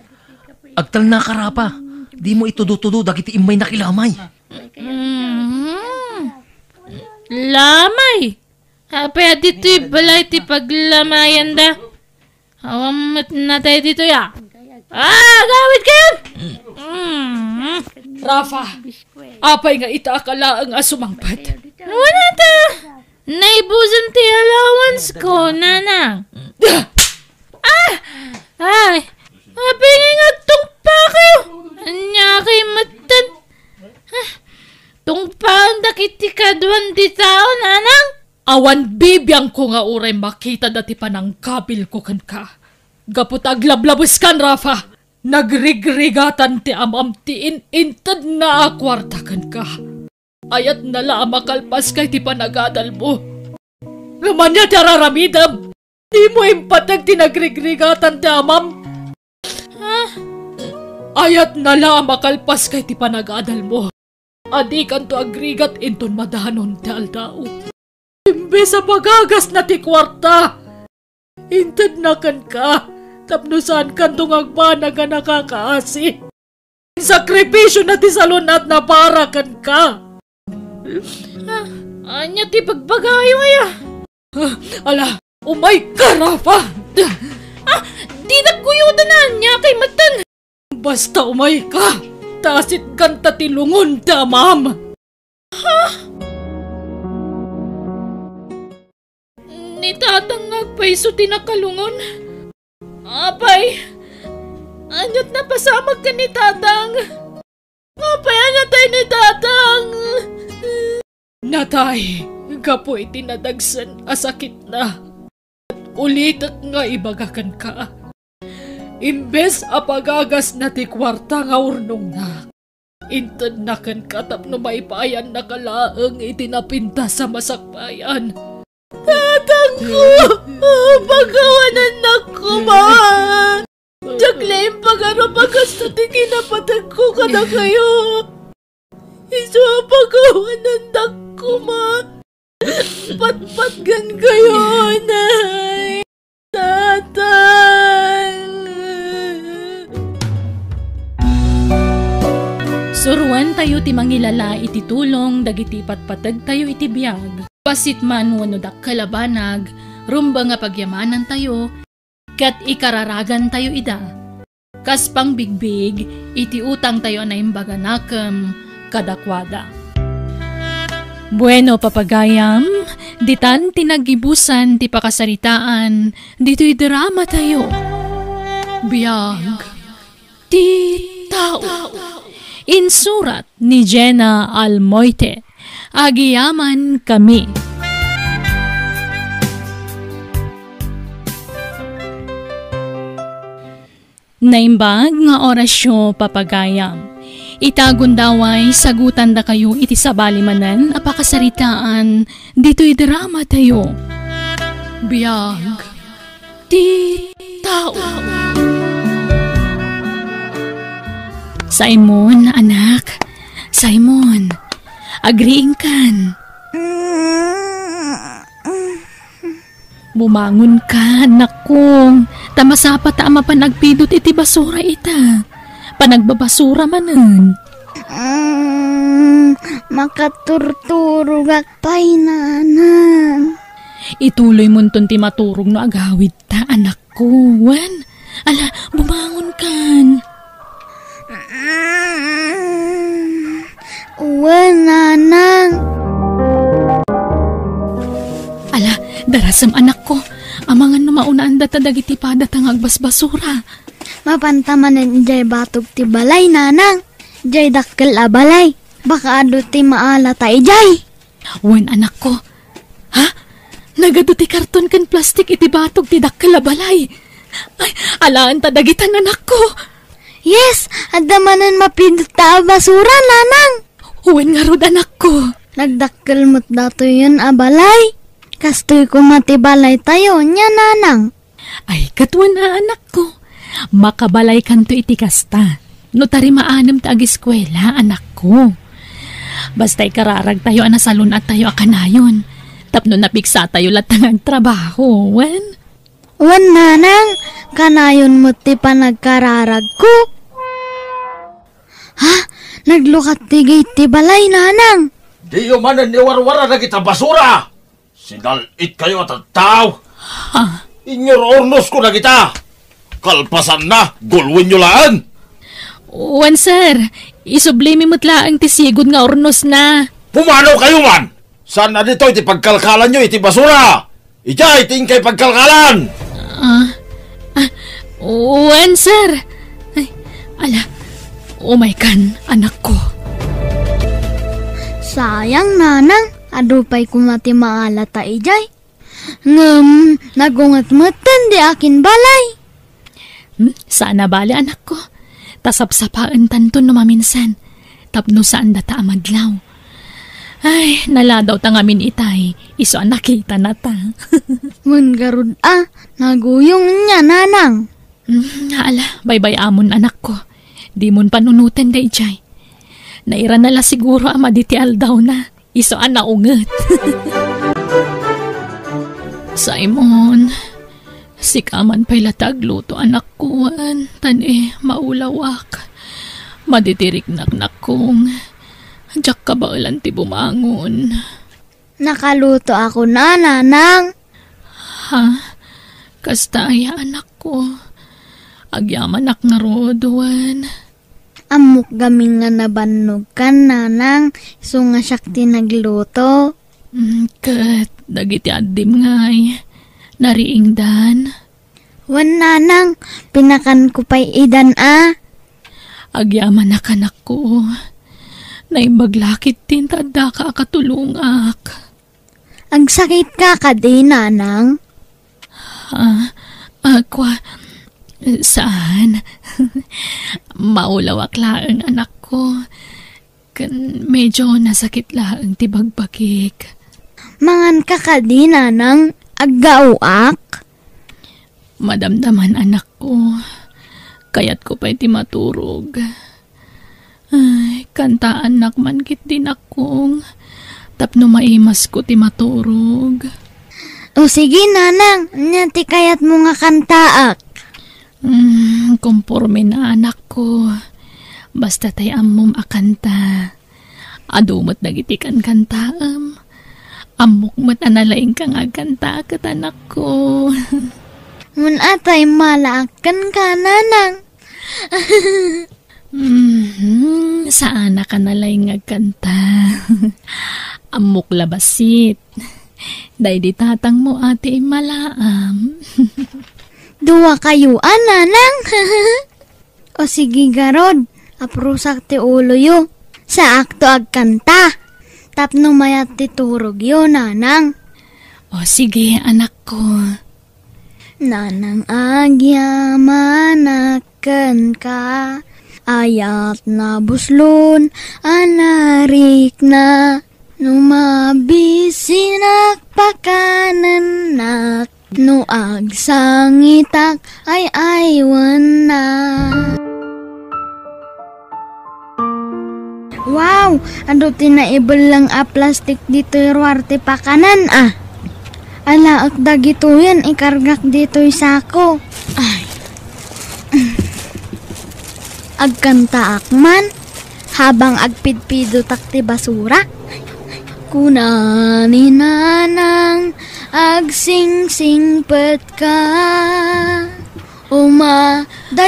Agtalnaka, Rafa. Dimo itudo-tudo dagiti immay nakilamay. Mhm. Lamay? Apay a ditoy balay ti paglamayanda? Awan met natay ditoy, a. Ah, agawidkayon! Mm. Rafa, apay nga ita ka laeng a sumangpet? Wen ata, naibusen ti allowance ko, nanang. Ah! Ay, apay nga agtungpakayo? Ania kay metten? Ah, tungpaan dagiti kaduan ti tao, nanang? Awan bibiangko nga uray makitada ti panangkabilko kenka. Gapu ta aglablabeskan, Rafa, nagrigrigatan ti amam ti in-intedna a kuarta kenka. Ayatna la a makalpaska iti panagadalmo. Ngem ania ti araramidem? Dimo impateg ti nagrigrigatan ti amam? Ah, ayatna la a makalpaska iti panagadalmo. A dikanto agrigat inton madanon ti aldaw. Imbes a pagagasna ti kuarta, intedna kenka tapno saankanto nga agbanag a nakakaasi. Sakrifisiona ti salun-atna para kenka. Ah, ania ti pagbagayo aya? Ah, ala, umayka, Rafa! Ah, dinak guyotan, ania kay metten? Basta umayka, ta asitkanta ti lungon ti amam. Ha? Ni Tatang nga agpayso ti nakalungon. Apay, aniat napasamak ken ni Tatang? Apay a natay ni Tatang? Natay gapu iti nadagsen a sakitna. Ulitek nga ibaga kenka, imbes a pagagasna ti kuarta nga urnongna, intedna kenka tapno maipaayannaka laeng iti napintas a masakbayan. Tatangko, pakawanannak koma. Diak la impagarup a kasta ti kinapategko kadakayo. Isu a pakawanannak koma. Patpatgenkayo, Nay. Tatang. Suroentayo ti mangilala iti tulong dagiti ipatpategtayo iti biag. Bassit man wenno dakkel a banag, rumbeng a pagyamanantayo, ket ikararagantayo ida. Kas pangbigbig iti utangtayo a naimbag a nakem kadakuada. Bueno, papagayam, ditan ti naggibusan ti pakasaritaan ditoy dramatayo. Biag ti tao. Insurat ni Jenna Almoite. Agyamankami. Naimbag nga orasyo, papagayam. Ita gundaway, sagutandakayo iti sabali manen a pakasaritaan ditoy dramatayo. Biag ti tao. Simon, anak. Simon, agriingkan. Bumangonka, anakko. Ta masapa ta a mapan agpidut iti basura ita. Panagbabasura manen. Mm, makaturturogak pay, nanang. Ituloymonton ti maturog no agawidta, anakko. Wen, ala, bumangonkan. Wen, nanang. Ala, darasem, anakko. Amangan no maunaan data dagiti padata nga agbasbasura. Mapanta manen idiay batog ti balay, nanang. Idiay dakkel a balay. Baka adu ti maalata idiay. Wen, anakko. Ha? Nagadu ti karton ken plastik iti batog ti dakkel a balay. Ay, alaenta dagitan, anakko. Yes, adda manen mapidotta a basura, nanang. Wen ngarud, anakko. Nagdakkel met datoyen a balay. Kastoy koma ti balaytayo, nia, nanang. Ay, ket wen a, anakko. Makabalaykanto iti kasta. No tarimaanem ta agiskuela, anakko. Basta ikararagtayo a nasalun-attayo a kanayon. Tapno napiksatayo latta nga agtrabaho, wen? Wen, nanang, kanayon met ti panagkararagko. Ha? Naglukat ti gate ti balay, nanang. Diyo manen iwarwara dagita basura. Sinal-itkayo a tattao. Ha? Inyur-urnosko dagita. Kalpasanna, gulwenyo laeng. Wen, sir. Isublimi met laeng ti sigud nga urnosna. Pumanaw kayo man! Saan a ditoy ti pagkalkalanyo iti basura? Idiay ti inkay pagkalkalan! Ah, ah, wen, sir. Ay, ala, umaykan, anakko. Sayang, nanang, adu pay koma ti maalata idiay. Ngem, nagunget metten di akin balay. Hmm? Saan a bale, anakko. Ta sapsapaentanto no maminsan. Tapno saan data a madlaw. Ay, naladaw ta ngamin itay. Isu a nakita na ta. Wen garud a, naguyong nia, nanang. Hmm, ala, baybay-amon, anakko. Dimon panunoten dayjay. Nairana la siguro a madi ti aldawna. Isu a naunget. Simon, sika man pay la ti agluto, anakko, wen, ta ni maulawak. Madi ti riknak, nakkong. Diak kabaelan ti bumangon. Nakaluto ako na, nanang. Ha? Kasta aya, anakko? Agyamanak ngarud, wen? Ammok gamin nga nabannogkan, nanang, isu nga siak ti nagluto. Mm, ket dagiti addim ngay, nariingdan? Wen, nanang, pinakanko pay idan a. Agyamanak, anakko. Naimbag la ketdin ta addaka a katulongak. Agsakitka kadi, nanang? Ah, ah, kwa, saan. Maulawak laeng, anakko. Ken medyo nasakit laeng ti bagbagik. Manganka kadi, nanang? Aggaoak? Madamdaman, anakko. Kayatko pay ti maturog. Ay, kantaannak man ketdi, nakkong, tapno maimasko ti maturog. O sige, nanang, ania ti kayatmo nga kantaak? Hmm, komporme na, anakko. Basta tay ammom a kanta. Adu met dagiti kankantaem. Ammok met a nalaingka nga agkanta ket, anakko. Mun-a tay malaak kenka, nanang. Mhm, saanaka nalaing nga agkanta. Ammok la bassit. Daydi tatangmo a ti immalaam. Dua kayo a, nanang. O sige garud, aprusak ti uloyo. Saakto agkanta. Tapno mayat ti turogyo, nanang. O sige, anakko. Nanang, agyamanak kenka. Ayat nabuslon a narikna. No mabisinak, pakanennak. No agsangitak, ay-aywenna. Wow! Adu ti naibelleng a plastik ditoy ruar ti pakanan, a. Alaek dagitoyen, ikargak ditoy sako. Ay. Agkantaak man, habang agpidpidotak ti basura. Kuna ni Nanang, Agsingsingpetka, umadayuak,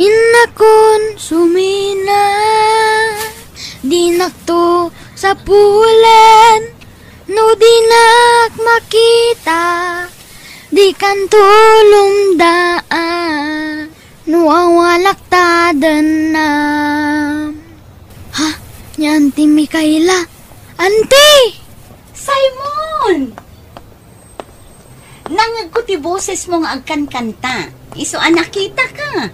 innakon sumina. Dinakto sapulen no dinak makita, dikan tulongda no awalak tadennam. Ha? Ni Auntie Micaela. Auntie! Simon! Nangngegko ti bosesmo nga agkankanta. Isu a nakitaka.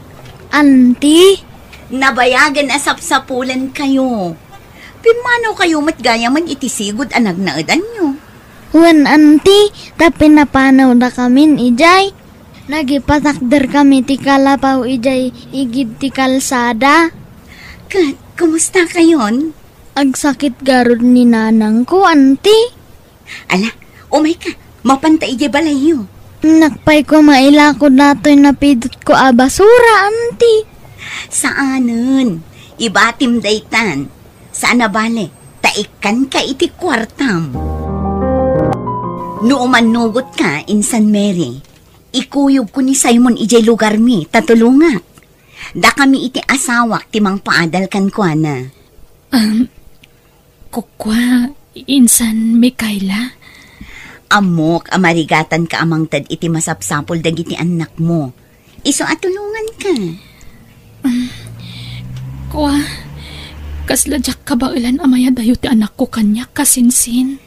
Auntie? Nabayagen a sapsapulenkayo. Pimmanawkayo met gayamen iti sigud a nagnaedanyo. Wen, Auntie, ta pinapanawdakamin idiay. Nagipatakderkami ti kalapaw idiay igid ti kalsada. Ket, kumustakayon? Agsakit garud ni nanangko, Auntie. Ala, umayka, mapanta idiay balayyo. Nakpay ko mailako datoy napidotko a basura, Auntie. Saanen, ibatim daytan. Saan a bale, ta ikkanka iti kuartam. No umannugotka, insan Mary, ikuyogko ni Simon idiay lugarmi, ta tulongak. Dakami iti asawak ti mangpaadal kenkuana. Um, kukua, insan Micaela? Ammok a marigatanka a mangted iti masapsapul dagiti annakmo. Isu a tulonganka. Um, kua, kasla diak kabaelan a mayadayo ti anakko kaniak, kasinsin.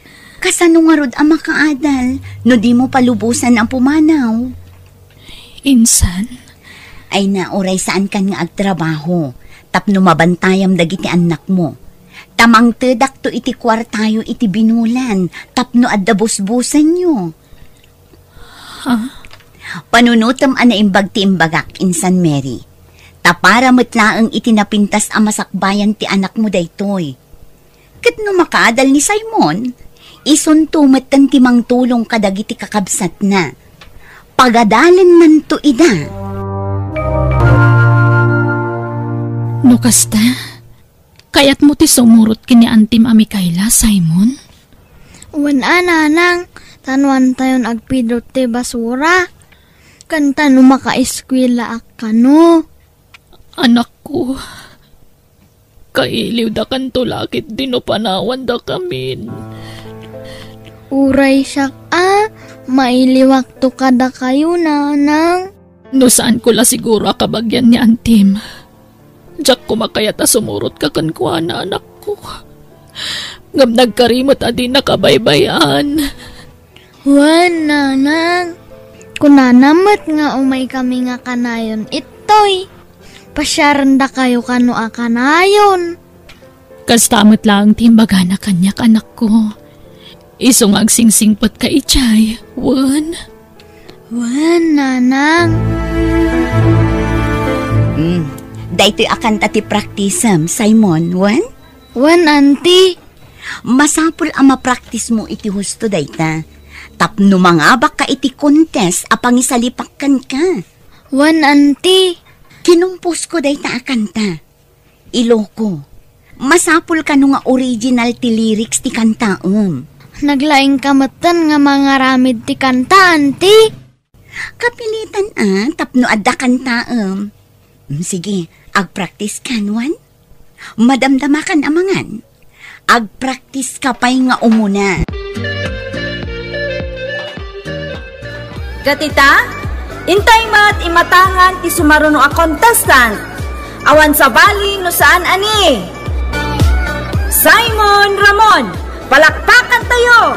Kasano ngarud a makaadal no dimo palubosan a pumanaw? Insan? Ay na, uray saankan nga agtrabaho tapno mabantayam dagiti annakmo. Ta mangtedakto iti kuartayo iti binulan tapno adda busbusenyo. Ha? Panunotem a naimbag ti imbagak, insan Mary. Ta para met laeng iti napintas a masakbayan ti anakmo daytoy. Ket no makaadal ni Simon, isunto metten ti mangtulong kadagiti kakabsatna. Pagadalennanto ida. No kasta, kayatmo ti sumurot ken ni Antim a Micaela, Simon? Wen a, nanang, ta no antayon agpidot ti basura. Ken ta no makaeskuelaak kano. Anakko, kailiwdakanto la ketdi no panawandakamin. Uray siak a, mailiwakto kadakayo, nanang. No saanko la siguro a kabagian ni Antim, diak koma kayat a sumurotka kenkuana, anakko. Ngem nagkari met a dinak abaybay-an. Wen, nanang. Kunana met nga umaykami nga kanayon ittoy. Pasiarendakayo kano a kanayon. Kasta met laeng ti imbagana kaniak, anakko. Isu nga agsingsingpetka idiay, wen? Wen, nanang. Hmm. Daytoy a kanta ti praktisem, Simon, wen? Wen, Auntie. Masapul a mapraktismo iti husto dayta. Tapno mangabakka iti contest a pangisalipak kenka. Wen, Auntie. Kinumposko dayta a kanta. Iloko. Masapul kano nga original ti lyrics ti kantaem. Naglaingka metten nga mangaramid ti kanta, Auntie? Kapilitan a, tapno adda kantaem. Mm, sige, agpraktis kan, wen? Madamdamakan a mangan. Agpraktis ka pay nga umuna. Ket ita, intay met imatangan ti sumaruno a contestant. Awan sabali no saan a ni Simon Ramon. Palakpakantayo!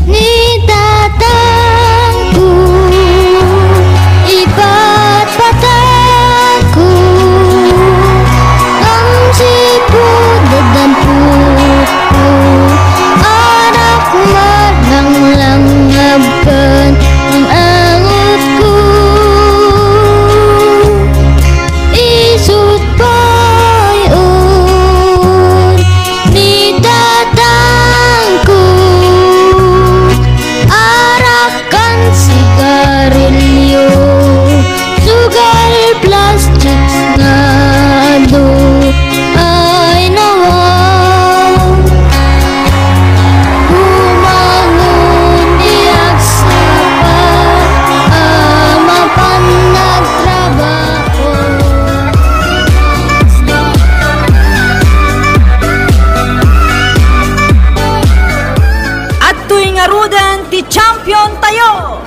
Ni tatangko, ipatpatangko, ngem sipu Ti champion tayo!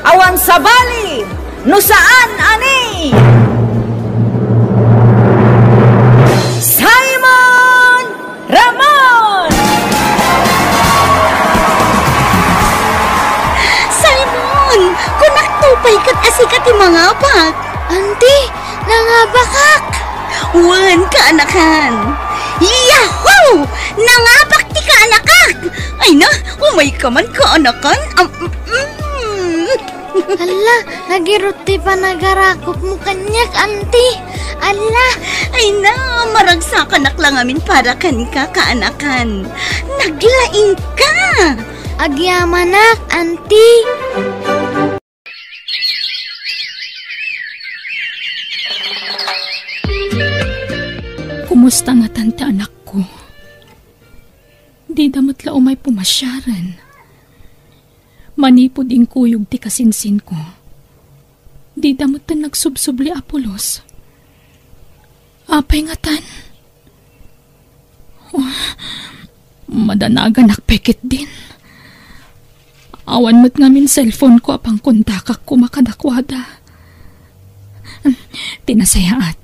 Awan sabali no saan a ni Simon Ramon! Simon! Kunak to pay ket a sika ti mangabak! Auntie, nangabakak! Wen, kaanakan! Yahoo! Nangabak ti kaanakak! Ay na, umayka man, kaanakan! Am, mm. Alla, nagirut ti panagarakopmo kaniak, auntie. Alla. Ay na, maragsakanak la ngamin para kenka, kaanakan. Naglaingka! Agyamanak, auntie. Kumusta ngatan ti anakko? Dida met la umay pumasiaren. Manipud inkuyog ti kasinsinko, dida metten nagsubsubli a pulos. Apay ngatan? Oh, madanaganak pay ketdin. Awan met ngamin cellphone-ko a pangkontakakko kadakuada. Ti nasayaat,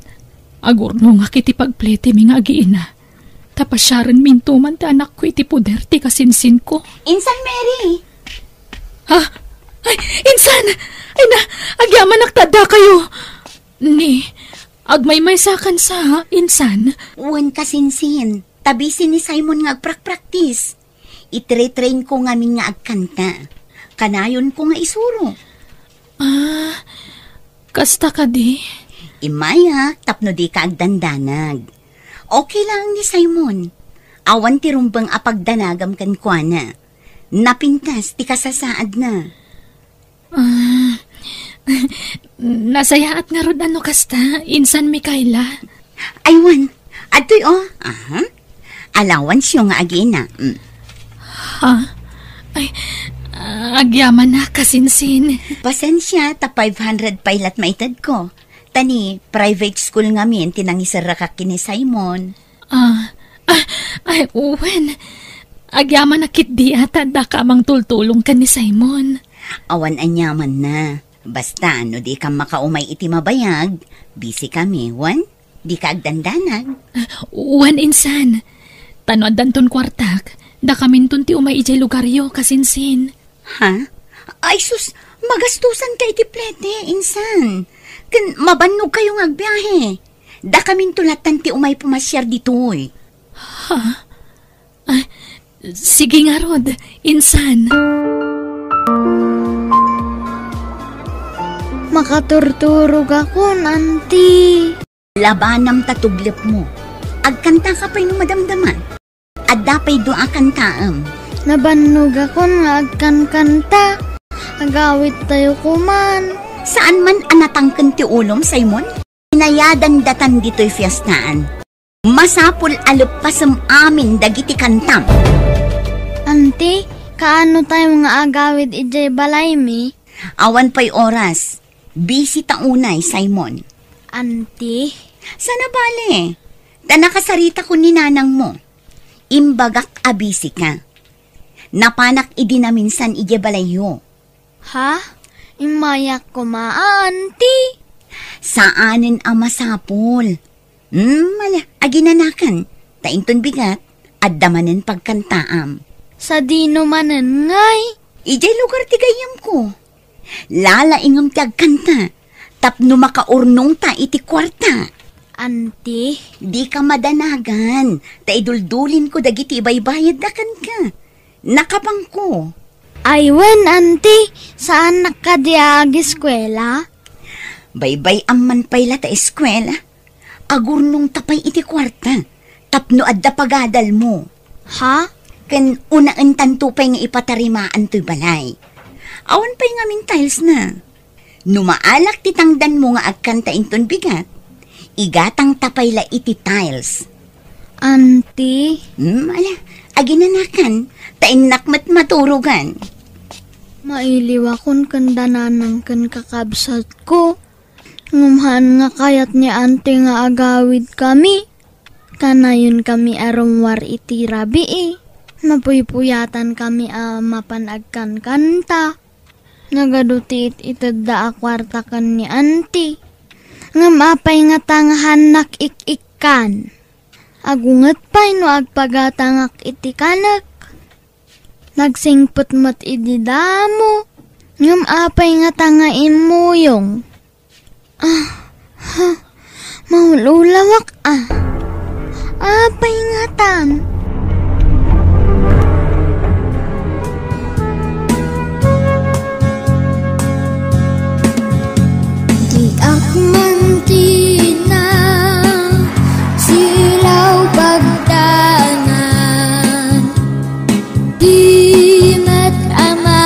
agurnongak iti pagpletemi nga agiina. Ta pasiarenminto man ti anakko iti poder ti kasinsinko. Insan, Mary! Ha? Ay, insan! Ay na, agyamanak ta addakayo! Ni, agmaymaysakan sa, insan? Wen, kasinsin, ta busy ni Simon nga agprakpraktis. Itre-train-ko ngamin nga agkanta. Kanayonko nga isuro. Ah, kasta kadi? Immayak tapno dika agdandanag. Okay lang ni Simon. Awan ti rumbeng a pagdanagam kenkuana. Napintas ti kasasaadna. Ah, nasayaat ngarud no kasta, insan Micaela. Ay wen, adtoy, oh. Aha. Allowance-yo nga agiina. Mm. Ha? Ay, agyamanak, kasinsin. Pasensia, ta five hundred pay la't maitedko. Ta ni private school ngamin ti nangiserrakak ken ni Simon. Ah, ah, ay, wen. Agyamanak ketdi a ta addaka a mangtultulong ken ni Simon. Awan aniamanna. Basta, no dikam makaumay iti mabayag, busy kami, wen? Dika agdandanag. Ah, wen, insan. Ta no addanton kuartak, dakaminton ti umay idiay lugaryo, kasinsin. Ha? Ay sus, magastusanka iti plete, insan. Ken mabannogkayo nga agbiahe. Dakaminto lattan ti umay pumasiar ditoy. Ha? Ah, sige ngarud, insan. Makaturturogakon, auntie. Labanam ta tuglepmo. Agkantaka pay no madamdama. Adda pay dua a kantaem. Nabannogakon nga agkankanta. Agawidtayo koman. Saan man a natangken ti ulom, Simon? Inayadan datan ditoy fiestaan. Masapul a leppasem amin dagiti kantam. Auntie, kaanotayo nga agawid idiay balaymi? Awan pay oras. Busy ta unay, Simon. Auntie? Sana bale. Ta nakasaritakon ni nanangmo. Imbagak a busy ka. Napanak idi naminsan idiay balayyo. Ha? Immayak koma, auntie? Saanen a masapul. Hmm, ala, aginanakan. Ta inton bigat, adda manen pagkantaam. Sadino manen ngay? Idiay lugar ti gayyemko. Lalaingem ti agkanta, tapno makaurnongta iti kuarta. Auntie? Dika madanagan, ta iduldulinko dagiti ibaybayadda kenka. Nakapangko. Ay wen, auntie, saannak kadi a agiskuela? Baybay-am man pay la ta eskuela. Agurnongta pay iti kuarta, tapno adda pagadalmo. Ha? Ken unaentanto pay nga ipatarimaan toy balay. Awan pay ngamin tiles na. No maalak ti tangdanmo nga agkanta inton bigat, igatangta pay la iti tiles. Auntie? Hmm, ala, aginanakan, ta innak met maturogan. Mailiwakon ken dananang ken kakabsatko. Ngem haan nga kayat ni auntie nga agawidkami. Kanayonkami a rummuar iti rabii. Mapuypuyatankami a mapan agkankanta. Nagadu ti it-itedda a kuarta ken ni Auntie. Ngem apay ngata nga haannak ik-ikkan? Agunget pay no agpagatangak iti kanek. Nagsingpet met idi damo. Ngem apay ngata nga immuyong? Ah, ha, maululawak, ah. Apay ngatan? Diak man tinasilaw pagdangan. Di met ama,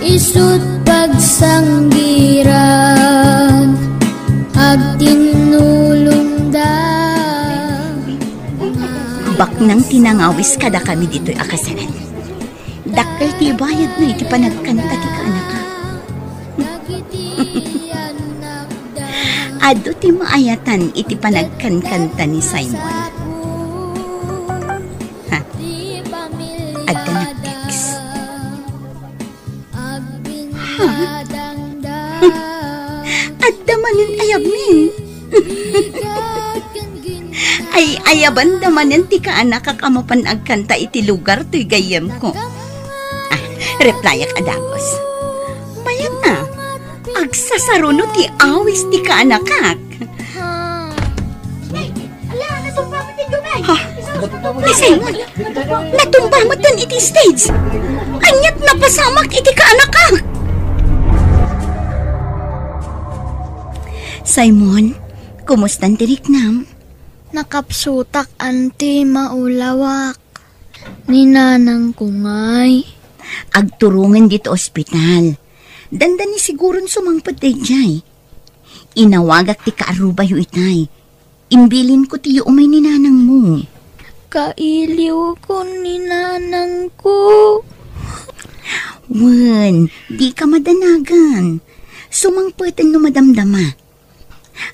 isut' pagsanggiran, agtinnulongda. Baknang ti nangawis kadakami ditoy a kasalan. Dakkel ti ibayadna iti panagkanta ti kaanaka. Adu ti maayatan iti panagkankanta ni Simon. Ha? Adda nag-text. Ha? Adda manen ayabmin. Ay, ayabanda manen ti kaanakak a mapan agkanta iti lugar toy gayyemko. Ah, replyak a dagus. Mayat a, agsasaruno ti awis ti kaanakak. Ala, natumba met ti gumay. Ha? Ni Simon, natumba met iti stage. Aniat napasamak iti kaanakak? Simon, kumustan ti riknam? Nakapsutak, Auntie, maulawak. Ni nanangko ngay? Agturongen ditoy ospital. Dandani siguron sumangpet daydiay. Inawagak ti kaarrubayo itay. Imbilinko ti umay ni nanangmo. Kailiwkon ni nanangko. Wen, dika madanagan. Sumangpeten no madamdama.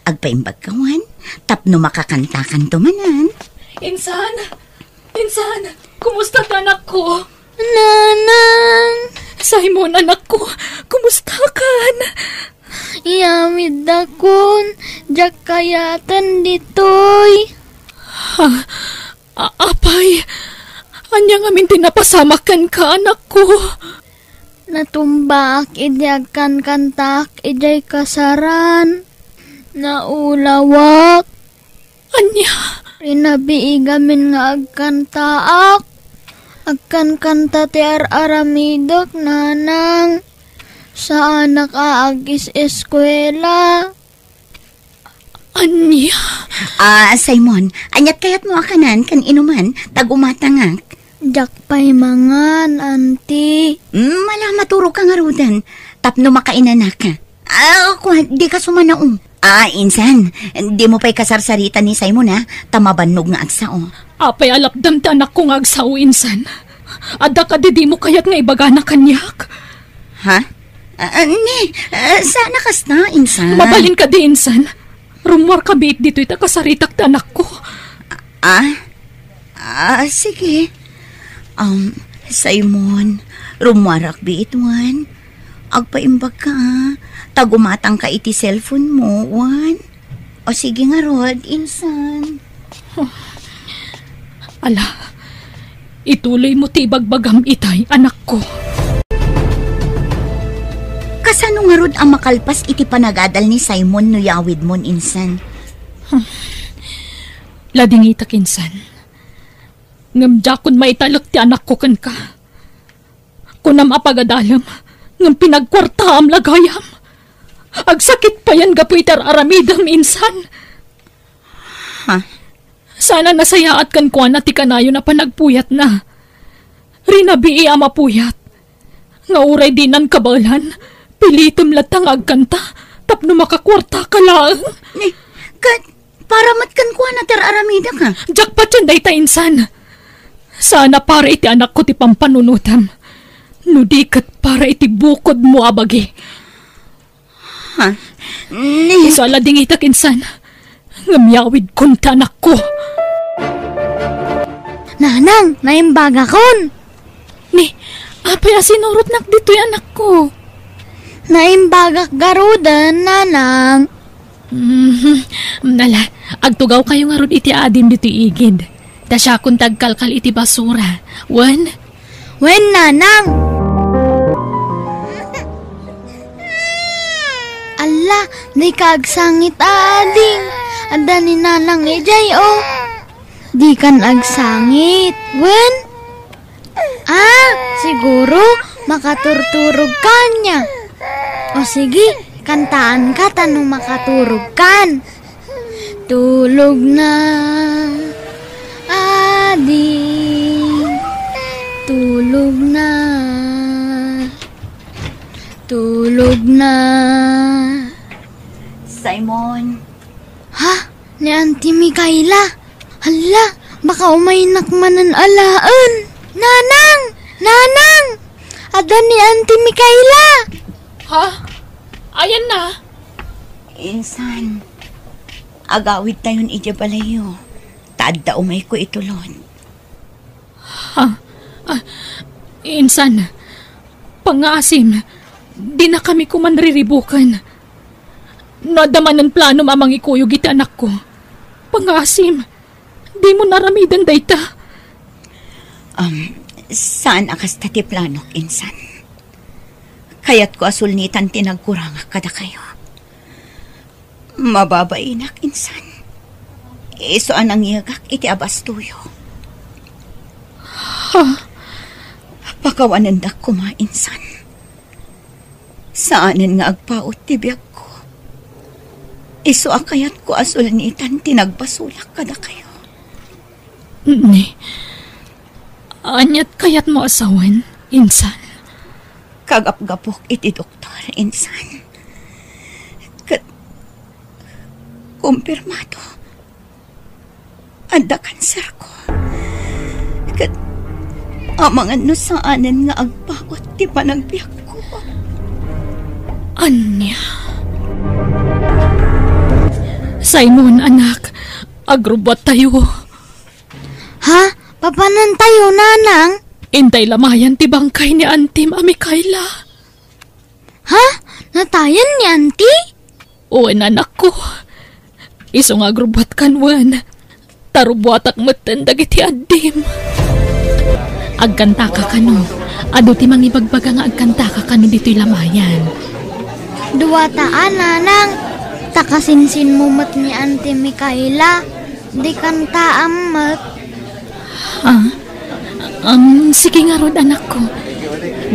Agpaimbagka, wen, tapno makakantakanto manen. Insan! Insan! Kumusta ti anakko? Nanang! Simon, anakko, kumustakan? Iyamiddakon, diak kayaten ditoy. Ha? A-, apay, ania ngamin ti napasamak kenka, anakko? Natumbaak idi agkankantaak idiay kasaran. Naulawak. Ania? Rinabii gamin nga agkantaak. Agkankanta ti ar-aramidek, nanang. Saanak a agis-eskuela. Ania? Ah, Simon, aniat kayatmo a kanan ken inuman, ta gumatangak? Diak pay mangan, Auntie. Mm, ala, maturoka ngaruden, tapno makainanaka. Ah, kua, dika sumanaom. Ah, insan, dimo pay kasarsarita ni Simon, ha? Ta mabannog nga agsao. Apay a lapdam ti anakko nga agsao, insan? Adda kadi dimo kayat nga ibagana kaniak? Ha? Ah, ah, ni, ah, saan a kasta, insan? Mabalin kadi, insan? Rummuarka biit ditoy ta kasaritak ti anakko. Ah? Ah, sige. Um, Simon, rummuarak biit, wen. Agpaimbagka, ah. Ta gumatangka iti cellphone mo, wen. O sige ngarud, insan. Ala, ituloymo ti ibagbagam itay, anakko. Kasano ngarud a makalpas iti panagadal ni Simon no yawidmon, insan? Ladingitak, insan. Ngem diakon maitalek ti anakko kenka. Kunam a pagadalem, ngem pinagkuartaam la gayam. Agsakit payen gapu iti ar-aramidem, insan. Ha? Saan a nasayaat kenkuana ti kanayon a panagpuyatna. Rinabii a mapuyat. Nga uray dinan kabaelan, pilitem latta nga agkanta tapno makakuartaka laeng. Ni, ket para met kenkuana ti ar-aramidek, ha? Diak patien dayta, insan. Saan a para iti anakko ti pampanunotem, no di ket para iti bukodmo a bagi. Ha? Ni- Isu a ladingitak, insan. Ngem yawidkon ti anakko. Nanang, naimbagakon. Ni, apay a sinurotnak ditoy, anakko? Naimbagak garuden, nanang. Mhm. Nala, agtugawkayo ngarud iti adim ditoy igid. Ta siakon ti agkalkal iti basura. Wen? Wen, nanang. Alla, dika agsangit, ading. Adda ni nanang idiay, o. Dikan agsangit. Wen? Ah, siguro, makaturturog ka ania. O sige, kantaanka ta no makaturog kan. Tulog na, ading. Tulog na. Tulog na. Simon. Ha? Ni Auntie Micaela? Hala, baka umaynak manen alaen. Nanang! Nanang! Adda ni Auntie Micaela! Ha? Ayanna? Insan, agawidtayon idiay balayyo. Ta adda umayko itulon. Ha? Ah, insan, pangngaasim, dinakami koman riribuken. No adda manen planom a mangikuyog iti anakko, pangngaasim, dimo aramiden dayta. Um, saan a kasta ti planok, insan. Kayatko a sulnitan ti nagkurangak kadakayo. Mababainak, insan. Isu a nangyegak iti abastoyo. Ha? Pakawanendak koma, insan. Saanen nga agpaut ti biagko. Isu a kayatko a sulnitan ti nagbasolak kadakayo. Ni, aniat kayatmo a sawen, insan? Kagapgapok iti doktor, insan. Ket kumpirmado, adda kanserko. Ket amangan no saanen nga agpaut ti panagbiagko. Ania? Simon, anak, agrubbuattayo. Ha? Papanantayo, nanang? Intay lamayan ti bangkay ni Antim a Micaela. Ha? Natayan ni Anti? Wen, anakko. Isu nga agrubbuatkan wen. Ta rubbuatak metten dagiti addim. Agkantaka kano. Adu ti mangibagbaga nga agkantaka kano ditoy lamayan. Duata a, nanang. Ta kasinsinmo met ni Anti Micaela. Di kantaam met. Ah, um, sige ngarud, anakko.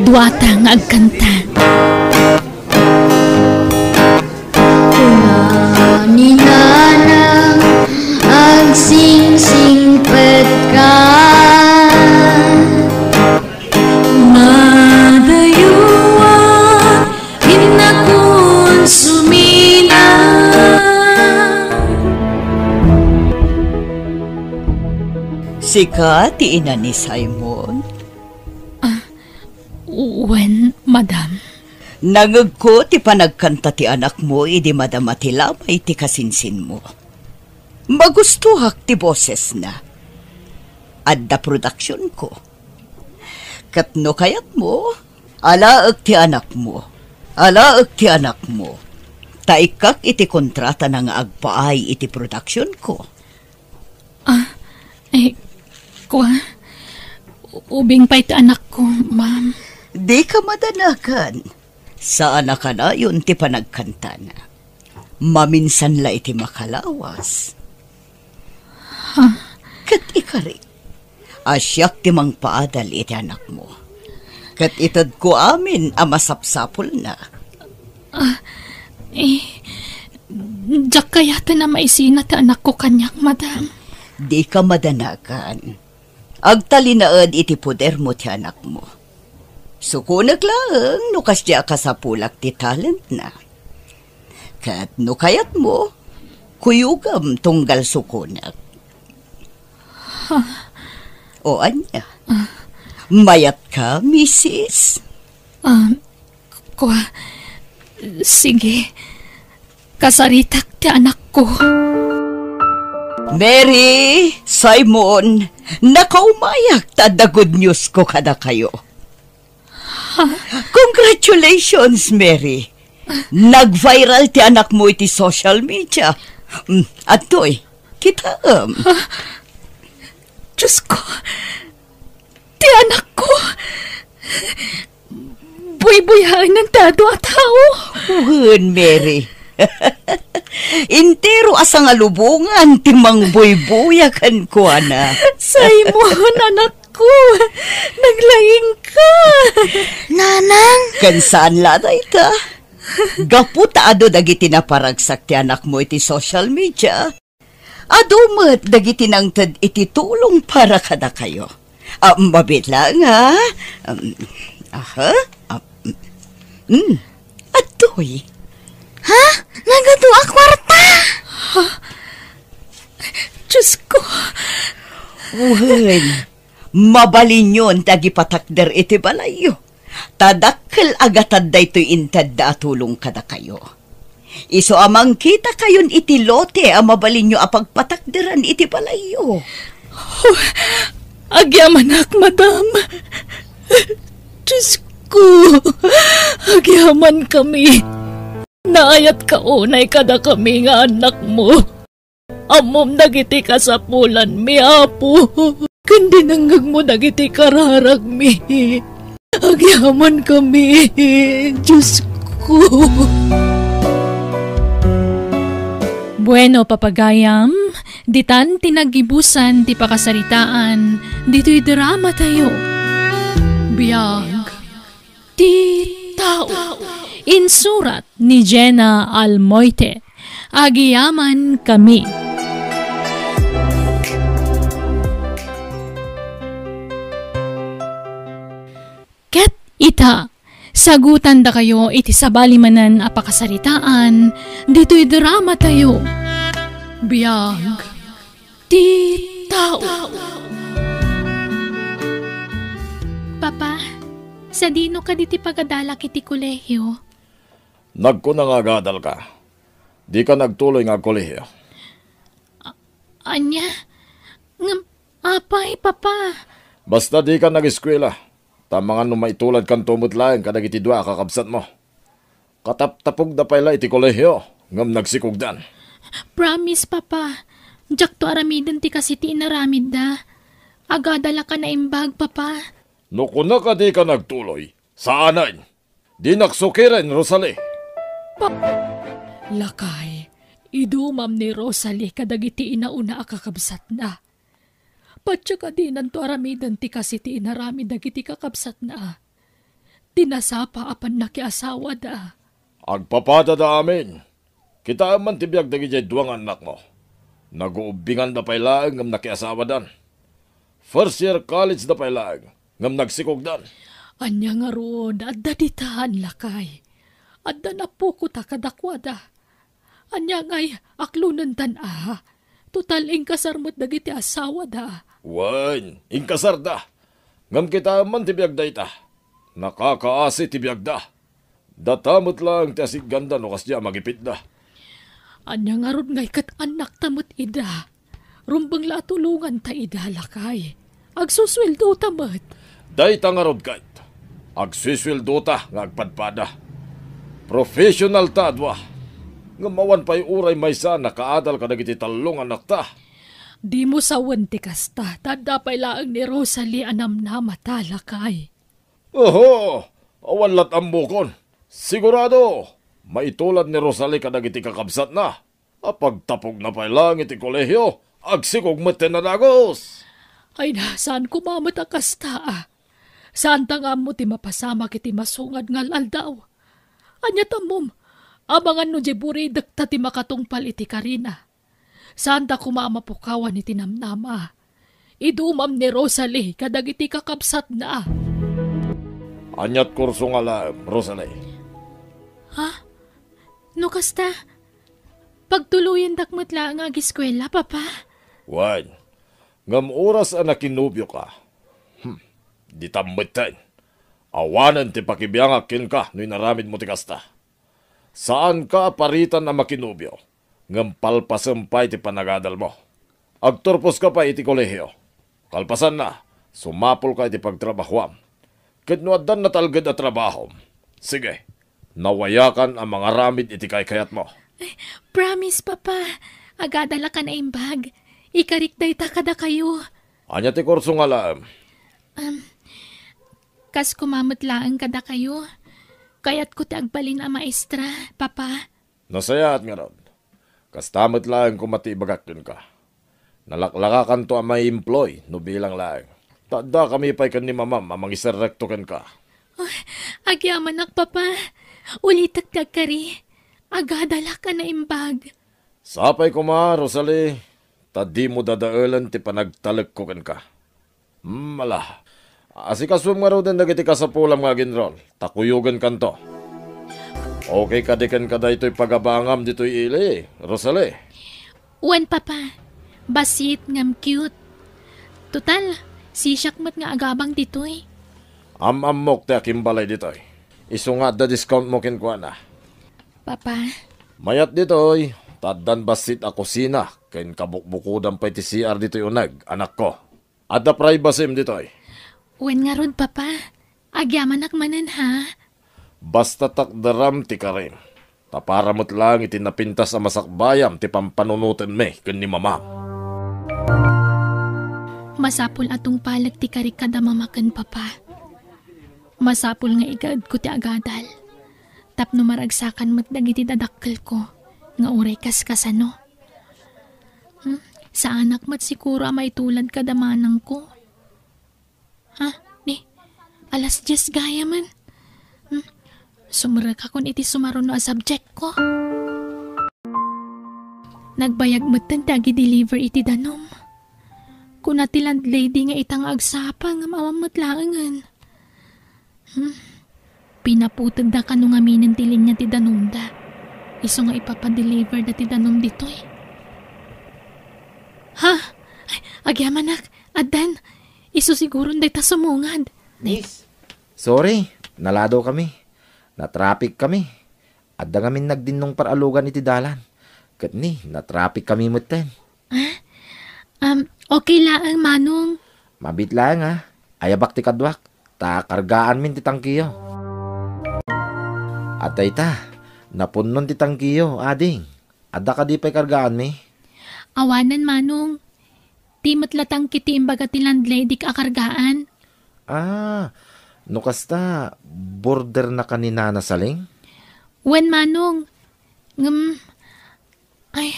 Duata nga agkanta. Kuna ni Nanang, agsingsingpetka. Madayuan, innakon sumina. Sika ti ina ni Simon? Ah, wen, madam. Nangegko ti panagkanta ti anakmo idi madama ti lamay ti kasinsinmo. Magustoak ti bosesna. Adda produksionko. Ket no kayatmo, alaek ti anakmo. Alaek ti anakmo. Ta ikkak iti kontratana nga agpaay iti produksionko. Ah, eh, kua, ubing pay ti anakko, ma'am. Dika madanagan. Saan a kanayon ti panagkantana. Maminsan la iti makalawas. Ha? Ket ikari, a siak ti mangpaadal iti anakmo. Ket itedko amin a masapsapulna. Ah, eh, diak kayaten a maisina ti anakko kaniak, madam. Dika madanagan. Agtalinaed iti podermo ti anakmo. Sukonek laeng no kasdi a kasapulak ti talentna. Ket no kayatmo, kuyogam tunggal sukonek. Ha? O ania? Ah. Mayatka, misis? Ah, kua, sige. Kasaritak ti anakko. Mary, Simon, nakaumayak ta adda good news ko kadakayo. Congratulations, Mary. Nag-viral ti anakmo iti social media. Mm, adtoy, kitaem. Diyos ko, ti anakko. Buybuyaennan ti adu a tao. Wen, Mary. Entero a sangalubongan ti mangbuybuya kenkuana. Simon, anakko, naglaingka. Nanang! Ken saan la dayta. Gapu ta adu dagiti naparagsak ti anakmo iti social media, adu met dagiti nangted iti tulong para kadakayo. Ah, mabiit laeng, ha? Um, aha? Ah, mm, adtoy. Ha? Nagadu a kuarta? Diyos ko. Wen, mabalinyon ti agipatakder iti balayyo. Ta dakkel a gatad daytoy intedda a tulong kadakayo. Isu a mangkitakayon iti lote a mabalinyo a pagpatakderan iti balayyo. Oh, agyamanak, madam. Diyos ko, agyamankami. Naayatka unay kadakami nga annakmo. Ammom dagiti kasapulanmi, Apo, ken dinengngegmo dagiti kararagmi. Agyamankami, Diyos ko. Bueno, papagayam, ditan ti naggibusan ti pakasaritaan ditoy dramatayo. Biag ti tao. Insurat ni Jenna Almoite. Agyamankami. Ket ita, sagutandakayo iti sabali manen a pakasaritaan ditoy dramatayo. Biag ti tao. Papa, sadino kadi ti pagadalak iti kolehio? Nagkuna nga agadalka. Dika nagtuloy nga agkolehio. A-, ania? Ngem, apay, Papa? Basta dika nag-eskuela. Ta amangan no maituladkanto met laeng kadagiti dua a kakabsatmo. Kataptapogda pay la iti kolehio, ngem nagsikogdan. Promise, Papa. Diakto aramiden ti kas iti inaramidda. Agadalak a naimbag, Papa. No kunaka dika nagtuloy, saanen. Dinak sukiren, Rosalie. Pa-, Lakay, idumam ni Rosalie kadagiti inauna a kakabsatna. Patio kadinanto aramiden ti kas iti inaramid dagiti kakabsatna. Ti nasapa a pannakiasawada. Agpapadada amin. Kitaem man ti biag dagidiay dua nga annakmo. Naguubbinganda pay laeng ngem nakiasawadan. First year college da pay laeng ngem nagsikogdan. Ania ngarud, adda ditan, lakay. Adda napukota kadakuada. Ania ngay, aklonendan a? Total, inkasar met dagiti asawada. Wen, inkasarda. Ngem kitaem man ti biag dayta. Nakakaasi ti biagda. Data met laeng ti asiganda no kasdiay a magipitda. Ania ngarud ngay ket annakta met ida? Rumbeng la a tulonganta ida, lakay. Agsusueldota met. Dayta ngarud ket, agsusueldota nga agpadpada. Professionalta a dua. Ngem awan pay uray maysa a nakaadal kadagiti tallo nga annakta. Dimo sawen ti kasta, ta adda pay laeng ni Rosalie a namnamata, lakay. Oho, awan lat ammokon. Sigurado, maitulad ni Rosalie kadagiti kakabsatna. Apagtapogna pay laeng iti kolehio, agsikog met ti nadagus. Ay na, saan koma met a kasta, a? Saanta nga ammo ti mapasamak iti masungad nga al-aldaw. Ania ti ammom, amangan no diay buridekta ti makatungpal iti karina. Saanta koma a mapukawan iti namnama. Idumam ni Rosalie kadagiti kakabsatna. Aniat kurso nga laem, Rosalie? Ha? No kasta, pagtuloyendak met laeng nga agiskuela, Papa. Wen, ngem oras a nakinobioka. Hmm, ditan metten. Awanen ti pakibiangak kenka no inaramidmo ti kasta. Saanka a paritan a makinobio, ngem palpasem pay ti panagadalmo. Agturposka pay iti kolehio. Kalpasanna, sumapulka iti pagtrabahoam. Ket no addan natalged a trabahom, sige, nawayakan a mangaramid iti kaykayatmo. Promise, Papa. Agadalak a naimbag. Ikarik dayta kadakayo. Ania ti kurso nga laem? Um, kas koma met laeng kadakayo. Kayatko ti agbalin a maestra, Papa. Nasayaat ngarud. Kasta met laeng koma ti ibagak kenka. Nalaklakakanto a maiemploy no bilang laeng. Ta addakami pay ken ni Mamam a mangiserrekto kenka. Oh, agyamanak, Papa. Ulitek ti agkari. Agadalak a naimbag. Sapay koma, Rosalie, ta dimo dadaelen ti panagtalekko kenka. Hmm, ala. Asikasuem ngaruden dagiti kasapulam nga aginrol, ta kuyogenkanto. Okay kadi kenka daytoy pagabangam ditoy ili, Rosalie? Wen, Papa. Bassit ngem cute. Total, sisiak met nga agabang ditoy. Am-ammok ti akimbalay ditoy. Isu nga adda discountmo kenkuana. Papa. Mayat ditoy, ta addan bassit a kusina ken kabukbukodan pay ti C R ditoy uneg, anakko. Adda privacym ditoy. Wen ngarud, Papa. Agyamanak manen, ha? Basta takderam ti karim. Ta para met laeng iti napintas a masakbayam ti pampanunotenmi ken ni Mamam. Masapul a tungpalek ti karik kada Mama ken Papa. Masapul nga igaedko ti agadal. Tapno maragsakan met dagiti dadakkelko nga uray kaskasano. Hmm? Saanak met siguro a maitulad kada manangko. Ha? Ni, alas dies gayamen. Hmm? Sumrekakon iti sumaruno a subjectko. Nagbayag metten ti agi-deliver iti danum. Kuna ti landlady nga ita nga agsapa ngem awan met laengen. Hmm? Pinaputegda kano ngaminen ti linia ti danumda. Isu nga ipapadeliverda ti danum ditoy. Ha? Ay, agyamanak, addan. Isu siguron dayta sumungad. Miss, sorry, nalado kami. Natraffic kami. Adda ngamin nagdinnong paralugan iti dalan. Ket ni, natraffic kami metten. Ah? Um, okay laeng, Manong. Mabit laeng, ah. Ayabak ti kaduak, ta kargaanmin ti tangkiyo. Adda ita, napunnon ti tangkiyo, ading. Adda kadi pay kargaanmi? Awanen, Manong. Ti met la tangki ti imbaga ti landladyk a kargaan. Ah, no kasta, border na ka ni Nana Saling? Wen, Manong. Ngem, ay,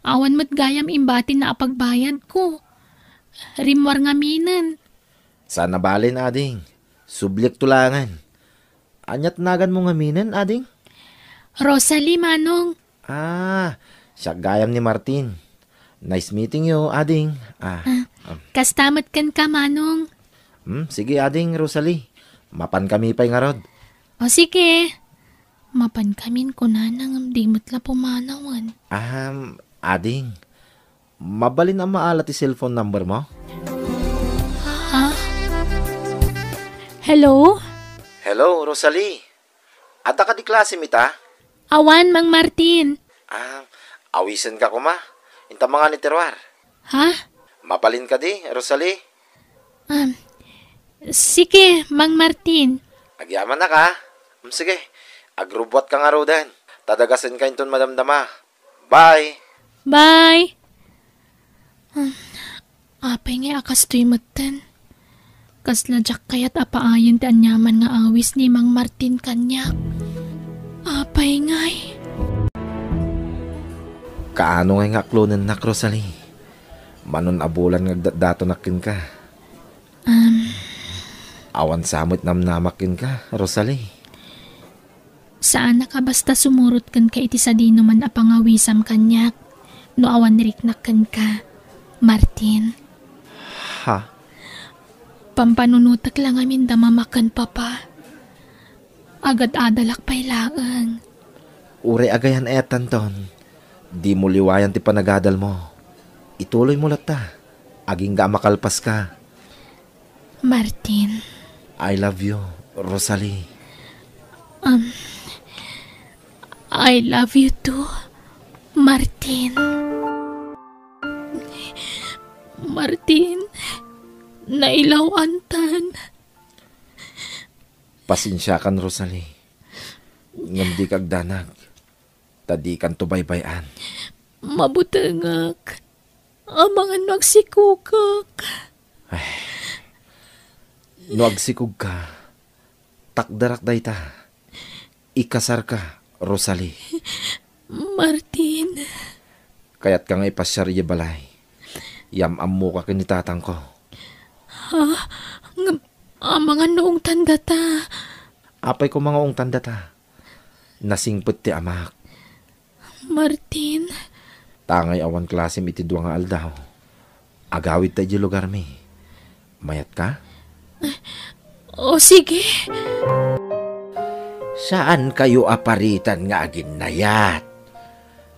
awan met gayam imbatin a pagbayadko. Rimmuar ngaminen. Saan a bale, ading. Subliek to laengen. Ania ti naganmo ngaminen, ading? Rosalie, Manong. Ah, siak gayam ni Martin. Nice meeting you, ading. Ah, ah, kasta met kenka, Manong. Hmm, sige, ading Rosalie. Mapan kami pay ngarud. O, sige. Mapan kamin kunana ngem di met la pumanawen. Ahem, ading. Mabalin a maala ti cellphone number mo? Ha? Hello? Hello, Rosalie. Adda kadi klasem ita? Awan, Mang Martin. Ah, awisenka koma. Inta mangani ti ruar. Ha? Mabalin kadi, Rosalie? Um, sige, Mang Martin. Agyamanak, ha? Um, sige, agrubbuatka ngaruden. Ta dagasenka inton madamdama. Bye! Bye! Um, apay ngay a kastoy metten? Kasla diak kayat a paayen ti aniaman nga awis ni Mang Martin kaniak. Apay ngay? Kaano ngay nga aklonennak, Rosalie? Manon a bulan nga agdatdatonak kenka. Um, awan sa met namnamak kenka, Rosalie. Saanak a basta sumurot kenka iti sadinoman a pangawisam kaniak no awan riknak kenka, Martin. Ha? Pampanunotek la ngamin da Mama ken Papa. Agad-adalak pay laeng. Uray agayan etanton, dimo liwayan ti panagadalmo. Ituloymo latta. Agingga a makalpaska. Martin. I love you, Rosalie. Um, I love you too, Martin. Martin, nailaw-antan. Pasensiakan, Rosalie. Ngem dika agdanag, ta dikanto baybay-an. Mabutengak. Amangan no agsikogak. Ay. No agsikogka, takderak dayta. Ikasarka, Rosalie. Martin. Kayatka nga ipasiar idiay balay. Yam-ammoka ken ni tatangko. Ha? Ngem, amangan no ungtan data. Apay koma nga ungtan data? Nasingpet ti amak. Martin. Tangay awan klasem iti dua nga aldaw. Agawidta idiay lugarmi. Mayatka? O, sige. Saankayo a paritan nga aginnayat.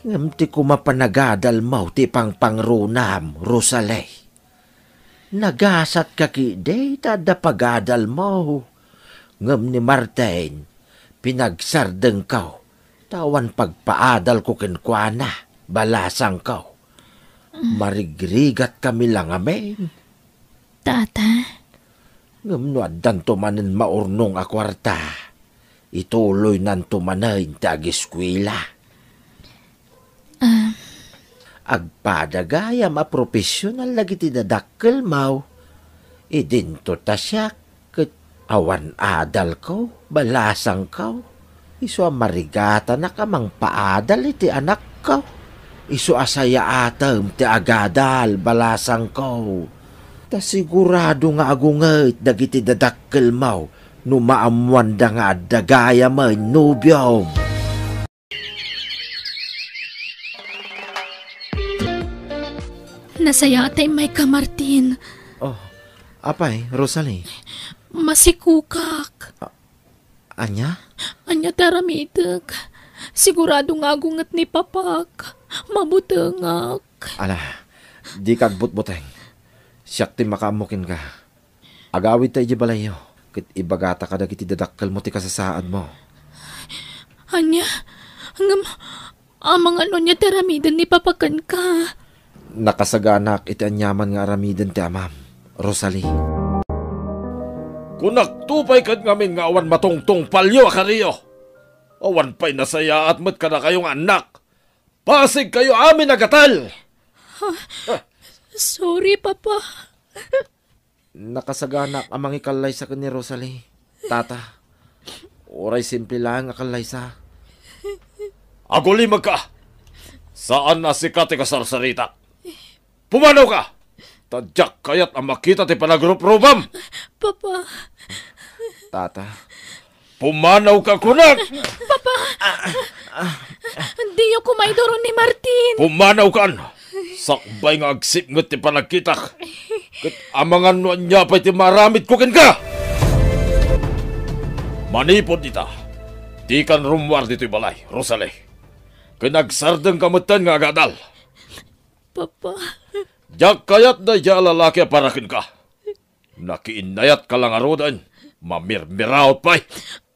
Ngem ti koma panagadalmo ti pangpangrunam, Rosalie. Nagasatka ketdi ta adda pagadalmo. Ngem ni Martin, pinagsardengko, ta awan pagpaadalko kenkuana, balasangko. Marigrigatkami la ngamin. Tata? Ngem no addanto manen maurnong a kuarta, ituloynanto manen ti ageskuela. Ah. Agpada gayam a profesional dagiti dadakkelmo. Idinto ta siak ket awan adalko, balasangko. Isu a marigatanak a mangpaadal iti anakko. Isu a sayaatem ti agadal, balasangko. Ta sigurado nga agunget dagiti dadakkelmo no maammoanda nga adda gayamen nobiom. Nasayaat ta immayka, Martin. Oh, apay, Rosalie? Masikogak. A-, ania? Ania ti aramidek? Sigurado nga agunget ni Papak. Mabutengak. Ala, dika agbutbuteng. Siak ti makaammo kenka. Agawidta idiay balayyo, ket ibagata kadagiti dadakkelmo ti kasasaadmo. Ania? Ngem, amangan no ania ti aramiden ni Papa kenka? Nakasaganaak iti aniaman nga aramiden ti amam, Rosalie. Kunakto pay ket ngamin nga awan matungtungpalyo a kariyo. Awan pay nasayaat met kadakayo nga annak. Pasigkayo amin a gatel! Sorry, Papa. Nakasaganaak a mangikallaysa ken ni Rosalie, Tata. Uray simple laeng a kallaysa. Agulimekka! Saan a sika ti kasarsaritak. Pumanawka! Ta diak kayat a makita ti panagrupropam! Papa. Tata. Pumanawka kunak! Papa! Diyo koma iduro ni Martin! Pumanawkan! Sakbay nga agsipnget ti panagkitak. Ket amangan no ania pay ti maaramidko kenka! Manipud ita, dikan rummuar ditoy balay, Rosalie. Ken agsardengka metten nga agadal. Papa. Diak kayat daydiay a lalaki a para kenka. Nakiinnayatka la ngaruden, mamirmiraot pay.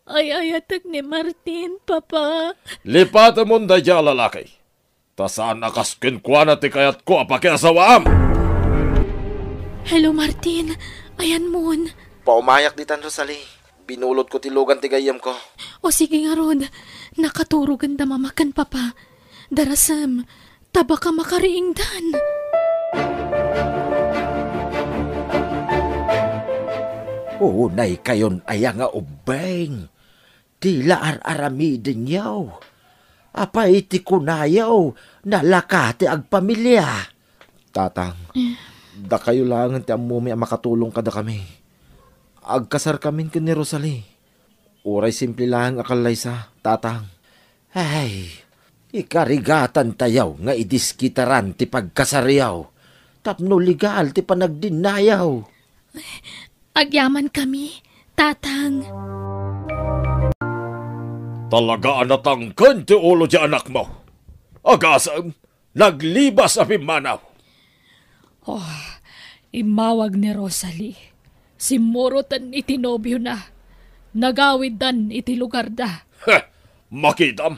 Ay-ayatek ni Martin, Papa. Lipatemon daydiay a lalaki. Ta saan a kas kenkuana ti kayatko a pakiasawaam. Hello, Martin. Ayanmon. Paumayak ditan, Rosalie. Binulotko ti lugan ti gayyemko. O sige ngarud, nakaturogenda Mama ken Papa. Darasem, ta baka makariingdan. Unaykayon aya nga ubbing? Dila ar-aramidenyo. Apay ti kunayo, nalaka ti agpamilia? Tatang, dakayo laengen ti ammomi a makatulong kadakami. Agkasarkamin ken ni Rosalie. Uray simple laeng a kallaysa, Tatang. Ay, ikarigatantayo nga idiskitaran ti pagkasaryo tapno legal ti panagdinnayo. Agyamankami, Tatang. Talaga a natangken ti ulo ti anakmo. Agasem, naglibas a pimmanaw. Oh, immawag ni Rosalie. Simmuroten iti nobiona. Nagawiddan iti lugarda. Heh, makitam.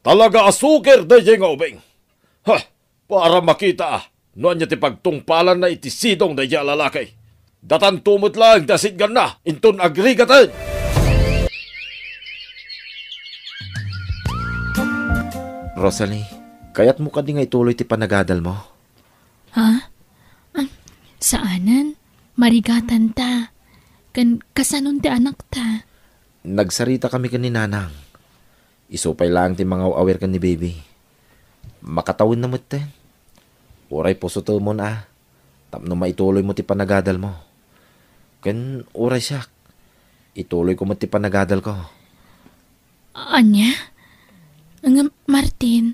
Talaga a suker daydiay nga ubing. Heh, para makita a No ania ti pagtungpalanna iti sidong daydiay a lalaki, datanto met laeng ti asitganna inton agrigaten. Rosalie, kayatmo kadi nga ituloy ti panagadalmo? Ha? Ah, saanen. Marigatanta. Ken kasanon ti anakta? Nagsarita kami ken ni Nanang. Isu pay laeng ti mangaw-awir ken ni Baby. Makatawenna metten. Uray pusotemon a, tapno maituloymo ti panagadalmo. Ken uray siak, ituloyko met ti panagadalko. Ania? Ngem, Martin,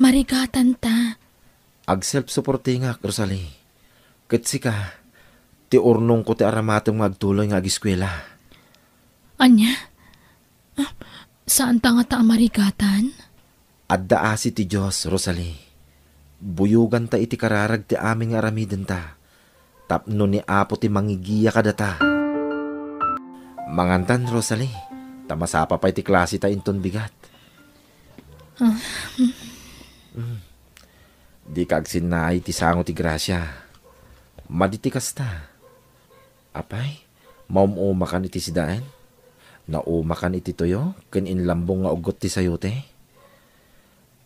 marigatanta. Ag-self-supportingak, Rosalie. Ket sika, ti urnongko ti aramatem nga agtuloy nga ageskuela. Ania? Ah, saanta ngata a marigatan? Adda asi ti Dios, Rosalie. Buyoganta iti kararag ti amin nga aramidenta, tapno ni Apo ti mangigiya kadata. Mangantan, Rosalie, ta masapa pay ti klaseta inton bigat. Ah. Mm. Dika agsinnaay ti sango ti grasia. Madi ti kasta. Apay, maum-umakan iti sidaen? Naumakan iti tuyo ken inlambong nga uggot ti sayote?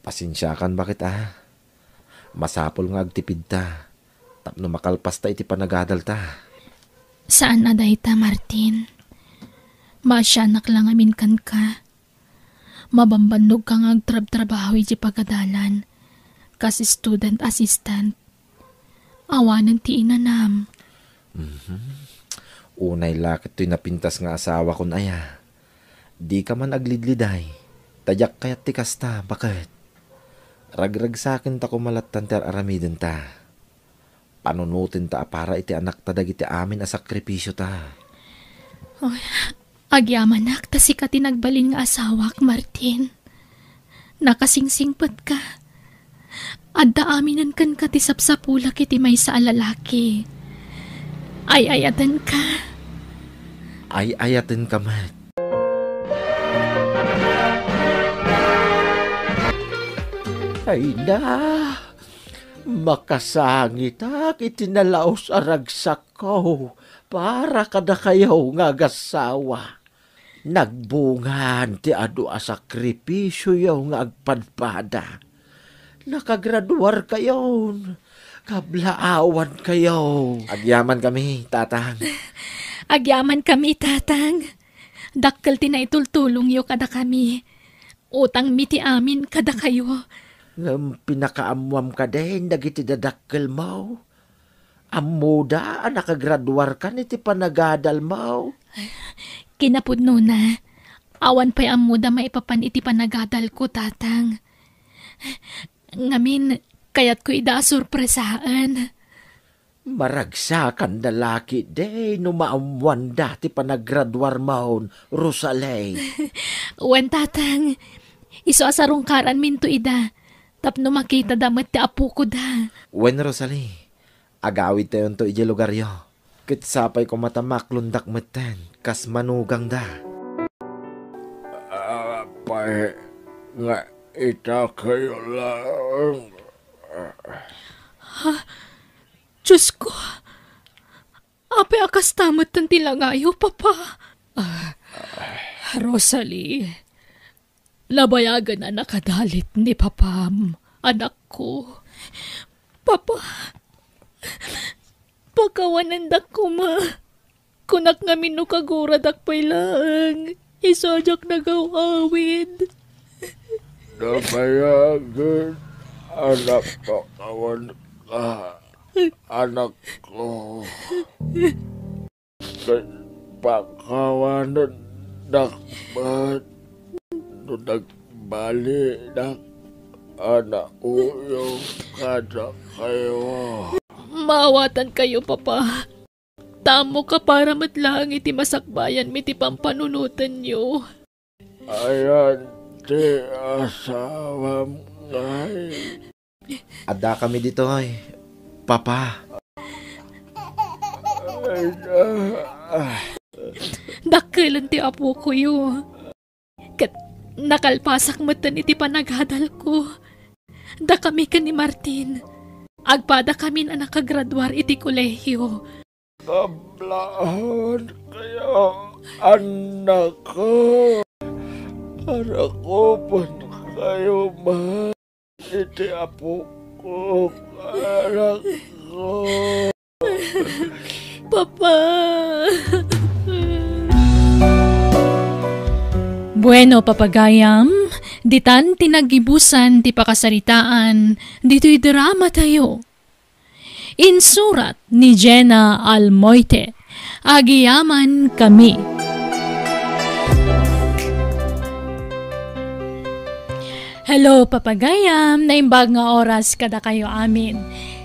Pasensiakan baket a. Masapul nga agtipidta tapno makalpasta iti panagadalta. Saan a dayta, Martin. Maasianak la ngamin kenka. Mabambannogka nga agtrabtrabaho idiay pagadalan kas student assistant. Awanen ti inanam. Mhm. Unay la ket toy napintas nga asawakon aya. Dika man aglidliday, ta diak kayat ti kasta, baket. Ragragsaken ta koma lattan ti ar-aramidenta. Panunotenta a para iti anakta dagiti amin a sakripisiota. Oy, agyamanak ta sika ti nagbalin nga asawak, Martin. Nakasingsingpetka. Adda aminen kenka ti sapsapulak iti maysa a lalaki. Ay-ayatenka. Ay-ayatenka met. Ay na, makasangitak iti nalaus a ragsakko para kadakayo nga agassawa. Nagbungan ti adu a sakripisioyo nga agpadpada. Nakagraduarkayon, kablaawankayo. Agyamankami, Tatang. Agyamankami, Tatang. Dakkel ti naitultulongyo kadakami. Utangmi ti amin kadakayo. Ngem pinakaammoam kadin dagiti dadakkelmo? Ammoda a nakagraduarkan iti panagadalmo? Kinapudnona, awan pay ammoda maipapan iti panagadalko, Tatang. Ngamin, kayatko ida a sorpresaen. Maragsakanda la ketdi no maammoanda ti panagraduarmon, Rosalie. Wen, Tatang. Isu a sarungkaranminto ida, tapno makitada met ti apokoda. Wen, Rosalie, agawidtayonto idiay lugaryo. Ket sapay koma ta maklondak metten kas manugangda. Apay nga ita kayo laeng? Ha? Diosko, apay a kasta metten ti langayo, Papa? Ah, Rosalie, nabayagen a nakadalit ni Papam, anakko. Papa, pakawanendak koma. Kunak ngamin no kaguradak pay laeng, isu a diak nagaw-awid. Nabayagen a napakawanka, anakko. Ket pakawanendak met no nagbalinak a nauyong kadakayo. Maawatankayo, Papa. Ta ammok a para met laeng iti masakbayanmi ti pampanunotenyo. Ayan ti asawam ngay? Addakami ditoy, Papa. Ay, ah. Dakkelen ti apokoyo. Ket nakalpasak metten iti panagadalko. Dakami ken ni Martin, Agpadakamin a nakagraduar iti kolehio. Kablaankayo, annakko. Arakupenkayo man iti apok, annakko. Papa. Bueno, papagayam, ditan ti naggibusan ti pakasaritaan ditoy dramatayo. Insurat ni Jenna Almoite. Agyamankami. Hello, papagayam. Naimbag nga oras kadakayo amin.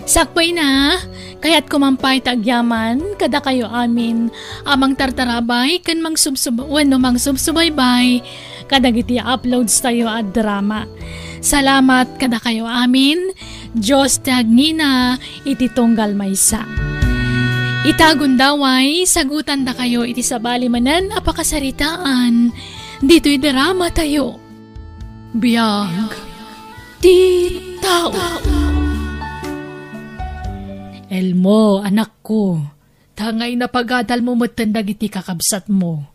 Sakbay na, kayatko man pay ti agyaman kadakayo amin a mangtartarabay ken mangsubsub-, wenno mangsubsubaybay kadagiti uploads tayo a drama. Salamat kadakayo amin. Dios ti agnina iti tunggal maysa. Ita gundaway, sagutandakayo iti sabali manen a pakasaritaan ditoy drama tayo. Biag ti tao. Elmo, anakko, tangay napagadalmo metten dagiti kakabsatmo.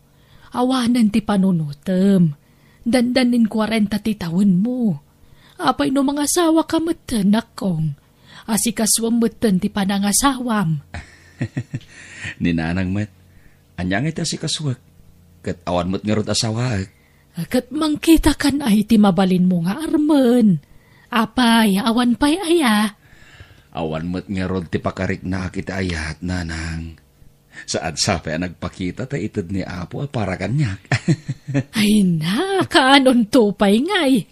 Awanen ti panunotem. Dandanin kuarenta ti tawenmo. Apay no mangasawaka metten, nakkong? Asikasuem metten ti panangasawam. Ni nanang met, ania ngay ti asikasuek? Ket awan met ngarud asawaek. Ket mangkitakan ay ti mabalinmo nga armen. Apay, awan pay aya? Awan met ngarud ti pakariknaak iti ayat, nanang. Saan sa pay a nagpakita ta ited ni Apo a para kaniak. Ay na, kaanonto pay ngay.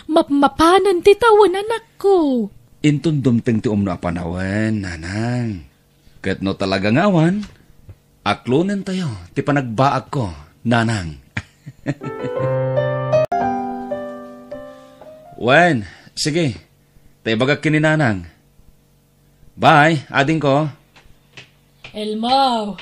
Mapmapanen ti tawen, anakko. Inton dumteng ti umno a panawen, nanang. Ket no talaga nga awan, aklonentayo ti panagbaagko, nanang. Wen, sige. Ta ibagak ken ni nanang. Bye, adingko. Elmo,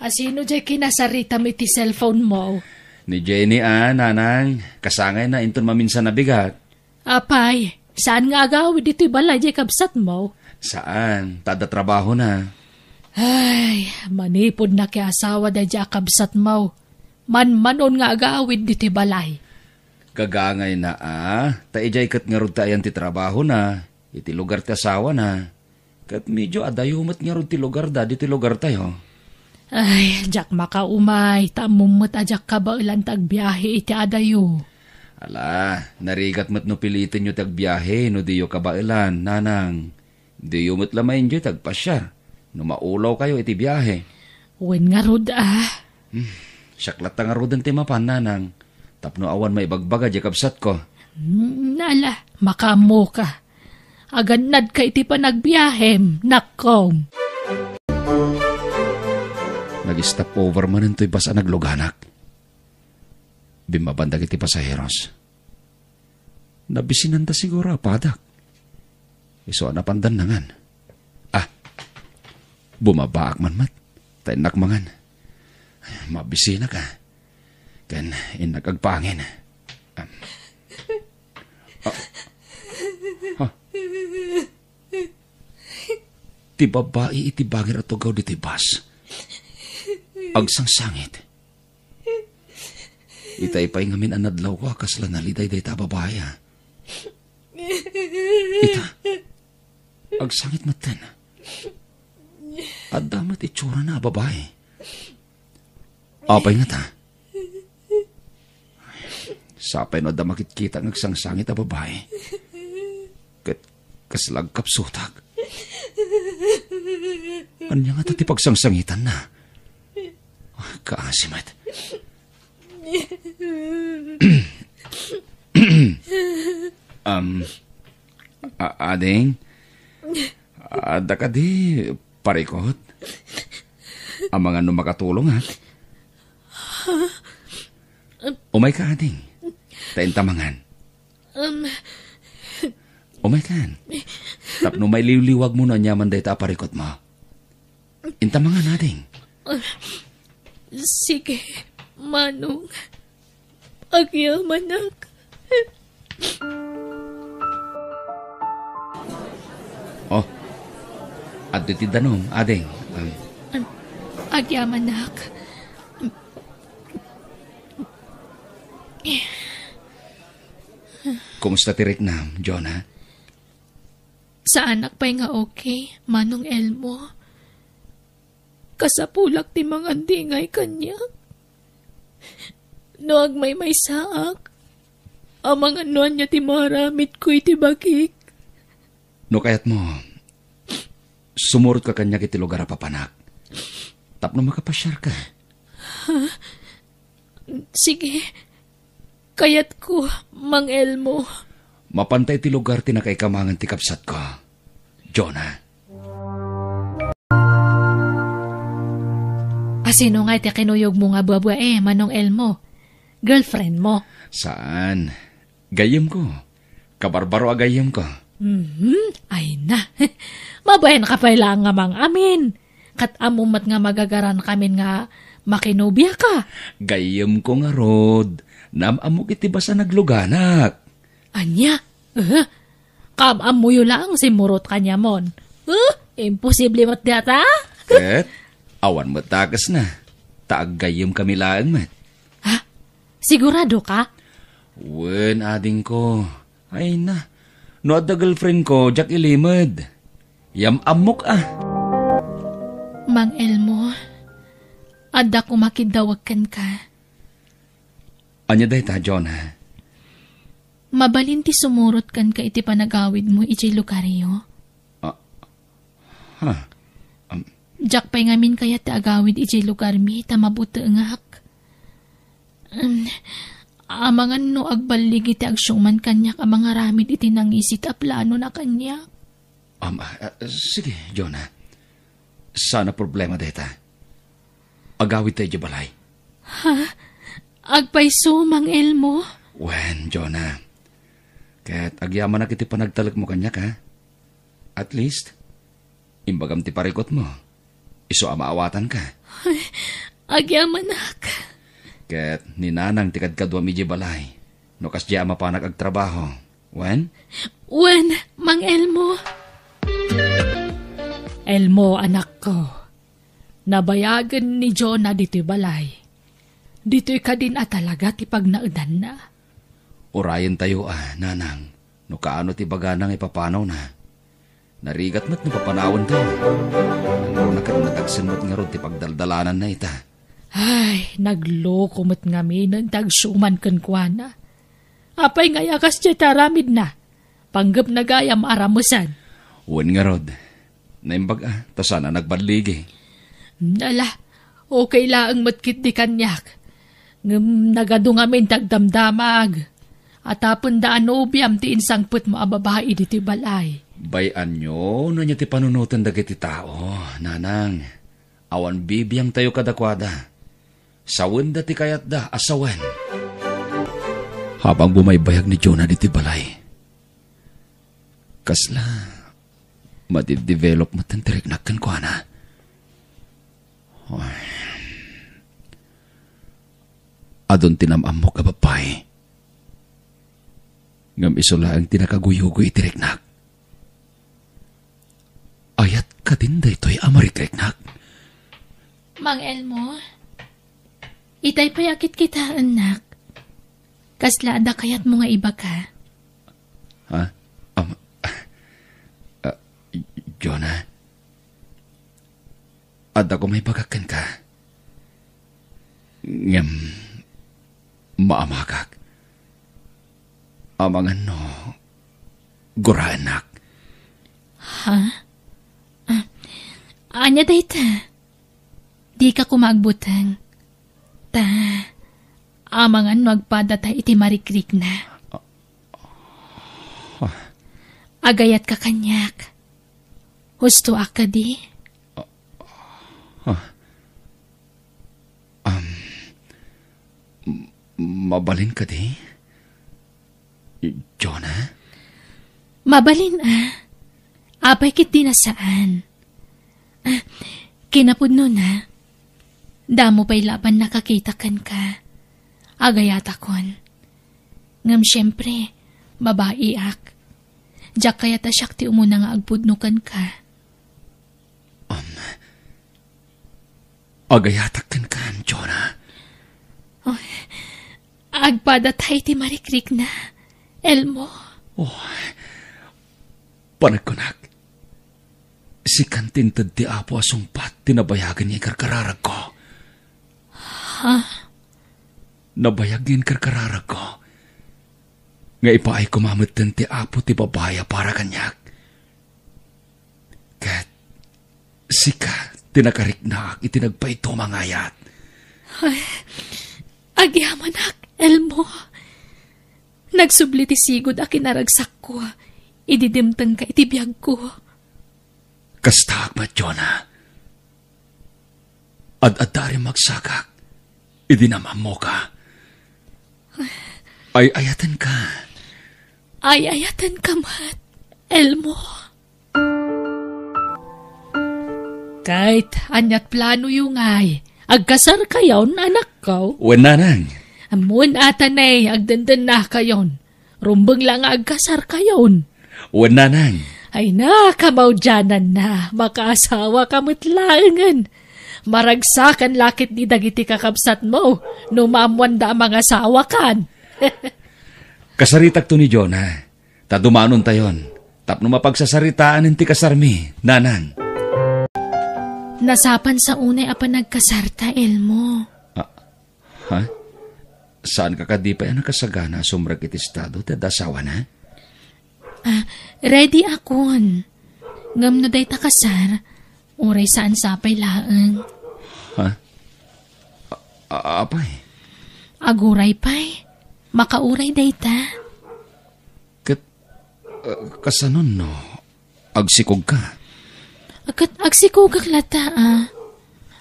asino jay kinasaritam iti cellphone mo? Ni Jenny a, nanang, kasangayna inton maminsan a bigat. Apay, saan nga agawid ditoy balay jay kabsatmo? Saan, ta adda trabahona. Ay, manipud nakiasawa dayjay a kabsatmo. Manmanon nga agawid ditoy balay. Gagangayna a, ta idiay ket ngarud ti ayan ti trabahona, iti lugar ti asawana. Ket medio adayo met ngarud ti lugarda ditoy lugartayo. Ay, diak makaumay, ta ammom met a diak kabaelan ti agbiahe iti adayo. Ala, narigat met no pilitenyo ti agbiahe no diyo kabaelan, nanang. Diyo met la ma-enjoy ti agpasiar no maulawkayo iti biahe. Wen ngarud a. Hmm, siak latta ngaruden ti mapan, nanang, tapno awan maibagbaga diay kabsatko. Hmm, ala, makaammoka. Agannadka iti panagbiahem, nakkong. Nag-stop over manen toy bus a nagluganak. Bimmaban dagiti pasaheros. Nabisinanda siguro a padak. Isu a napanda nangan. Ah, bumabaak man met. Ta innak mangan. Mabisinak a. Ken innak agpangin. Am. Ah. Ha? Ti babai iti bangir a tugaw ditoy bus. Agsangsangit. Itay pay ngamin a nadlawko a kasla naliday dayta a babai a. Ita, agsangit metten. Adda met itsurana a babai. Apay ngata? Sapay no adda makitkita nga agsangsangit a babai. Ket kasla agkapsutak. Ania ngata ti pagsangsangitanna? Kaasi met. Um, a-, ading, adda kadi parikot? Amangan no makatulongak. Umayka, ading. Ta inta mangan. Um, Umaykan. Tapno mailiwliwagmo no aniaman dayta a parikotmo. Inta mangan, ading. Sige, Manong. Agyamanak. Adtoy ti danum, ading. Um, Agyamanak. Kumusta ti riknam, Jonah? Saanak pay nga okay, Manong Elmo. Kasapulak ti mangandingay kaniak. No agmaymaysaak, amangan no ania ti maaramidko iti bagik. No kayatmo, sumurotka kaniak iti lugar a papanak. Tapno makapasiarka. Sige, kayatko, Mang Elmo. Mapanta iti lugar ti nakaikamangan ti kabsatko, Jonah. Asino nga iti kinuyogmo nga buabua, eh, Manong Elmo? Girlfriend mo? Saan. Gayyemko. Kabarbaro a gayyemko. Mhm, ay na. Mabain ka pay laeng nga mang-amin. Ket ammo met nga magagaran kamin nga makinobia ka. Gayyemko ngarud. Naam-ammok iti basa nagluganak. Ania? Eh? Kaam-ammoyo laeng simmurot kaniamon. Eh? Imposible met dayta? Ket, awan met dakesna. Ta aggayyemkami laeng met. Ha? Sigurado ka? Wen, adingko. Ay na. No adda girlfriend ko, diak ilimed. Yam-ammok a. Mang Elmo, adda koma kiddawag kenka. Ania dayta, Jonah? Mabalin ti sumurot kenka iti panagawidmo idiay lugaryo? Ah, ha? Um, Diak pay ngamin kayat ti agawid idiay lugarmi ta mabutengak. Um, amangan no agballigi ti agsiuman kaniak a mangaramid iti nangisit a planona kaniak. Um, ah, ah, sige, Jonah. Saan a problema dayta. Agawidta idiay balay. Ha? Agpayso, Mang Elmo? Wen, Jonah. Ket agyamanak iti panagtalekmo kaniak, ha? At least, imbagam ti parikutmo. Isu a maawatanka. Ay, agyamanak. Ket ni Nanang ti kadkaduam idiay balay. No kasdiay a mapanak agtrabaho. Wen? Wen, Mang Elmo. Elmo, anakko. Nabayagen ni Jonah ditoy balay. Ditoy kadin a talaga ti pagnaedanna. Urayentayo a, Nanang, no kaano ti ibagana nga ipapanawna. Narigat met no papanawentayo. Nangruna ket nadagsen met ngarud ti pagdaldalananna ita. Ay, nagloko met ngaminen ti agsiuman kenkuana. Apay ngay a kasdiay ti aramidna? Panggepna gayam a ramesan. Wen ngarud, naimbag a, ta saan a nagballigi. Ala, okay laeng met ketdi kaniak. Ngem nagadu ngamin ti agdamdamag. Atapenda a nobiam ti insangpetmo a babai ditoy balay. Bay-anyo no ania ti panunoten dagiti tao, Nanang. Awan bibiangtayo kadakuada. Sawenda ti kayatda a sawen. Habang bumaybayag ni Jonah ditoy balay, kasla madidevelop met ti riknak kenkuana. Ay. Adun ti nam-ammok a babbai. Ngem isu laeng ti nakaguyugoy iti riknak. Ayat kadin daytoy a marikriknak? Mang Elmo, itay pay a kitkitaennak. Kasla adda kayatmo nga ibaga? Ha? Am-, ah, Jonah? Adda ko maibagak kenka. Ngem maamagak. Amangan no guraennak. Ha? Ah, ania dayta? Dika koma agbuteng. Ta, amangan no agpadata iti marikrikna. Ah. Agayatka kaniak. Hustoak kadi? Ah. Um, m-, mabalin kadi, Jonah? Mabalin a. Apay ketdi a saan? Ah, kinapudnona, damo pay laban nakakita kenka. Agayatakon. Ngem siempre, babaiak. Diak kayat a siak ti umuna nga agpudno kenka. Agayatak kenkan, Jonah. Oy, agpadata iti marikrikna, Elmo. Oh, panagkunak, sikan ti inted ti Apo a sungpat ti nabayagen nga ikarkararagko. Ha? Nabayag nga inkarkararagko nga ipaay koma metten ti Apo ti babai a para kaniak. Ket sika ti nakariknaak iti nagpaiduma nga ayat. Ay, agyamanak, Elmo. Nagsubli ti sigud a kinaragsakko idi dimtengka iti biagko. Kastaak met, Jonah. Ad-adda a rimmagsakak idi naam-ammoka. Ay-ayatenka. Ay-ayatenka met, Elmo. Ket aniat planoyo ngay? Agkasarkayon, anakko? Wen, nanang. Ammon a ta ne, agdendennakayon. Rumbeng la nga agkasarkayon. Wen, nanang. Ay na, kamaudiananna, makaasawaka met laengen. Maragsakan la ketdi dagiti kakabsatmo no maammoanda a mangasawakan. Kasaritakto ni Jonah, ta dumanontayon tapno mapagsasaritaen ti kasarmi, nanang. Nasapan sa unay a panagkasarta, Elmo. Ah, ha? Saanka kadi pay a nakasagana a sumrek iti estado ti adda asawana? Ah, ready akon. Ngem no dayta kasar, uray saan sapay laeng. Ha? A-, a-, apay? Aguray pay. Makauray dayta. Ket, ah, kasanon no agsikogka? Ket agsikogak latta, a.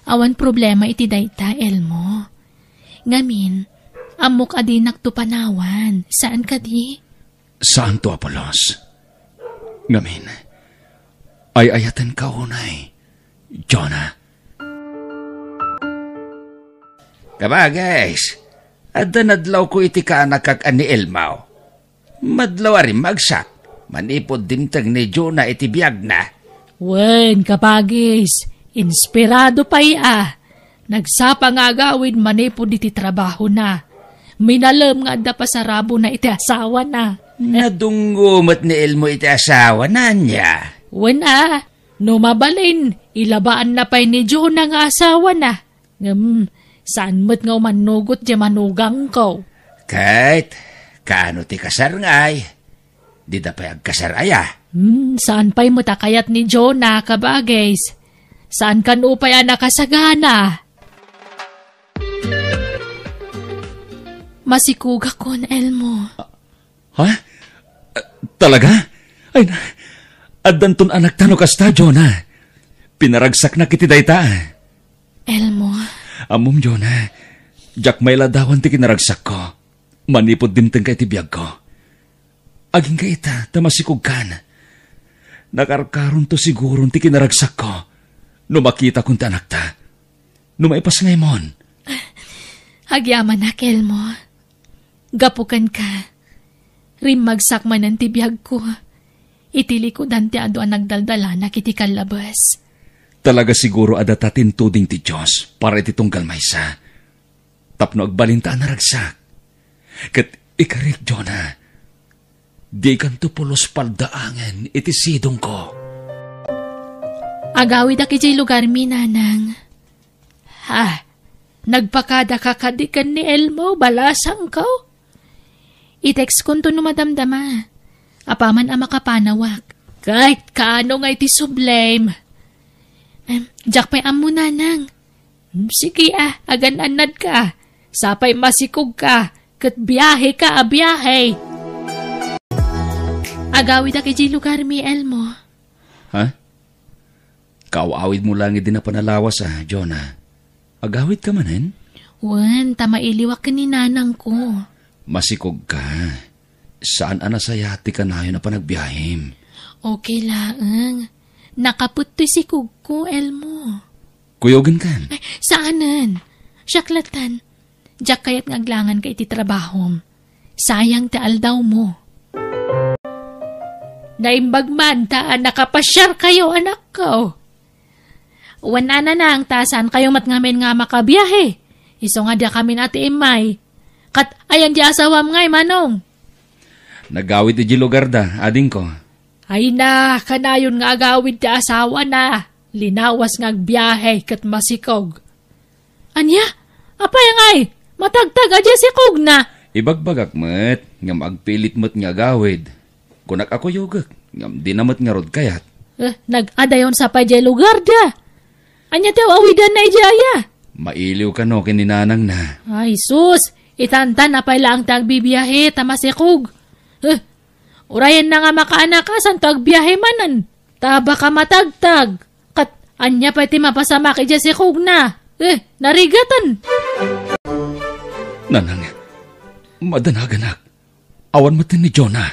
Awan problema iti dayta, Elmo. Ngamin, ammok a dinakto panawan. Saan kadi? Saanto a pulos. Ngamin, ay-ayatenka unay, Jonah. Kabagis, adda nadlawko iti kaanakak a ni Elmo. Madlaw a rimmagsak manipud dimteng ni Jonah iti biagna. Wen, kabagis, inspirado pay a. Nagsapa nga agawid manipud iti trabahona. Minalem nga adda pasarabona iti asawana. Nadungngo met ni Elmo iti asawana, ania? Wen a, no mabalin, ilabaanna pay ni Jonah nga asawana. Ngem, saan met nga umannugot diay manugangko. Ket, kaano ti kasar ngay? Dida pay agkasar aya? Hmm, saan pay met a kayat ni Jonah, kabagis? Saan kano pay a nakasagana? Masikogakon, Elmo. Ha? Ah, talaga? Ay na, addanton anakta no kasta, Jonah. Pinaragsaknak iti dayta. Elmo. Ammom, Jonah, diak mailadawan ti kinaragsakko manipud dimtengka iti biagko. Agingga ita ta masikogkan. Nakarkaronto siguron ti kinaragsakko no makitakon ti anakta. No maipasngayamon. Agyamanak, Elmo. Gapu kenka, rimmagsak manen ti biagko iti likudan ti adu a nagdaldalanak iti kallabes. Talaga siguro a data ti intuding ti Dios para iti tunggal maysa, tapno agbalinta a naragsak. Ket ikarik, Jonah, dikanto pulos paldaangen iti sidongko. Agawidak idiay lugarmi, nanang. Ha? Nagpakadaka kadi ken ni Elmo, balasangko? I-textkonto no madamdama. Apaman a makapanawak. Ket kaano nga iti sublem? Em, diak pay ammo, nanang. Em, sige a, agan-annadka. Sapay masikogka, ket biaheka a biahe. Agawidak idiay lugarmi, Elmo. Ha? Kaaw-awidmo laeng idi napan a lawas a, Jonah. Agawidka manen? Wen, ta mailiwak ken ni nanangko. Masikogka. Saan a nasayaat ti kanayon a panagbiahim. Okay laeng. Nakaput toy sikogko, Elmo. Kuyogenkan? Ay, saanen. Siak lattan. Diak kayat nga aglanganka iti trabahom. Sayang ti aldawmo. Naimbag man ta a nakapasiarkayo, anakko. Wen a, Nanang, ta saankayo met ngamin nga makabiahe. Isu nga diakamin a ti immay. Ket ayan ti asawam ngay, Manong? Nagawid idiay lugarda, adingko. Ay na, kanayon nga agawid ti asawana. Linawas nga agbiahe ket masikog. Ania? Apay ngay? Matagtag a diay sikogna? Ibagbagak met, ngem agpilit met nga agawid. Kunak a kuyogek, ngem dina met ngarud kayat. Eh, nag-adayon sa pay diay lugarda. Ania ti aw-awidanna idiay aya? Mailiw kano ken ni nanangna. Ay, sus! Itantan a pay laeng ti agbibiahe ta masikog. Eh, urayenna nga makaanaka, santo agbiahe manen. Ta baka matagtag. Ket ania pay ti mapasamak idiay sikogna? Eh, narigaten. Nanang, madanaganak. Awan met ni Jonah.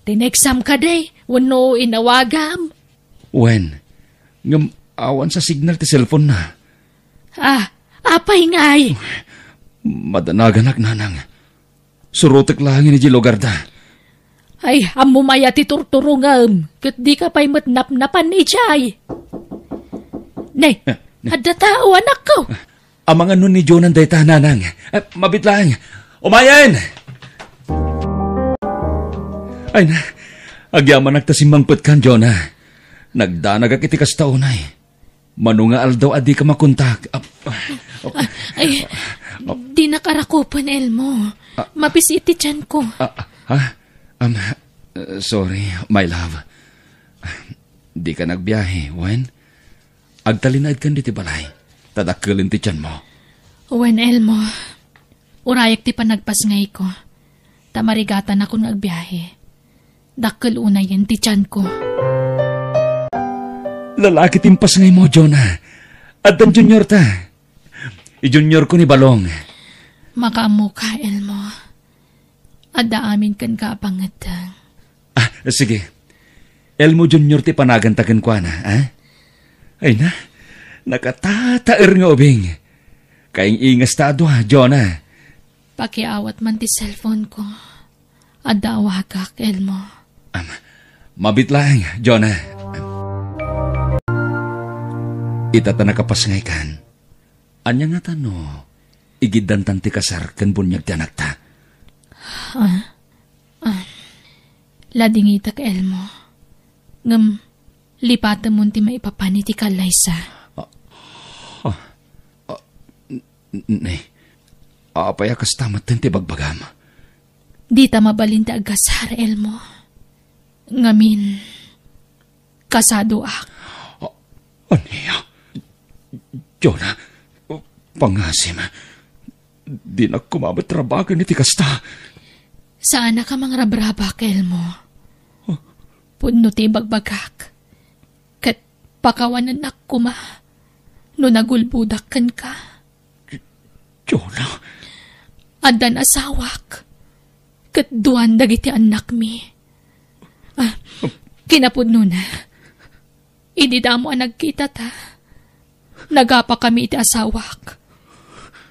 Tineksam kadi, wenno inawagam? Wen, ngem awan sa signal ti cellphone na. Ah, apay ngay? Madanaganak, Nanang. Surotek laeng idiay lugarda. Ay, ammom aya ti turturongem, ket dika pay met napnapan idiay. Ne, eh, ne. Adda tao, anakko. Amangan no ni Jonan dayta, Nanang. Eh, mabit laeng. Umayen! Ay na, agyamanak ta simmangpetkan, Jonah. Nagdanagak iti kasta unay. Mano nga aldaw a dika makontak. Ap-, ap-, Ay, dinak arakupen, Elmo. Ah. Mapis-it ti tianko. Ah, ha? Um, uh, sorry, my love. Dika nagbiahe, wen? Agtalinaedkan ditoy balay. Ta dakkelen ti tianmo. Wen, Elmo. Urayek ti panagpasngayko. Ta marigatanakon nga agbiahe. Dakkel unayen ti tianko. Lalaki ti impasngaymo, Jonah. Addan juniorta. I-juniorko ni Balong. Makaammoka, Elmo. Adda amin kenka a pangngeddeng. Ah, sige. Elmo Junior ti panaganta kenkuana, ah? Ay na, nakatataer nga ubing. Kaing-ingasta a dua, Jonah. Pakiawat man ti cellphone ko. Adda awagak, Elmo. Am, mabit laeng, Jonah. Am. Ita ta nakapasngaykan. Ania ngata no igiddantan ti kasar ken buniag ti anakta? Ah, ah. Ladingitek, Elmo. Ngem, lipatemon ti maipapan iti kallaysa. Ah, ah, ah, n-, n-, ne. Apay a kasta metten ti bagbagam? Dita mabalin ti agkasar, Elmo. Ngamin, kasadoak. A-, ania? Jonah, pangasim. Dinak koma met rabagen iti kasta. Saanak a mangrabrabak, Elmo. Huh? Pudno ti ibagbagak. Ket pakawanennak koma no nagulbodak kenka. Jonah. Addan asawak. Ket duan dagiti annakmi. Ah, kinapudnona. Idi damo a nagkitata, nagapakami iti asawak.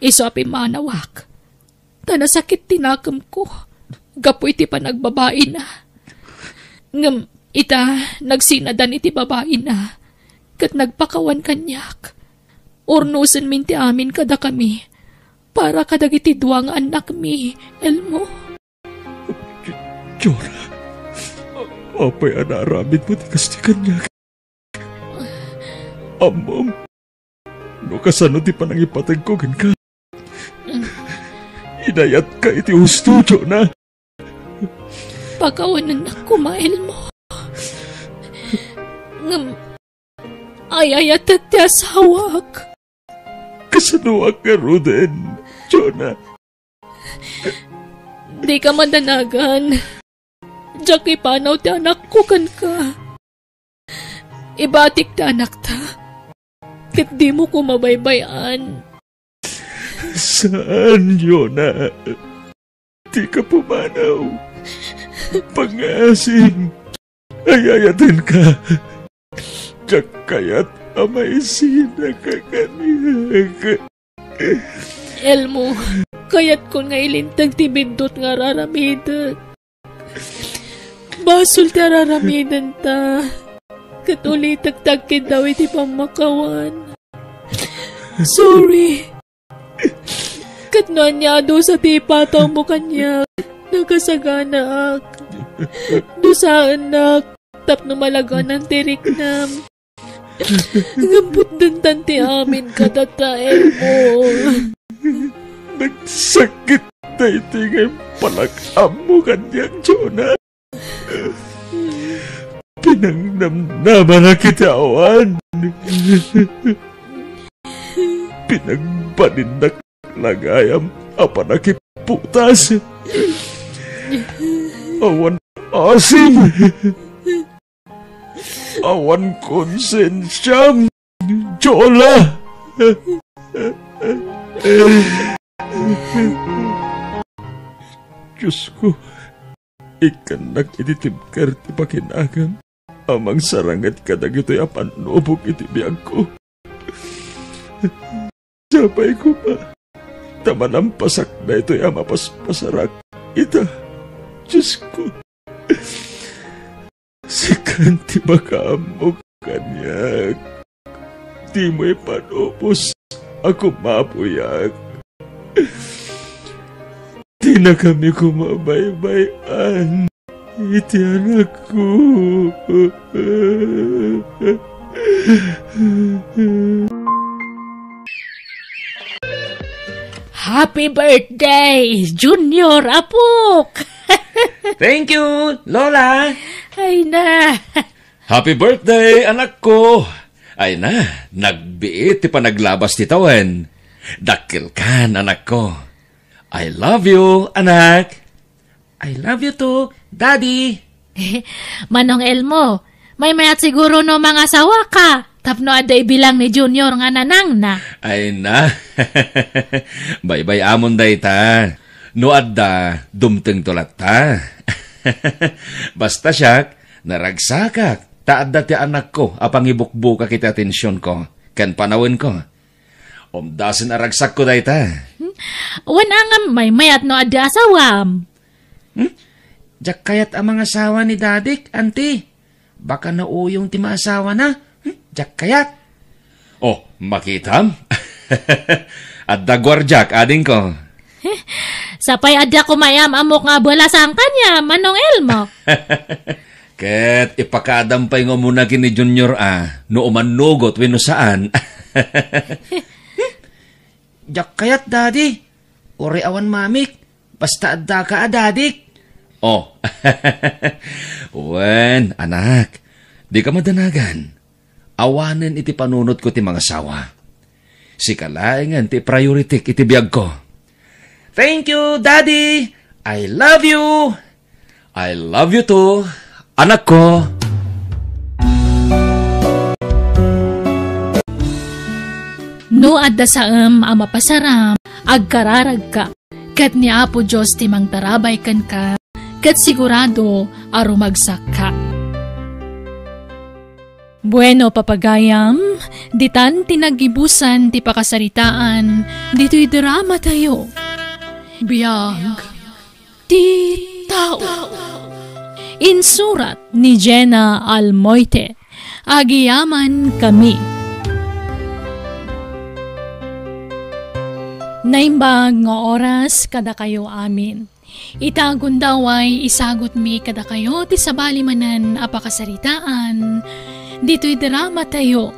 Isu a pimmanawak. Ta nasakit ti nakemko gapu iti panagbabaina. Ngem ita, nagsinadan iti babaina, ket nagpakawan kaniak. Urnosenmin ti amin kadakami para kadagiti dua nga annakmi, Elmo. Jonah, apay a naaramidmo ti kasta kaniak? Ammom no kasano ti panangipategko kenka. Inayatka iti husto, Jonah. Pakawanennak koma, Elmo. Ngem, ay-ayatek ti asawak. Kasanoak ngaruden, Jonah? Dika madanagan. Diak ipanaw ti anakko kenka. Ibatik ti anakta, ket dimo koma baybay-an. Saan, Jonah? Dika pumanaw. Pangasim. Ay-ayatenka. Diak kayat a maisinaka kaniak. Elmo, kayatkon nga ilinteg ti biddut nga ar-aramidek. Basol ti ar-aramidenta. ket ulitek ti agkiddaw iti pammakawan. Sorry. Ket no ania a dusa ti ipatawmo kaniak, nakasaganaak. Dusaennak tapno malaganan ti riknam. Ngem putdentan ti amin kadata, Elmo. Nagsakit daytoy nga impalak-ammo kaniak, Jonah. Pinangnamnamanak iti awan. Pinagbalinnak la gayam a panakiputas. Awan asim. Awan konsensiam, Jonah. Diosko, ikkannak iti tibker ti pakinagam a mangsaranget kadagitoy a pannubok iti biagko. Sapay koma ta malampasak daytoy a mapaspasarak ita. Diosko, sika ti makaammo kaniak. Dimo ipanubos a kumapuyak. Dinakami koma baybay-an iti anakko. Happy birthday, Junior Apok! Thank you, Lola! Ay na! Happy birthday, anakko! Ay na, nagbiit ti panaglabas ti tawen. Dakkelkan, anakko. I love you, anak. I love you too, Daddy. Manong Elmo, maymayat siguro no mangasawa ka, tapno adda ibilang ni Junior nga nanangna. Ay na. Baybay-amon dayta. No adda, dumtengto latta. Basta siak, naragsakak ta adda ti anakko a pangibukbukak iti atensionko ken panawenko. Umdasen a ragsakko dayta. Hmm? Wen a ngem maymayat no adda asawam. Hmm? Diak kayat a mangasawa ni dadik, anti. Baka nauyong ti maasawana. Hmm? Diak kayat. Oh, makitam? Adda guardiak, adingko. Sapay adda koma am-ammok nga abalasan kaniam, Manong Elmo. Ket ipakadam pay nga umuna ken ni Junior a no umannugot wenno saan. Diak kayat, Daddy. Uray awan mamik, basta addaka a dadik. Oh. Wen, anak, dika madanagan. Awanen iti panunotko ti mangasawa. Sika laengen ti priorityk iti biagko. Thank you, Daddy. I love you. I love you too, anakko. No adda saem a mapasaram, agkararagka, ket ni Apo Dios ti mangtarabay kenka, ket sigurado a rumagsakka. Bueno, papagayam, ditan ti naggibusan ti pakasaritaan ditoy dramatayo. Biag ti tao. Insurat ni Jenna Almoite. Agyamankami. Naimbag nga oras kadakayo amin. Ita gundaway, isagutmi kadakayo ti sabali manen a pakasaritaan ditoy dramatayo.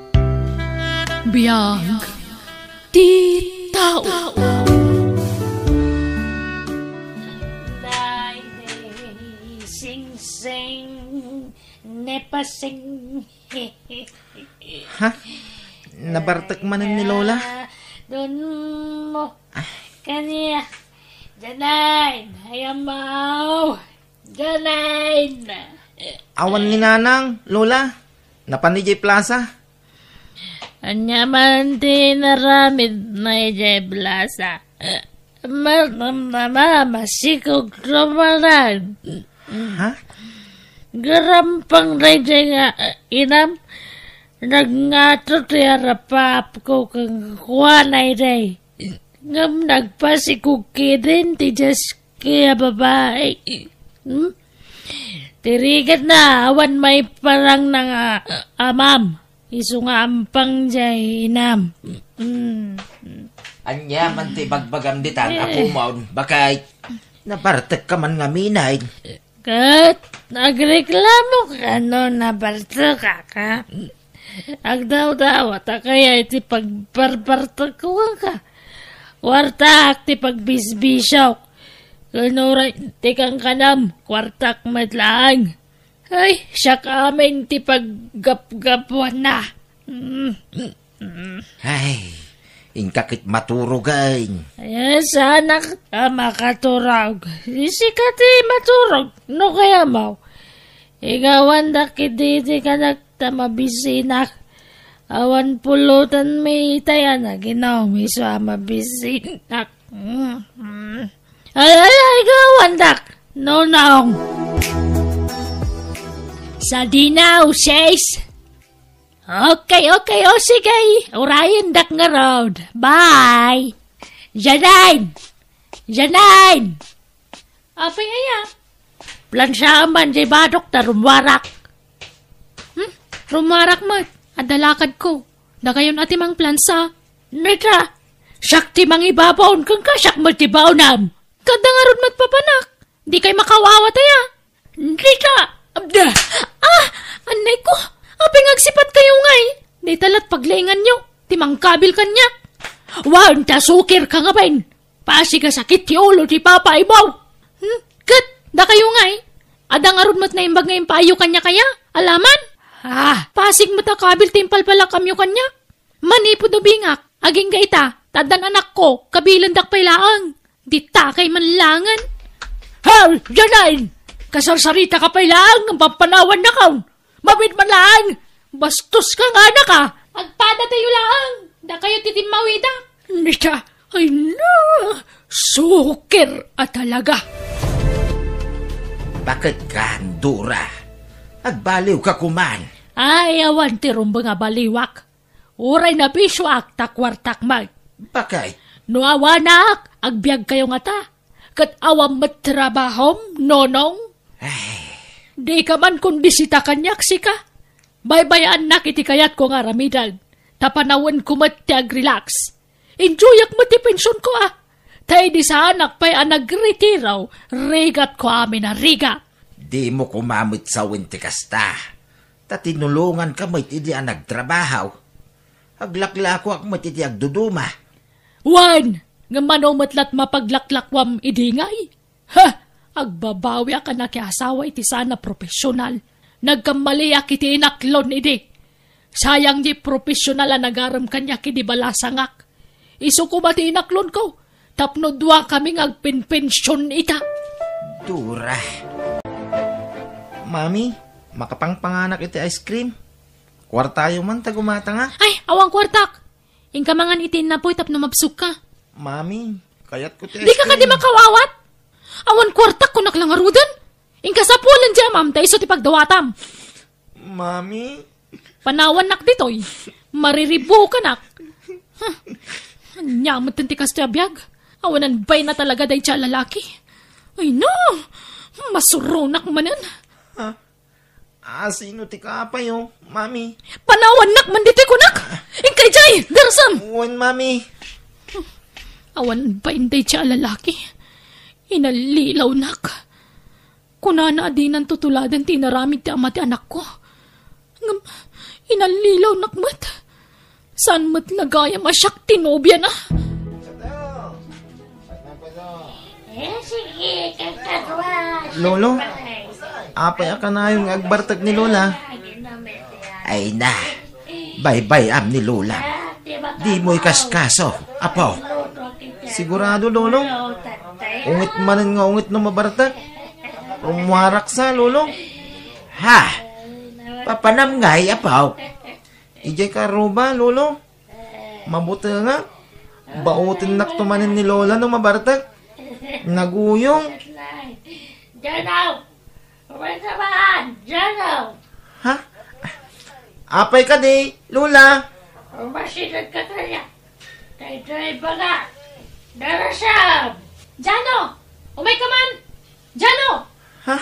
Biag ti tao. Daydi singsing ne pasing. Ha? Nabartek manen ni Lola? Dunmo. Ah. Kaniak. Janay, nayamaw. Janay na. Awan ni Nanang, Lola. Napan idiay plaza. Ania man ti inaramidna idiay plaza? Marnamnama, masikog rumaran. Ha? Garampang daydiay nga inam, nagngato ti arapapko ken kuana idiay. Ngem nagpasikog ketdin ti diaski a babai. Hmm? Ti rigatna, awan maiparangna nga amam. Isu nga ampang jay inam. Mm. Ania man ti ibagbagam ditan, eh, Apo Mon? Bakay, nabartek ka man ngamin ay. Ket nagreklamo ka no nabartek ka, ka? Agdawdawa ta kaya iti pagbarbartek ko ka. Kuartak ti pagbisbisiok. Ken uray ti kankanam, kuartak met laeng. Ay, siak amin ti paggapgapuanna. Mm, mm, mm. Ay, inka ket maturogen. Ay, saanak a makaturog. Sika ti maturog, no kayamaw. Igawandak iti, iti kanak ta mabisinak. Awan pulutan mi itay a naginawmi so a mabisinak. Mm, mm. Ay, ay, ay, gawandak, Nonong. Sadina, uses. Okay, okay, o sige. Urayendak ngarud. Bye. Janine! Janine! Apay aya? Plansa man di badok ta rummuarak. Hmm? Rummuarak met. Adda lakad ko. Dakayon a ti mangplansa. Neta, siak ti mangibabaon ken ka siak met ti baonam. Kadda ngarud met papanak. Di kay makaw-awat aya. Neta, abda. Ah, annay ko. Apay nga agsipat kayo ngay? Neta lat paglainganyo. Ti mangkabil kaniak. Wan, ta sukir ka nga ben. Pasig a sakit ti ulo ti papa ibaw. Hmm? Ket, dakayo ngay? Adda ngarud met naimbag nga impaayyo kaniak aya? Alaman? Ah, pasig met a kabil ti impalpalakamyo kaniak. Manipud ubingak, agingga ita, ta addan anakko, kabilendak pay laeng. Ditta kay manlangen. Haw, Janine! Kasarsarita ka pay laeng, ang pampanawan na kaon. Mabit man laeng! Bastos ka nga, anak, a! Agpadatayo laeng! Dakayo ti timmawida! Nita, ay na! Sukir a talaga! Bakit ka, Dora? Agbaliw ka kuman. Ay, awan ti rumbeng a baliwak. Uray nabisioak ta kuartak met. Bakit? No awanak, agbiag kayo ngata. Ket awan met trabahom, Nonong? Ay. Di ka man kumbisita kaniak, sika. Baybay-annak iti kayatko nga aramiden, ta panawenko met ti agrelax. Enjoyak met ti pensionko, a. Ta idi saanak pay a nagretiro, rigatko amin a rigat. Dimo koma met sawen ti kasta, ta tinulonganka met idi a nagtrabaho. Aglaklakoak met iti agduduma. Wen, ngem mano met lat mapaglaklakoam idi ngay? Ha! Agbabawiak a nakiasawa iti saan a profesional. Nagkammaliak iti inaklon idi. Sayang di profesional a nagarem kaniak idi balasangak. Isu koma ti inaklonko, tapno dua kami nga agpenpension ita. Dora. Mami, makapangpanganak iti ice cream? Kuartayo man ta gumatangak. Ay, awan kuartak! Inka mangan iti innapoy tapno mabsogka. Mami, kayatko ti ice cream. Dika kadi makaw-awat? Awan kuartak, kunak la ngaruden. Inka sapulan di amam ta isu ti pagdawatam. Mami. Panawannak ditoy. Mariribukanak. Huh. Ania met ti kastoy a biag? Awanan bayna talaga dayta a lalaki. Ay no! Masuronak manen. Ha? Ah, sino ti kapayo, Mami? Panawannak man ditoy kunak! Inkay jay! Darasam! Wen, Mami. Awan bain dayta a lalaki. Inallilawnak. Kunana a dinan tutuladen ti inaramid ti ama ti anakko. Ngem, inallilawnak met. Saan met la gayam a siak ti nobiana? Eh, sige, kay kadwa. Lolo, apay a kanayon nga agbartek ni Lola? Ay na, baybay-am ni Lola. Dimo ikaskaso, apo. Sigurado, Lolo? Ungit manen nga ungit no mabartek. Rummuarak sa, Lolo. Ha? Papanam ngay, apo? Idiay karuba, Lolo. Mabutengak. Bautennakto manen ni Lola no mabartek. Naguyong. Jano! Umay ka man! Jano! Ha? Apay kadi, Lola? Umasideg ka kaya. Kay driver na. Darasam! Jano! Umay ka man! Jano! Ha?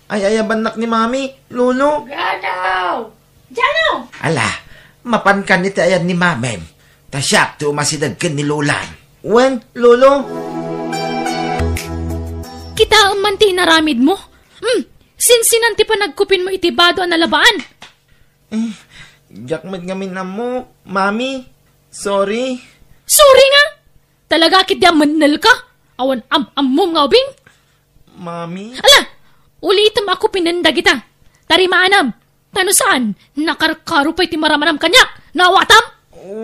Ay-ayabannak ni Mami, Lolo. Jano! Jano! Ala, mapankan iti ayan ni Mamim. Ta siak ti umasideg ken ni Lolam. Wen, Lolo. Kitaem man ti inaramidmo. Hmm, sinsinan ti panagkupinmo iti bado a nalabaan? Eh, diak met ngamin ammo, Mami. Sorry. Sorry nga? Talaga ketdi a mennelka? Awan am-ammom nga ubing? Mami? Ala! Ulitem a kupinen dagita. Tarimaanam. Ta no saan, nakarkaro pay ti maramanam kaniak. Naawatam?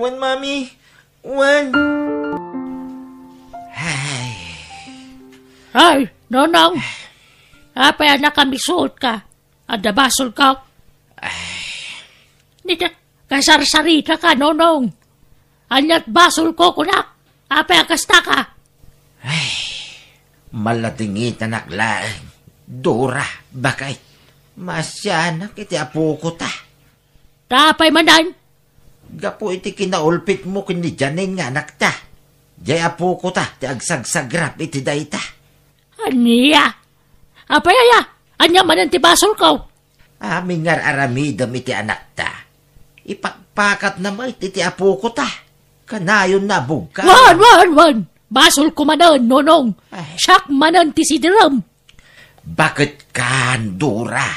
Wen, Mami. Wen. Ay. Ay, Nonong. Apay a nakamisuotka? Adda basolko? Ay. Dita, kasarsaritaka, Nonong. Ania't basolko, kunak? Apay a kastaka? Ay, maladingitanak laeng. Dora, baket. Maasianak iti apokota. Ta apay manen? Gapu iti kinaulpitmo ken ni Janine nga anakta. Diay apokota ti agsagsagrap iti dayta. Ania? Apay aya? Ania manen ti basolko? Amin nga ar-aramidem iti anakta. Ipakpakatna met iti apokota. Kanayonna a bugkaw. Wen, wen, wen! Basolko manen, Nonong. Ay. Siak manen ti sidirem. Baketkan, Dora?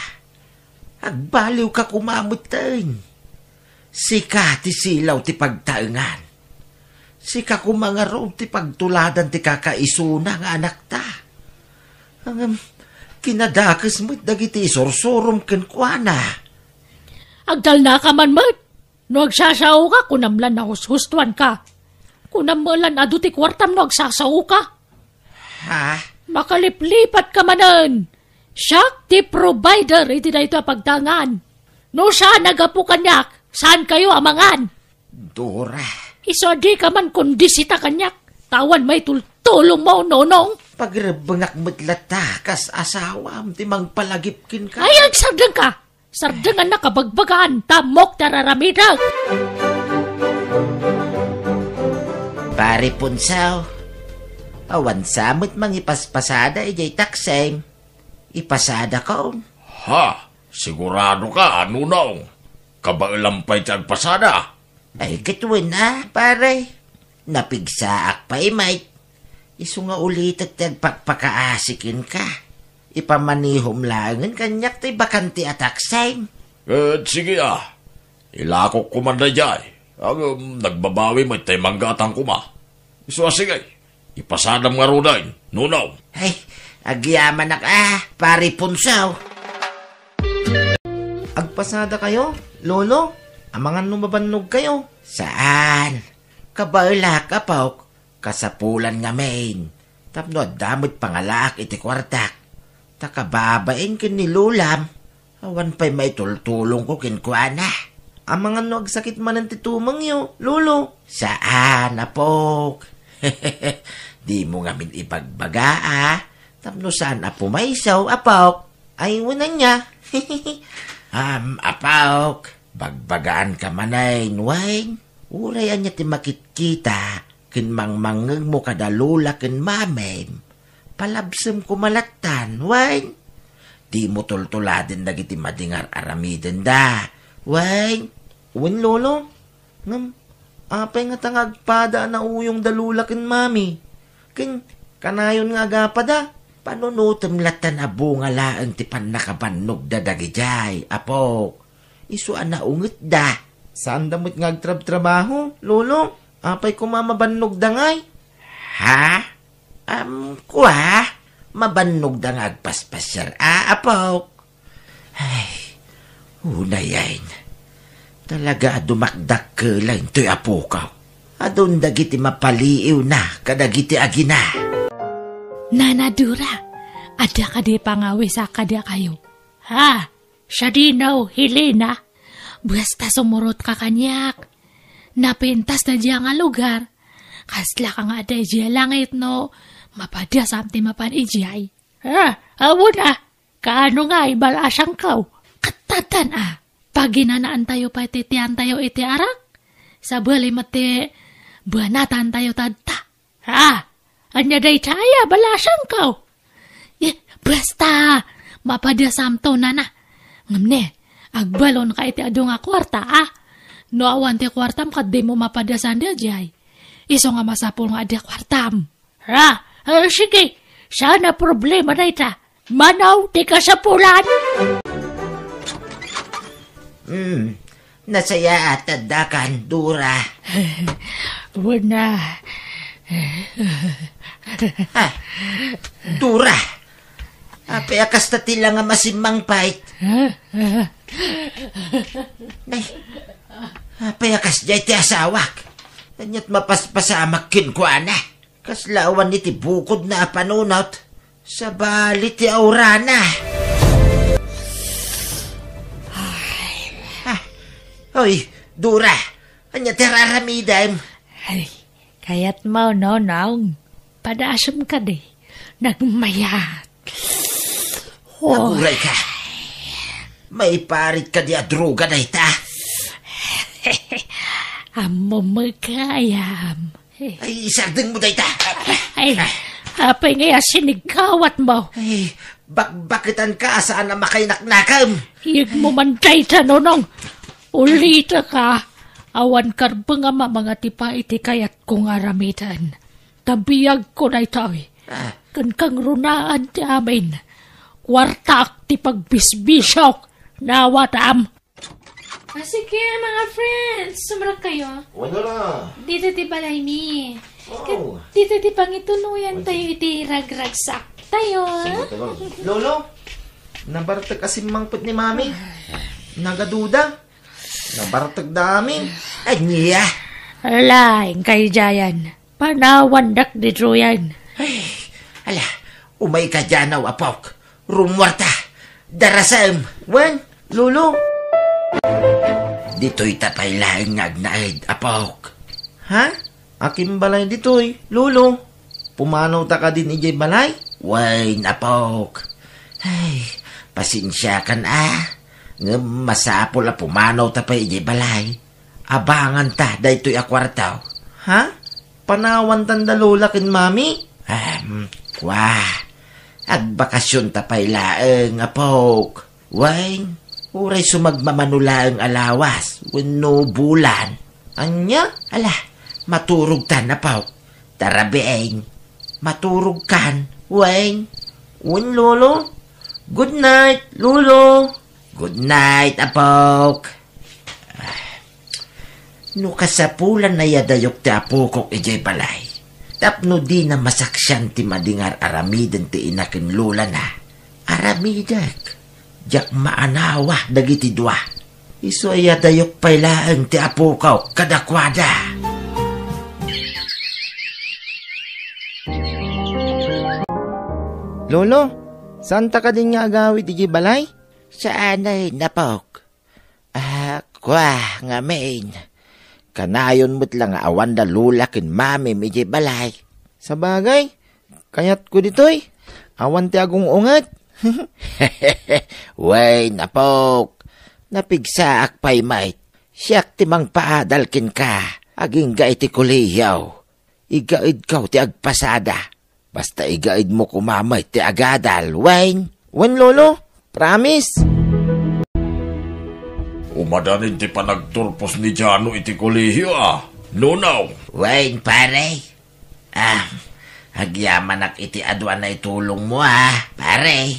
Agbaliwka koma metten. Sika ti silaw ti pagtaengan. Sika koma ngarud ti pagtuladan ti kakaisuna nga anakta. Ngem, kinadakes met dagiti isursurom kenkuana. Agtalnaka man met. No agsasaoka, kunam lan nahushustoanka. Kunam met lan adu ti kuartam no agsasaoka. Ha? Makaliplipatka manen. Siak ti provider iti daytoy a pagtaengan. No saan a gapu kaniak, saankayo a mangan. Dora. Isu a dika man kondisita kaniak, ta awan maitultulongmo, Nonong. Pagrebbengak met latta, kas asawam ti mangpalagip kenka. Ay, agsardengka! Sardengannak a bagbagaan, ta ammok ti ar-aramid. Pare Punsaw, awan sa met mangipaspasada idiay taksem. Ipasadakon. Ha? Siguradoka, Nonong? Kabaelam pay ti agpasada? Ay, ket wen a, pare. Napigsaak pay met. Isu nga ulitek ti agpakpakaasi kenka. Ipamanihom laengen kaniak ti bakante a taksem. Eh, sige a. Ilakok koma daydiay. Ngem, nagbabawi met tay manggatang koma. Isu a sige. Ipasadam ngaruden, Nonong. Ay, agyamanak a, Pare Punsaw. Agpasadakayo, Lolo? Amangan no mabannogkayo? Saan? Kabaelak, apok. Kasapulan ngamin, tapno adda met pangalaak iti kuartak. Ta kababain ken ni Lolam, awan pay maitultulongko kenkuana. Amangan no agsakit manen ti tumengyo, Lolo? Saan, apok. Dimo ngamin ibagbaga, a. Tapno saan a pumayso, apok. Ay, wen ania. Am, apok. Bagbagaanka manen, wen. Uray ania ti makitkita ken mangmangngegmo kada Lola ken Mamim, palabsem koma lattan, wen? Dimo tultuladen dagiti madi nga ar-aramidenda, wen? Wen, Lolo? Ngem, apay ngata nga agpada a nauyongda Lola ken Mami? Ken kanayon nga agapada? Panunotem lattan a bunga laeng ti pannakabannogda dagidiay, apok. Isu a naungetda. Saanda met nga agtrabtrabaho, Lolo? Apay koma mabannogda ngay? Ha? Am, kua? Mabannogda nga agpaspasiar a, apok? Ay, unayen. Talaga a dumakdakkel intoy apokaw. Adun dagiti mapaliiwna kadagiti agina. Nana Dora, adda kadi pangawisak kadakayo? Ha? Sadino, Helena? Basta sumurotka kaniak. Napintas daydiay nga lugar. Kaslaka nga adda idiay langit no mapadasam ti mapan idiay. Ah, awan a. Kaano ngay, balasangko? Kattatan a. Paginanaantayo pay ti tiantayo iti arak. Sabali met ti banatantayo tadta. Ha? Ania dayta aya, balasangko? Eh, basta, Mapadasamto, nana. Ngem ne, agbalonka iti adu nga kuarta, a? No awan ti kuartam, ket dimo mapadasanda diay. Isu nga masapul nga adda kuartam. Ha? Ah, sige, saan a problema dayta. Manaw ti kasapulan. Hmm, nasayaat addakan, Dora. Wen a. Ah, Dora. Apay a kasta ti langam a simmangpet? Nay, apay a kasdiay ti asawak? Ania't mapaspasamak kenkuana? Kasla awan iti bukodna a panunot, sabali ti aurana. Ah, oy, Dora, ania ti ar-aramidem? Ay, kayatmo, Nonong? Padasem kadi. Nagmayat. Oh. Aguray ka. Maiparit kadi a droga dayta? Ammom met gayam. Ay, isardengmo dayta. Ay, apay ngay a sinigkawatmo? Ay, bakbaketanka a saan a makainaknakam. Iyegmo man dayta, Nonong. Ulitek a, awan karbeng a mamangatipa iti kayatko nga aramiden. Ta biagko daytoy. Ah. Ken kangrunaan ti amin. Kuartak ti pagbisbisiok. Nawatam. Ah, sige, mga friends. Sumrek kayo. Wala na. Dito ti balay mi. Wow. Ket dito ti pangituloyan tayo iti ragragsak tayo. Sige, tayo. Lolo, nabartek a simmangpet ni Mami. Nagaduda. Nabartek da amin. Ania? Laeng kayo diayan. Panawandak ditoyen. Ay, ala, umayka diay, apok. Rummuarta. Darasem. Wen, Lolo. Ditoyta pay laeng nga agnaed, apok. Ha? Akin balay ditoy, Lolo. Pumanawta kadin idiay balay? Wen, apok. Ay, pasensiakan a. Ngem masapul a pumanawta pay idiay balay. Abanganta daytoy a kuarto. Ha? Panawantan da Lola ken Mami? Em, kua. Agbakasionta pay laeng, apok. Wen, uray sumagmamano laeng a lawas wenno bulan. Ania? Ala, maturogtan, apok. Tara, bieng. Maturogkan. Wen. Wen, Lolo. Good night, Lolo. Good night, apok. Ah, no kasapulan a iyadayok ti apokok idiay balay, tapno dina masaksian ti madi nga ar-aramiden ti ina ken lolana, aramidek. Diak maanawa dagiti dua. Isu a iyadayok pay laeng ti apokok kadakuada. Lolo, saanta kadin nga agawid idiay balay? Saanen, apok. Ah, kua, ngamin. Kanayon met la nga awan da Lola ken Mamim idiay balay. Sabagay, kayatko ditoy. Awan ti agung-unget. Wen, apok. Napigsaak pay met. Siak ti mangpaadal kenka agingga iti kolehio. Igaedko ti agpasada. Basta igaedmo koma met ti agadal, wen? Wen, Lolo? Promise? Umadanin ti panagturpos ni Jano iti kolehio, a, Nonong? Wen, pare. Ah, agyamanak iti adu a naitulongmo, a, pare.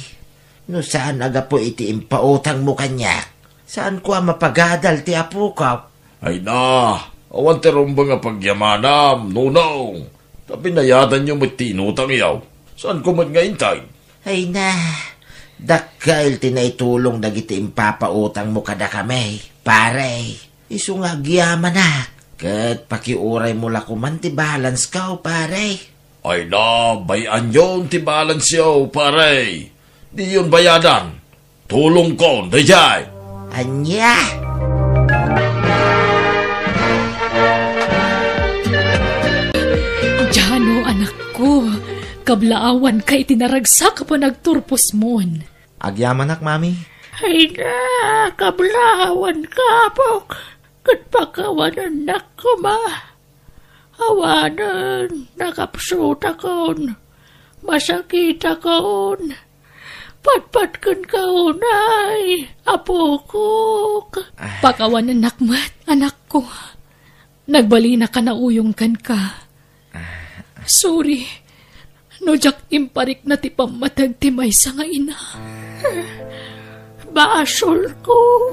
No saan a gapu iti impautangmo kaniak, saanko a mapagadal ti apokok. Ay na, awan ti rumbeng a pagyamanam, Nonong. Ta binayadanyo met ti inutangyo. Saanko met nga intay? Ay na, dakkel ti naitulong dagiti impapautangmo kadakami, pare. Isu nga agyamanak. Ket pakiuraymo la koman ti balansko, pare. Ay na, bay-anyon ti balansyo, pare. Diyon bayadan. Tulongkon daydiay. Ania? Jano, anakko, kablaawanka iti naragsak a panagturposmon. Agyamanak, Mami. Ay na, kablaawanka, apok. Ket pakawanennak koma. Awanen, nakapsutakon, masakitakon. Patpat kenka unay, apokok. Pakawanennak met, anakko. Nagbalinaka nauyong kenka. Sorry, no diak imparikna ti pammateg ti maysa nga ina. Basolko.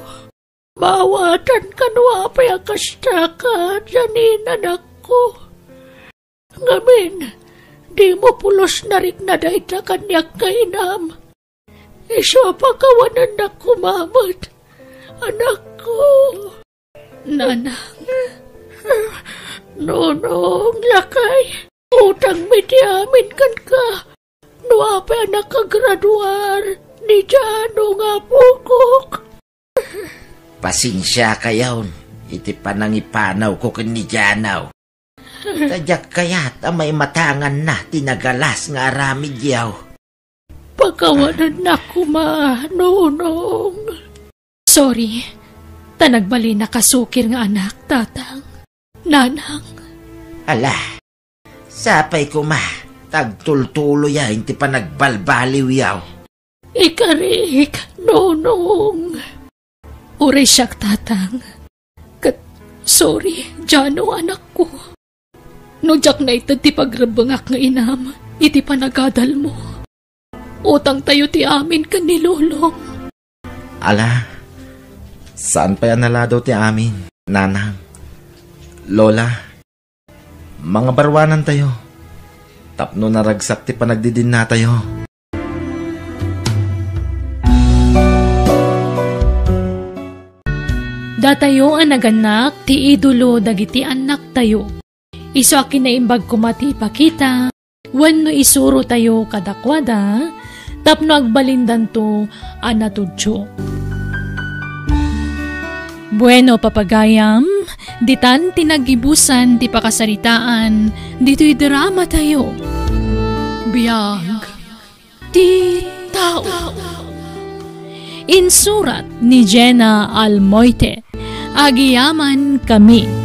Maawatanka no apay a kasta ka, Janine, anakko. Ngamin, dimo pulos narikna dayta kaniak nga inam. Isu a pakawanennak koma met, anakko. Nanang. Nonong, lakay, utangmi ti amin kenka. No apay a nakagraduar ni Jano nga apokok. Pasensiakayon iti panangipanawko ken ni Jano. Ta diak kayat a maimatanganna ti nagalas nga aramidyo. Pakawanennak koma, nonong. Sorry, ta nagbalinaka sukir nga anak, tatang. Nanang. Ala, sapay koma, ta agtultuloyan ti panagbalbaliwyo. Ikarik, nonong. Uray siak, tatang. Ket, sorry, Jano, anakko. No diak naited ti pagrebbengak nga inam iti panagadalmo, utangtayo ti amin ken ni Lolong. Ala, saan pay a naladaw ti amin, Nanang, Lola. Mangabaruanantayo tapno naragsak ti panagdidinnatayo. Datayo a nagannak ti idolo dagiti annaktayo. Isu a kinaimbag koma ti ipakita wenno isurotayo kadakuada tapno agbalindanto a natudyo. Bueno, papagayam, ditan ti naggibusan ti pakasaritaan ditoy dramatayo. Biag ti tao. Insurat ni Jenna Almoite. Agyamankami.